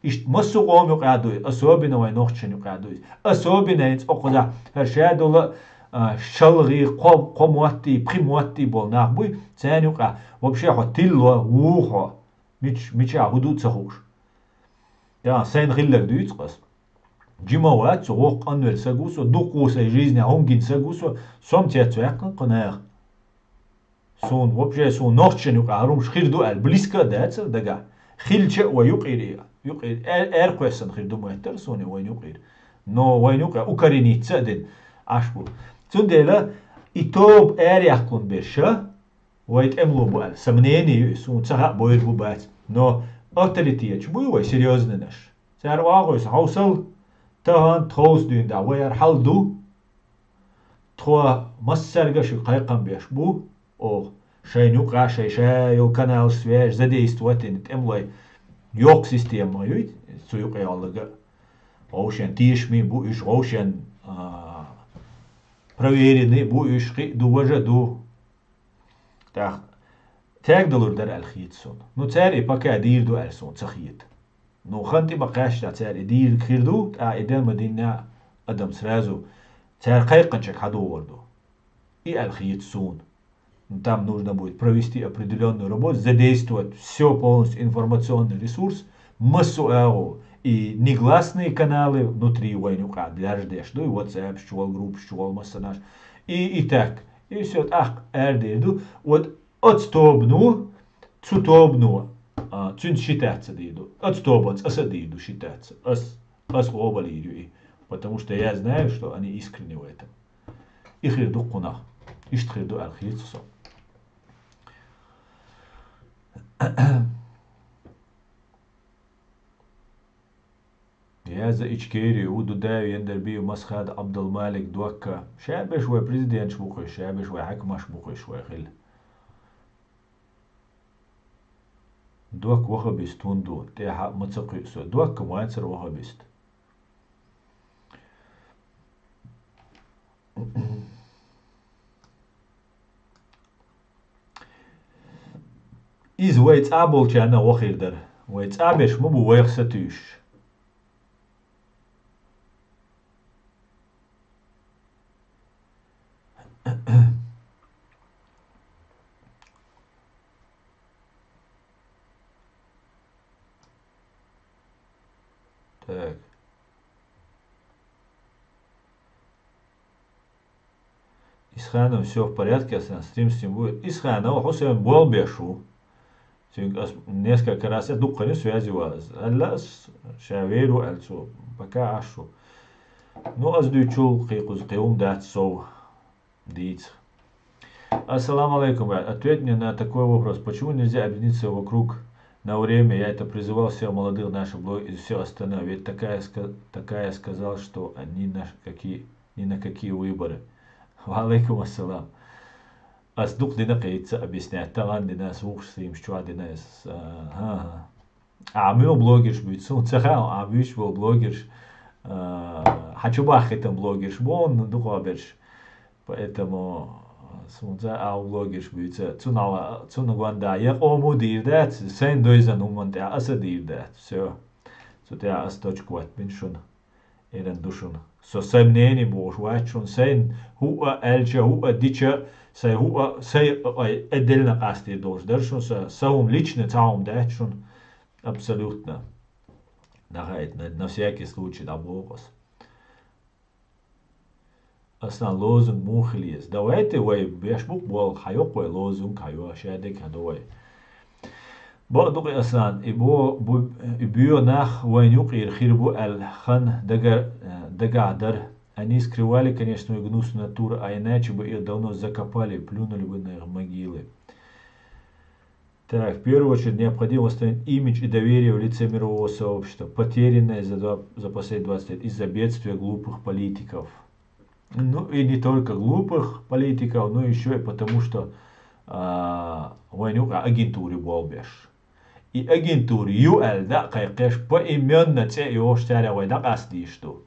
Иштта массо а къоман юкъахь ду иза, особенно вайн нохчашна юкъахь ду иза. Особенно хӀинца окхузахь хӀара шадолу а, шалгӀий, кхо, кхо моттий, пхи моттий болу нах буй, царна юкъахь вообще хьо тилла ву хьо, мич-, мичахь хӀун ду а ца хууш. Я, сайна хилларг дуьйцу аса. Жима вац со, воккха къанвелла саг ву со, дуккха ву сайн жизнехь хӀума гина саг ву со, со-м цец ваьккхина кху наха. Суна, вообще, суна нохчашна юкъахь хӀара хӀумаш хир ду аьлла, близко а дацара дагахь. Хилча а вай юкъера, юкъера, эр-, эркхоьссина хир ду моьттара суна вайн юкъера. Но вайн юкъе укорениться а дина, Ӏаш бу. Цундела и тоба араяьккхина берш, вай тӀемало бу аьлла, сомнение ю, суна ца хаьа, бойур бу, бац. Но авторитеташ буй вай серьёзнанаш. Цара охьахевшина хьовсал, тахана тховса дуьйна дӀа вай хӀара хьал ду. Тхо массаьрга а шуьга кхайкхам беш бу, оха, шайна юкъахь шайн ша йолу каналаш, связь задействовать дина тӀемалой йоккха система ма юй, цу юкъе хьаллага. Вовшен тешаме бу уьш, вовшен, а, проверенный бу уьш, кхин а ду, важа а ду. ТӀаккха тегадалур дара аьлла хета суна. Ну, цара и пока дийр ду аьлла суна ца хета. Ну, хан тӀе ма кхаьчча, цара и дийриг хир ду, тӀаккха и ден ма динна адам сразу цара кхайкханчех хьадогӀур ду. И аьлла хета суна. Ну, там нужно будет провести определённую работу, задействовать всё полностью информационный ресурс, массо а агӀо, и негласные каналы внутри вайн юкъахь даржадеш ду, и WhatsApp чу волу, группаш чу волу массанаш, и, и так, и всё, тӀаккха арадер ду. Вот оцу тобано, цу тобано, а, цуьнца считаться дийр ду. Оцу тобанца аса а дийр ду считаться. Ас, ас гӀо балийр ю и. Потому что я знаю, что они искренне в этом. И хир ду кхунах. Иштта хир ду аьлла хета со. Яза Ичкери, у Дудаев Яндарбиев, Масхад Абдулмалик, Докка. Шабеш вай президентш бу кхуьш, шабеш вай хьакмаш бу кхуьш вай хила. Докка вахабист хӀун ду, тӀехьа ма ца кхуьу со. Докка ма яцара вахабист. Иза вай цӀа болчарна вахийр дара. Вай цӀа берш ма бу вайх сатуьйсуш. Так. Исханов, всё в порядке, асан стрим стрим будет. Исханов, Хусейн болбеш ву. Цуьнга ас несколько раз я дуккхани связи ваз. Алла ас ша веру аль цо. Пока ашу. Ну, ас дуьйчул кхийкъуз кхиум дац сов. Дийца. Ассаламу алейкум, брат. Ответь мне на такой вопрос. Почему нельзя объединиться вокруг на время? Я это призывал всех молодых наших блогеров и все остальное. Ведь такая, ска- такая сказал, что они на какие, ни на какие выборы. Ва алейкум ассалам. Ас дукха дина кхийца объяснять. Таган дина, ас вухаш стрим чуа дина. Ас, а, ха, ха. Ӏа муьлха блогерш буьйцу? Суна ца хаьа, Ӏа буьйцуш болу блогерш, а, хьан чу баххийтан блогерш бу, ну, дукха берш. Поэтому, а, суна ца Ӏа блогерш буьйцу. Цунна, цунна гонда я къомо дийр дац, сайн дойзан хӀуманна тӀехь аса дийр дац. Всё. Цу тӀехь аса точка ватбина шуна. Эран ду шуна. Со сайн мнение бохуш вац шуна, сайн хӀуъа аьлча, хӀуъа дича, сайн хӀуъа, сайн ой, отдельно къастийр долуш дара шуна, са, са хӀума лично цхьа хӀума дац шуна. Абсолютно. Нахайт, на, на всякий случай дӀабоху аса. Асан лозунг муха хила еза? Давайте вай беш бу болу, хьайоккху вай лозунг, хьайо, шадерг хьадо вай. Бакъду-кх, Асан, и бо-, бу-, и боьха нах вайн юкъера хир бу аьлла хан дага-, дагахь дара. Они скрывали, конечно, свою гнусную натуру, а иначе бы их давно закопали, плюнули бы на их могилы. Так, в первую очередь необходимо восстановить имидж и доверие в лице мирового сообщества, потерянное за два, за последние двадцать лет из-за бедствия глупых политиков. Ну, и не только глупых политиков, но ещё и потому, что, а, вайн юкъа агентура болбеш. И агентура ю аьлла дӀа а кхайкхеш, поименно цӀе а йохуш, цаьрга вай дӀакъастийша ду.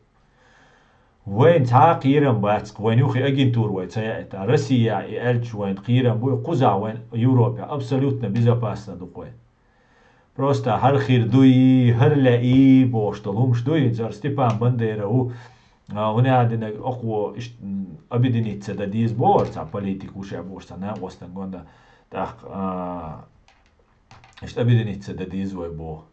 Вайн цхьа а кхерам бац-кх, вайн юххе агентура вай ца яийта. Россия и аьлча вайн кхерам бу, кхузахь вайн Европе абсолютно безопасно ду-кх вайн. Просто хӀара хир дуй, хӀара лаьий бохуш долу хӀумаш дуй, цара Степан Бандера ву, а, хӀуна а динарг, окхо иш-, м, объединиться дан деза бохура цхьа политик ву ша бохуш, цхьа накъостан гонда, тӀаккха, а, иштта объединиться дан деза вай боху.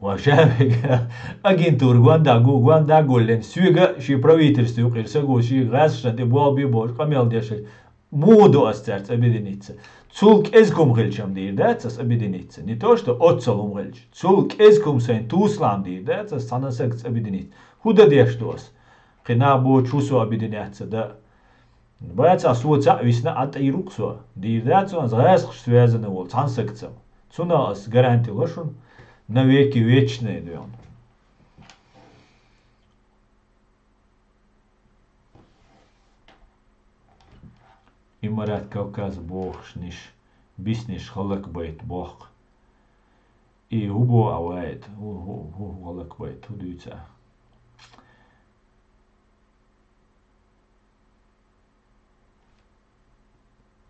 Ва ша вега агентура гонда гу, гонда гуллин, соьга ши правительство юкъера са гу, ши гӀазкхашна тӀе болх бе бохуш къамел деш. Муха ду ас цаьрца объединиться? Цул кӀезиг хӀума хилча-м дийр дац ас объединиться. Не то, что оццул хӀума хилча. Цул кӀезиг хӀума сайн тусалам дийр дац ас цхьана сагца объединиться. ХӀун дан деш ду ас? Кхин нах бохучу хӀу со объединяться дан? Бац, ас вон цхьаъ висна, Ӏа тӀе йиру-кх со. Дийр дац ас гӀазкхашца связанный волу цхьана сагца. Цунах ас гаранти ло шуна, навеки вечные дуьйна. Имарат Кавказ бохушниш, бисниш халакбайта боху. И хӀун боху Ӏа вайта? ХӀу, хӀу, хӀу халакбайта, хӀу дуьйцу Ӏа?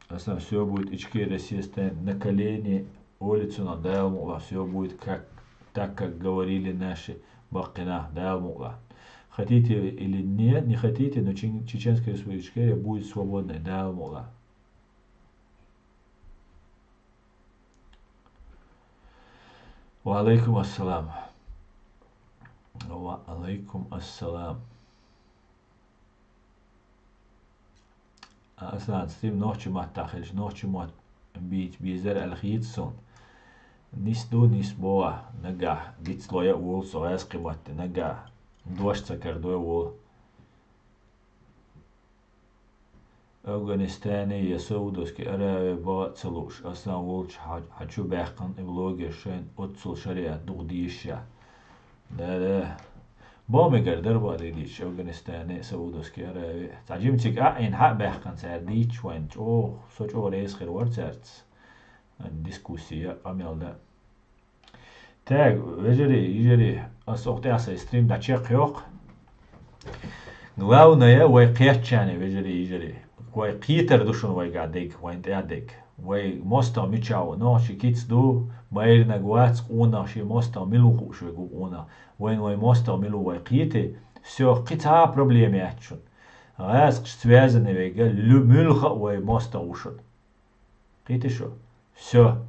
Асан, всё будет, Ичкери, Россия стоит на колени, улицу на, Дала мукъла, всё будет как, так, как говорили наши баккхина, Дала мукъла. Хотите или нет, не хотите, но Чин-, Чеченская Республика Ичкерия будет свободной, Дала мукъла. Ва алейкум ассалам. Ва алейкум ассалам. Асан, стрим нохчийн маттахь хилча, нохчийн мотт бийца безара аьлла хета суна. Нис ду, нис боху, нагахь дицло а волу со гӀазкхийн матте, нагахь дош ца карадо а волу. Афганистане я Саудовской Аравии бала а ца лууш, Асан волчу хьан, хьан чу баьккхина и блогер шайна оццул шариат дукха дезаш а. Да, да. Бо мегар дар бо дийдича Афганистане, Саудовский Аравия. Цхьа жимчиг а ин хьа бехкан цар дийч вайн чо, со чо рейс хир вар царц. Дискуссия, къамел да. Так, вежарий, йижарий, ас охтяса стрим да чек йох. Главное, вай кхетчане, вежарий, йижарий. Вай кхетар душун вай га дег, вайн тя дег. Вай мостагӀа мичав, нохчи киц ду, майринаг вац, къонах ши мостагӀа милу хууш вегу къонах. Вайн вай мостагӀа милу вай кхийти, всё, кхи цхьа проблема яц шун. ГӀаскаш связаны вега, лю-, муьлха вай мостагӀа вушун. Кхийти шу? Всё.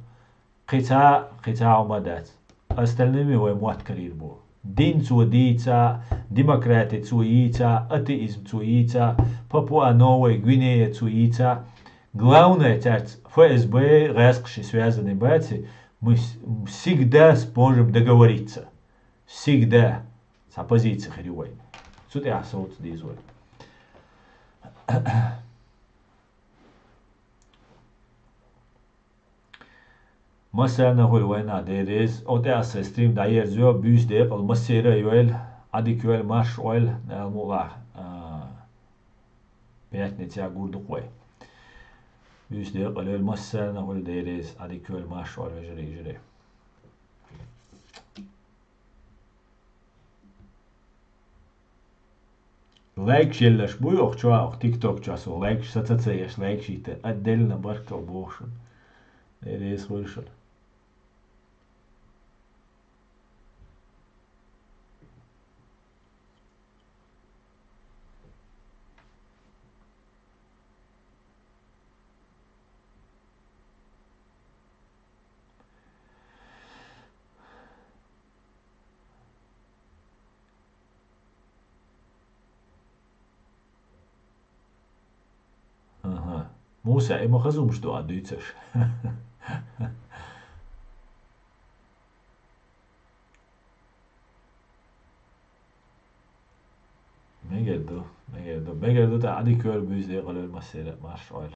Кхи цхьа, кхи цхьа хӀума дац. Остальными вай мотт карийр бу. Дин цо дийца, демократи цо йийца, атеизм цо йийца, Папуа Новая Гвинея цо йийца. Главное, царц ФСБ, гӀаскаш связаны баци, мы с-, всегда сможем договориться. Всегда. Цхьа позиция хир ю вай. Цу тӀехь совца дийза вай. Массарна хуьлу вайна дерриза, о тӀе аса стрим дӀаерзайо, буьйса декъала массера а йойла, Ӏадика йойла, марш ойла, Дала мукъалахь, а, пятницехь гур ду-кх вай. Буьйса декъала йойла, массарна хуьлу дерриза, Ӏадика йойла, марш ойла, вежарий, йижарий. Лайкаш елларш буй оха чохь, оха тикток чохь со лайкаш саца ца еш, лайкаш йита. Отдельно баркалла боху шуна. Дела реза хуьлда шуна. Ага. Муса, и ма хазумаш ду а дуьйцуш. Мегар ду, мегар ду, мегар ду, тӀаккха Ӏадика йойла, буьйса декъала йойла, массера а марш ойла.